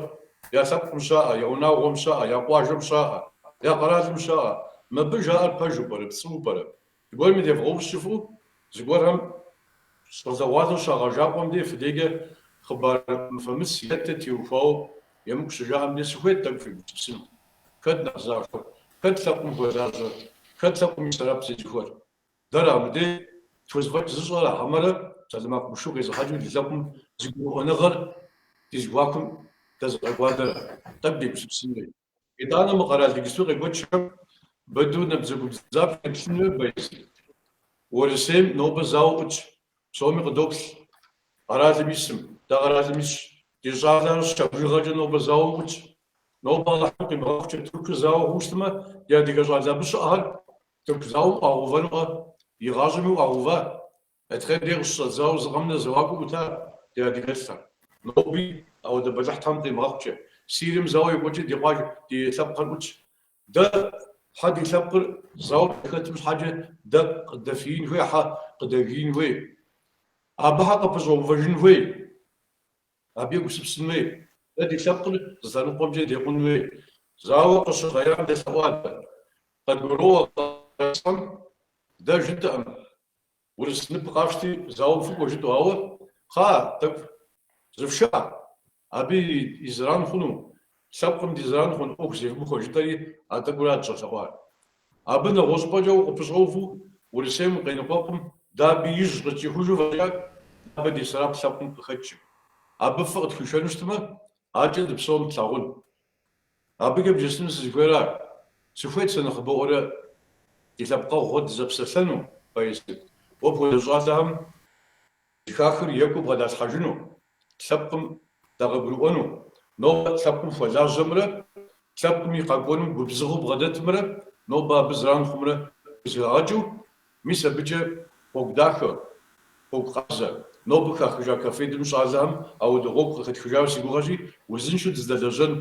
Speaker 2: я лъэпкъым щаӏэ, я унагъуэм щаӏэ, я къуажэм щаӏэ, я къэралым щаӏэ? Мыбы жаӏэр пэжу пӏэрэ, пцӏыуэ пӏэрэ? Зыгуэрми девгъэупщӏ жыфӏэу, зыгуэрхэм щӏалэгъуалэр щагъэжакъуэм дей фыдейкӏэ хъыбар мыфэмыц е дэ ттеухуауэ емыкӏу щыжаӏэм дей сыхуейт тӏэкӏу фегупсысыну. Хэт нэхъ захуэр? Хэт лъэпкъым хуэлажьэр? Хэт лъэпкъым и сэрэп зезыхуэр? Дэра мыдей тхузэфӏэкӏ зыщӏэра хьэмэрэ псалъэмакъ мышыу къезыхьэкӏыу ди лъэпкъым зэгурыӏуэныгъэр ди зэхуакум дэзыгъэкӏуадэра? Тӏэкӏу дегупсысын хуей. Итӏанэ мы къэрал иджыпсту къекӏуэкӏхэм быдэу набдзэгубдзаплъэу деплъын хуей, Баязид. Урысейм нобэ зауэ ӏутщ, псоми къыдоплъ. Къэралым исым, дэ къэралым исщ. Ди щӏалэхэр щэ бжыгъэкӏэ нобэ зауэм ӏутщ. Нобэ Алыхьым къимыгъэхъукӏэ Тыркур зауэ хъуу щытмэ, ди адыгэ щӏалэ абы щыӏэхэр Тырку зауэм ӏуагъэувэнукъэ? Игъащӏэми ӏуагъэува? Етхъейм дей къыщыщӏэдзауэ зы къэмынэ зэуакӏуэу ӏута ди адыгэлӏхэр. Ноби ауэдэ бэлыхь Тхьэм къимыгъэхъукӏэ. Сирием зауэ екӏуэкӏыр ди къуажэ, ди лъэпкъхэр ӏутщ. Дэ хьэ ди лъэпкъыр зауэм хэтым щхьэкӏэ дэ къыдэфиин хуей, хьэ къыдэгиин хуей. Абы хьэ къыпэщӏэувэжын хуей. Абы егупсысын хуей. Дэ ди лъэпкъыр зы лъэныкъуэмкӏэ декъун хуей. Зауэ къыщыхъеям делъэӏуа дэ. Къыдгуроӏуэ къэсхэм, дэ жытӏэкъым, урыс нып къафщти, зауэм фыкӏуэ жытӏэу, ауэ, кхъа, тӏэкӏу зыфшыӏэ, абы и зэран хъуну, лъэпкъым ди зэран хъун ӏуэху зевмыхуэ жытӏэри а тӏэкӏура дыщӏэлъэӏуар. Абы нэгъуэщӏыпӏэкӏэ укъыпыщӏэувэу Урысейм укъеныкъуэкъум, дэ абы ижь къытщӏихужу фӏэкӏа, дэ абы ди сэрэп лъэпкъым къыхэкӏым. Абы фӏы къытхуишэну щытмэ, адэкӏэ дыпсэум тлъагъун. Абыкӏэ бжесӏэну сызыхуейра? Сыхуейт сэ нэхъыбэӏуэрэ ди лъэпкъэгъухэр дызэпсэлъэну, Баязид. Уэ пхуэдэ щӏалэхэм зыхахыр екӏуу бгъэдалъхьэжыну, лъэпкъым дакъыгурыӏуэну, нобэ лъэпкъым хуэлажьэмрэ лъэпкъым и къэкӏуэнум губзыгъэу бгъэдэтымрэ нобэ абы зэран хъумрэ зэхагъэкӏыу, Мис абыкӏэ гъуэгу дахэ, гъуэгу къабзэ. Нобэ хахыжа КАФФЕД-м щӏалэхэм ауэдэ гъуэгу къыхэтхыжауэ си гугъэщи, узыншэу дыздэлэжьэн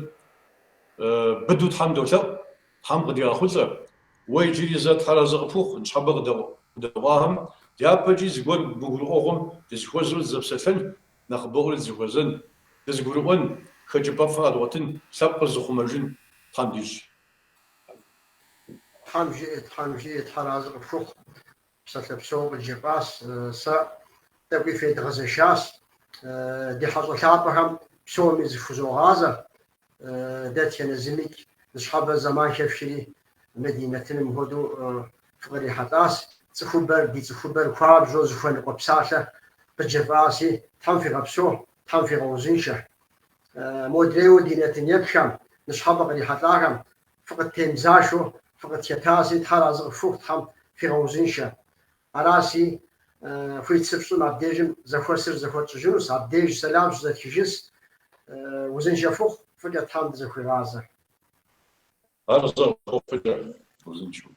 Speaker 2: быдэу Тхьэм долъэӏу, Тхьэм къыдигъэхъулӏэ. Уэ иджыри зэ Тхьэр арэзы къыпхухъу, ныщхьэбэ къыдэӏуахэм дяпэкӏи зыгуэр мыгурыӏуэгъуэм дызэхуэзэу дызэпсэлъэн, нэхъыбэӏуэрэ дызэхуэзэн, дызэгурыӏуэн, хэкӏыпӏэфӏ къэдгъуэтын, лъэпкъыр зыхъумэжын Тхьэм дищӏ.
Speaker 1: Тхьэм жиӏэ, Тхьэм жиӏэ, Тхьэр арэзы къыпхухъу. Псалъэ псо къыджепӏащ. Сэ тӏэкӏуи федгъэзэшащ. Ди хьэщӏэ лъапӏэхэм псоми зыфхузогъазэ. Дэтхэнэ зымикӏ ныщхьэбэ зэман хэфхри мы ди нэтыным хуэдэу фыкърихьэлӏащ. Цӏыхубэр, ди цӏыхубэр хуабжьу зыхуэныкъуэ псалъэ къыджефӏащи, Тхьэм фигъэпсэу, Тхьэм фигъэузыншэ. Модрейуэ ди нэтын еплъхэм, ныщхьэбэ кърихьэлӏахэм фыкъыттемызашэу фыкъытхэтащи, Тхьэр арэзы къыфхухъу, Тхьэм фигъэузыншэ. Аращи, хуит сыфщӏым абдежым зэхуэсыр зэхуэтщӏыжынущ, абдеж сэлам щызэтхыжынщ. Узыншэ фыхъу, фӏыкӏэ Тхьэм дызэхуигъазэ.
Speaker 2: Арэзы къыфхухъу фӏыкӏэ, узыншэу.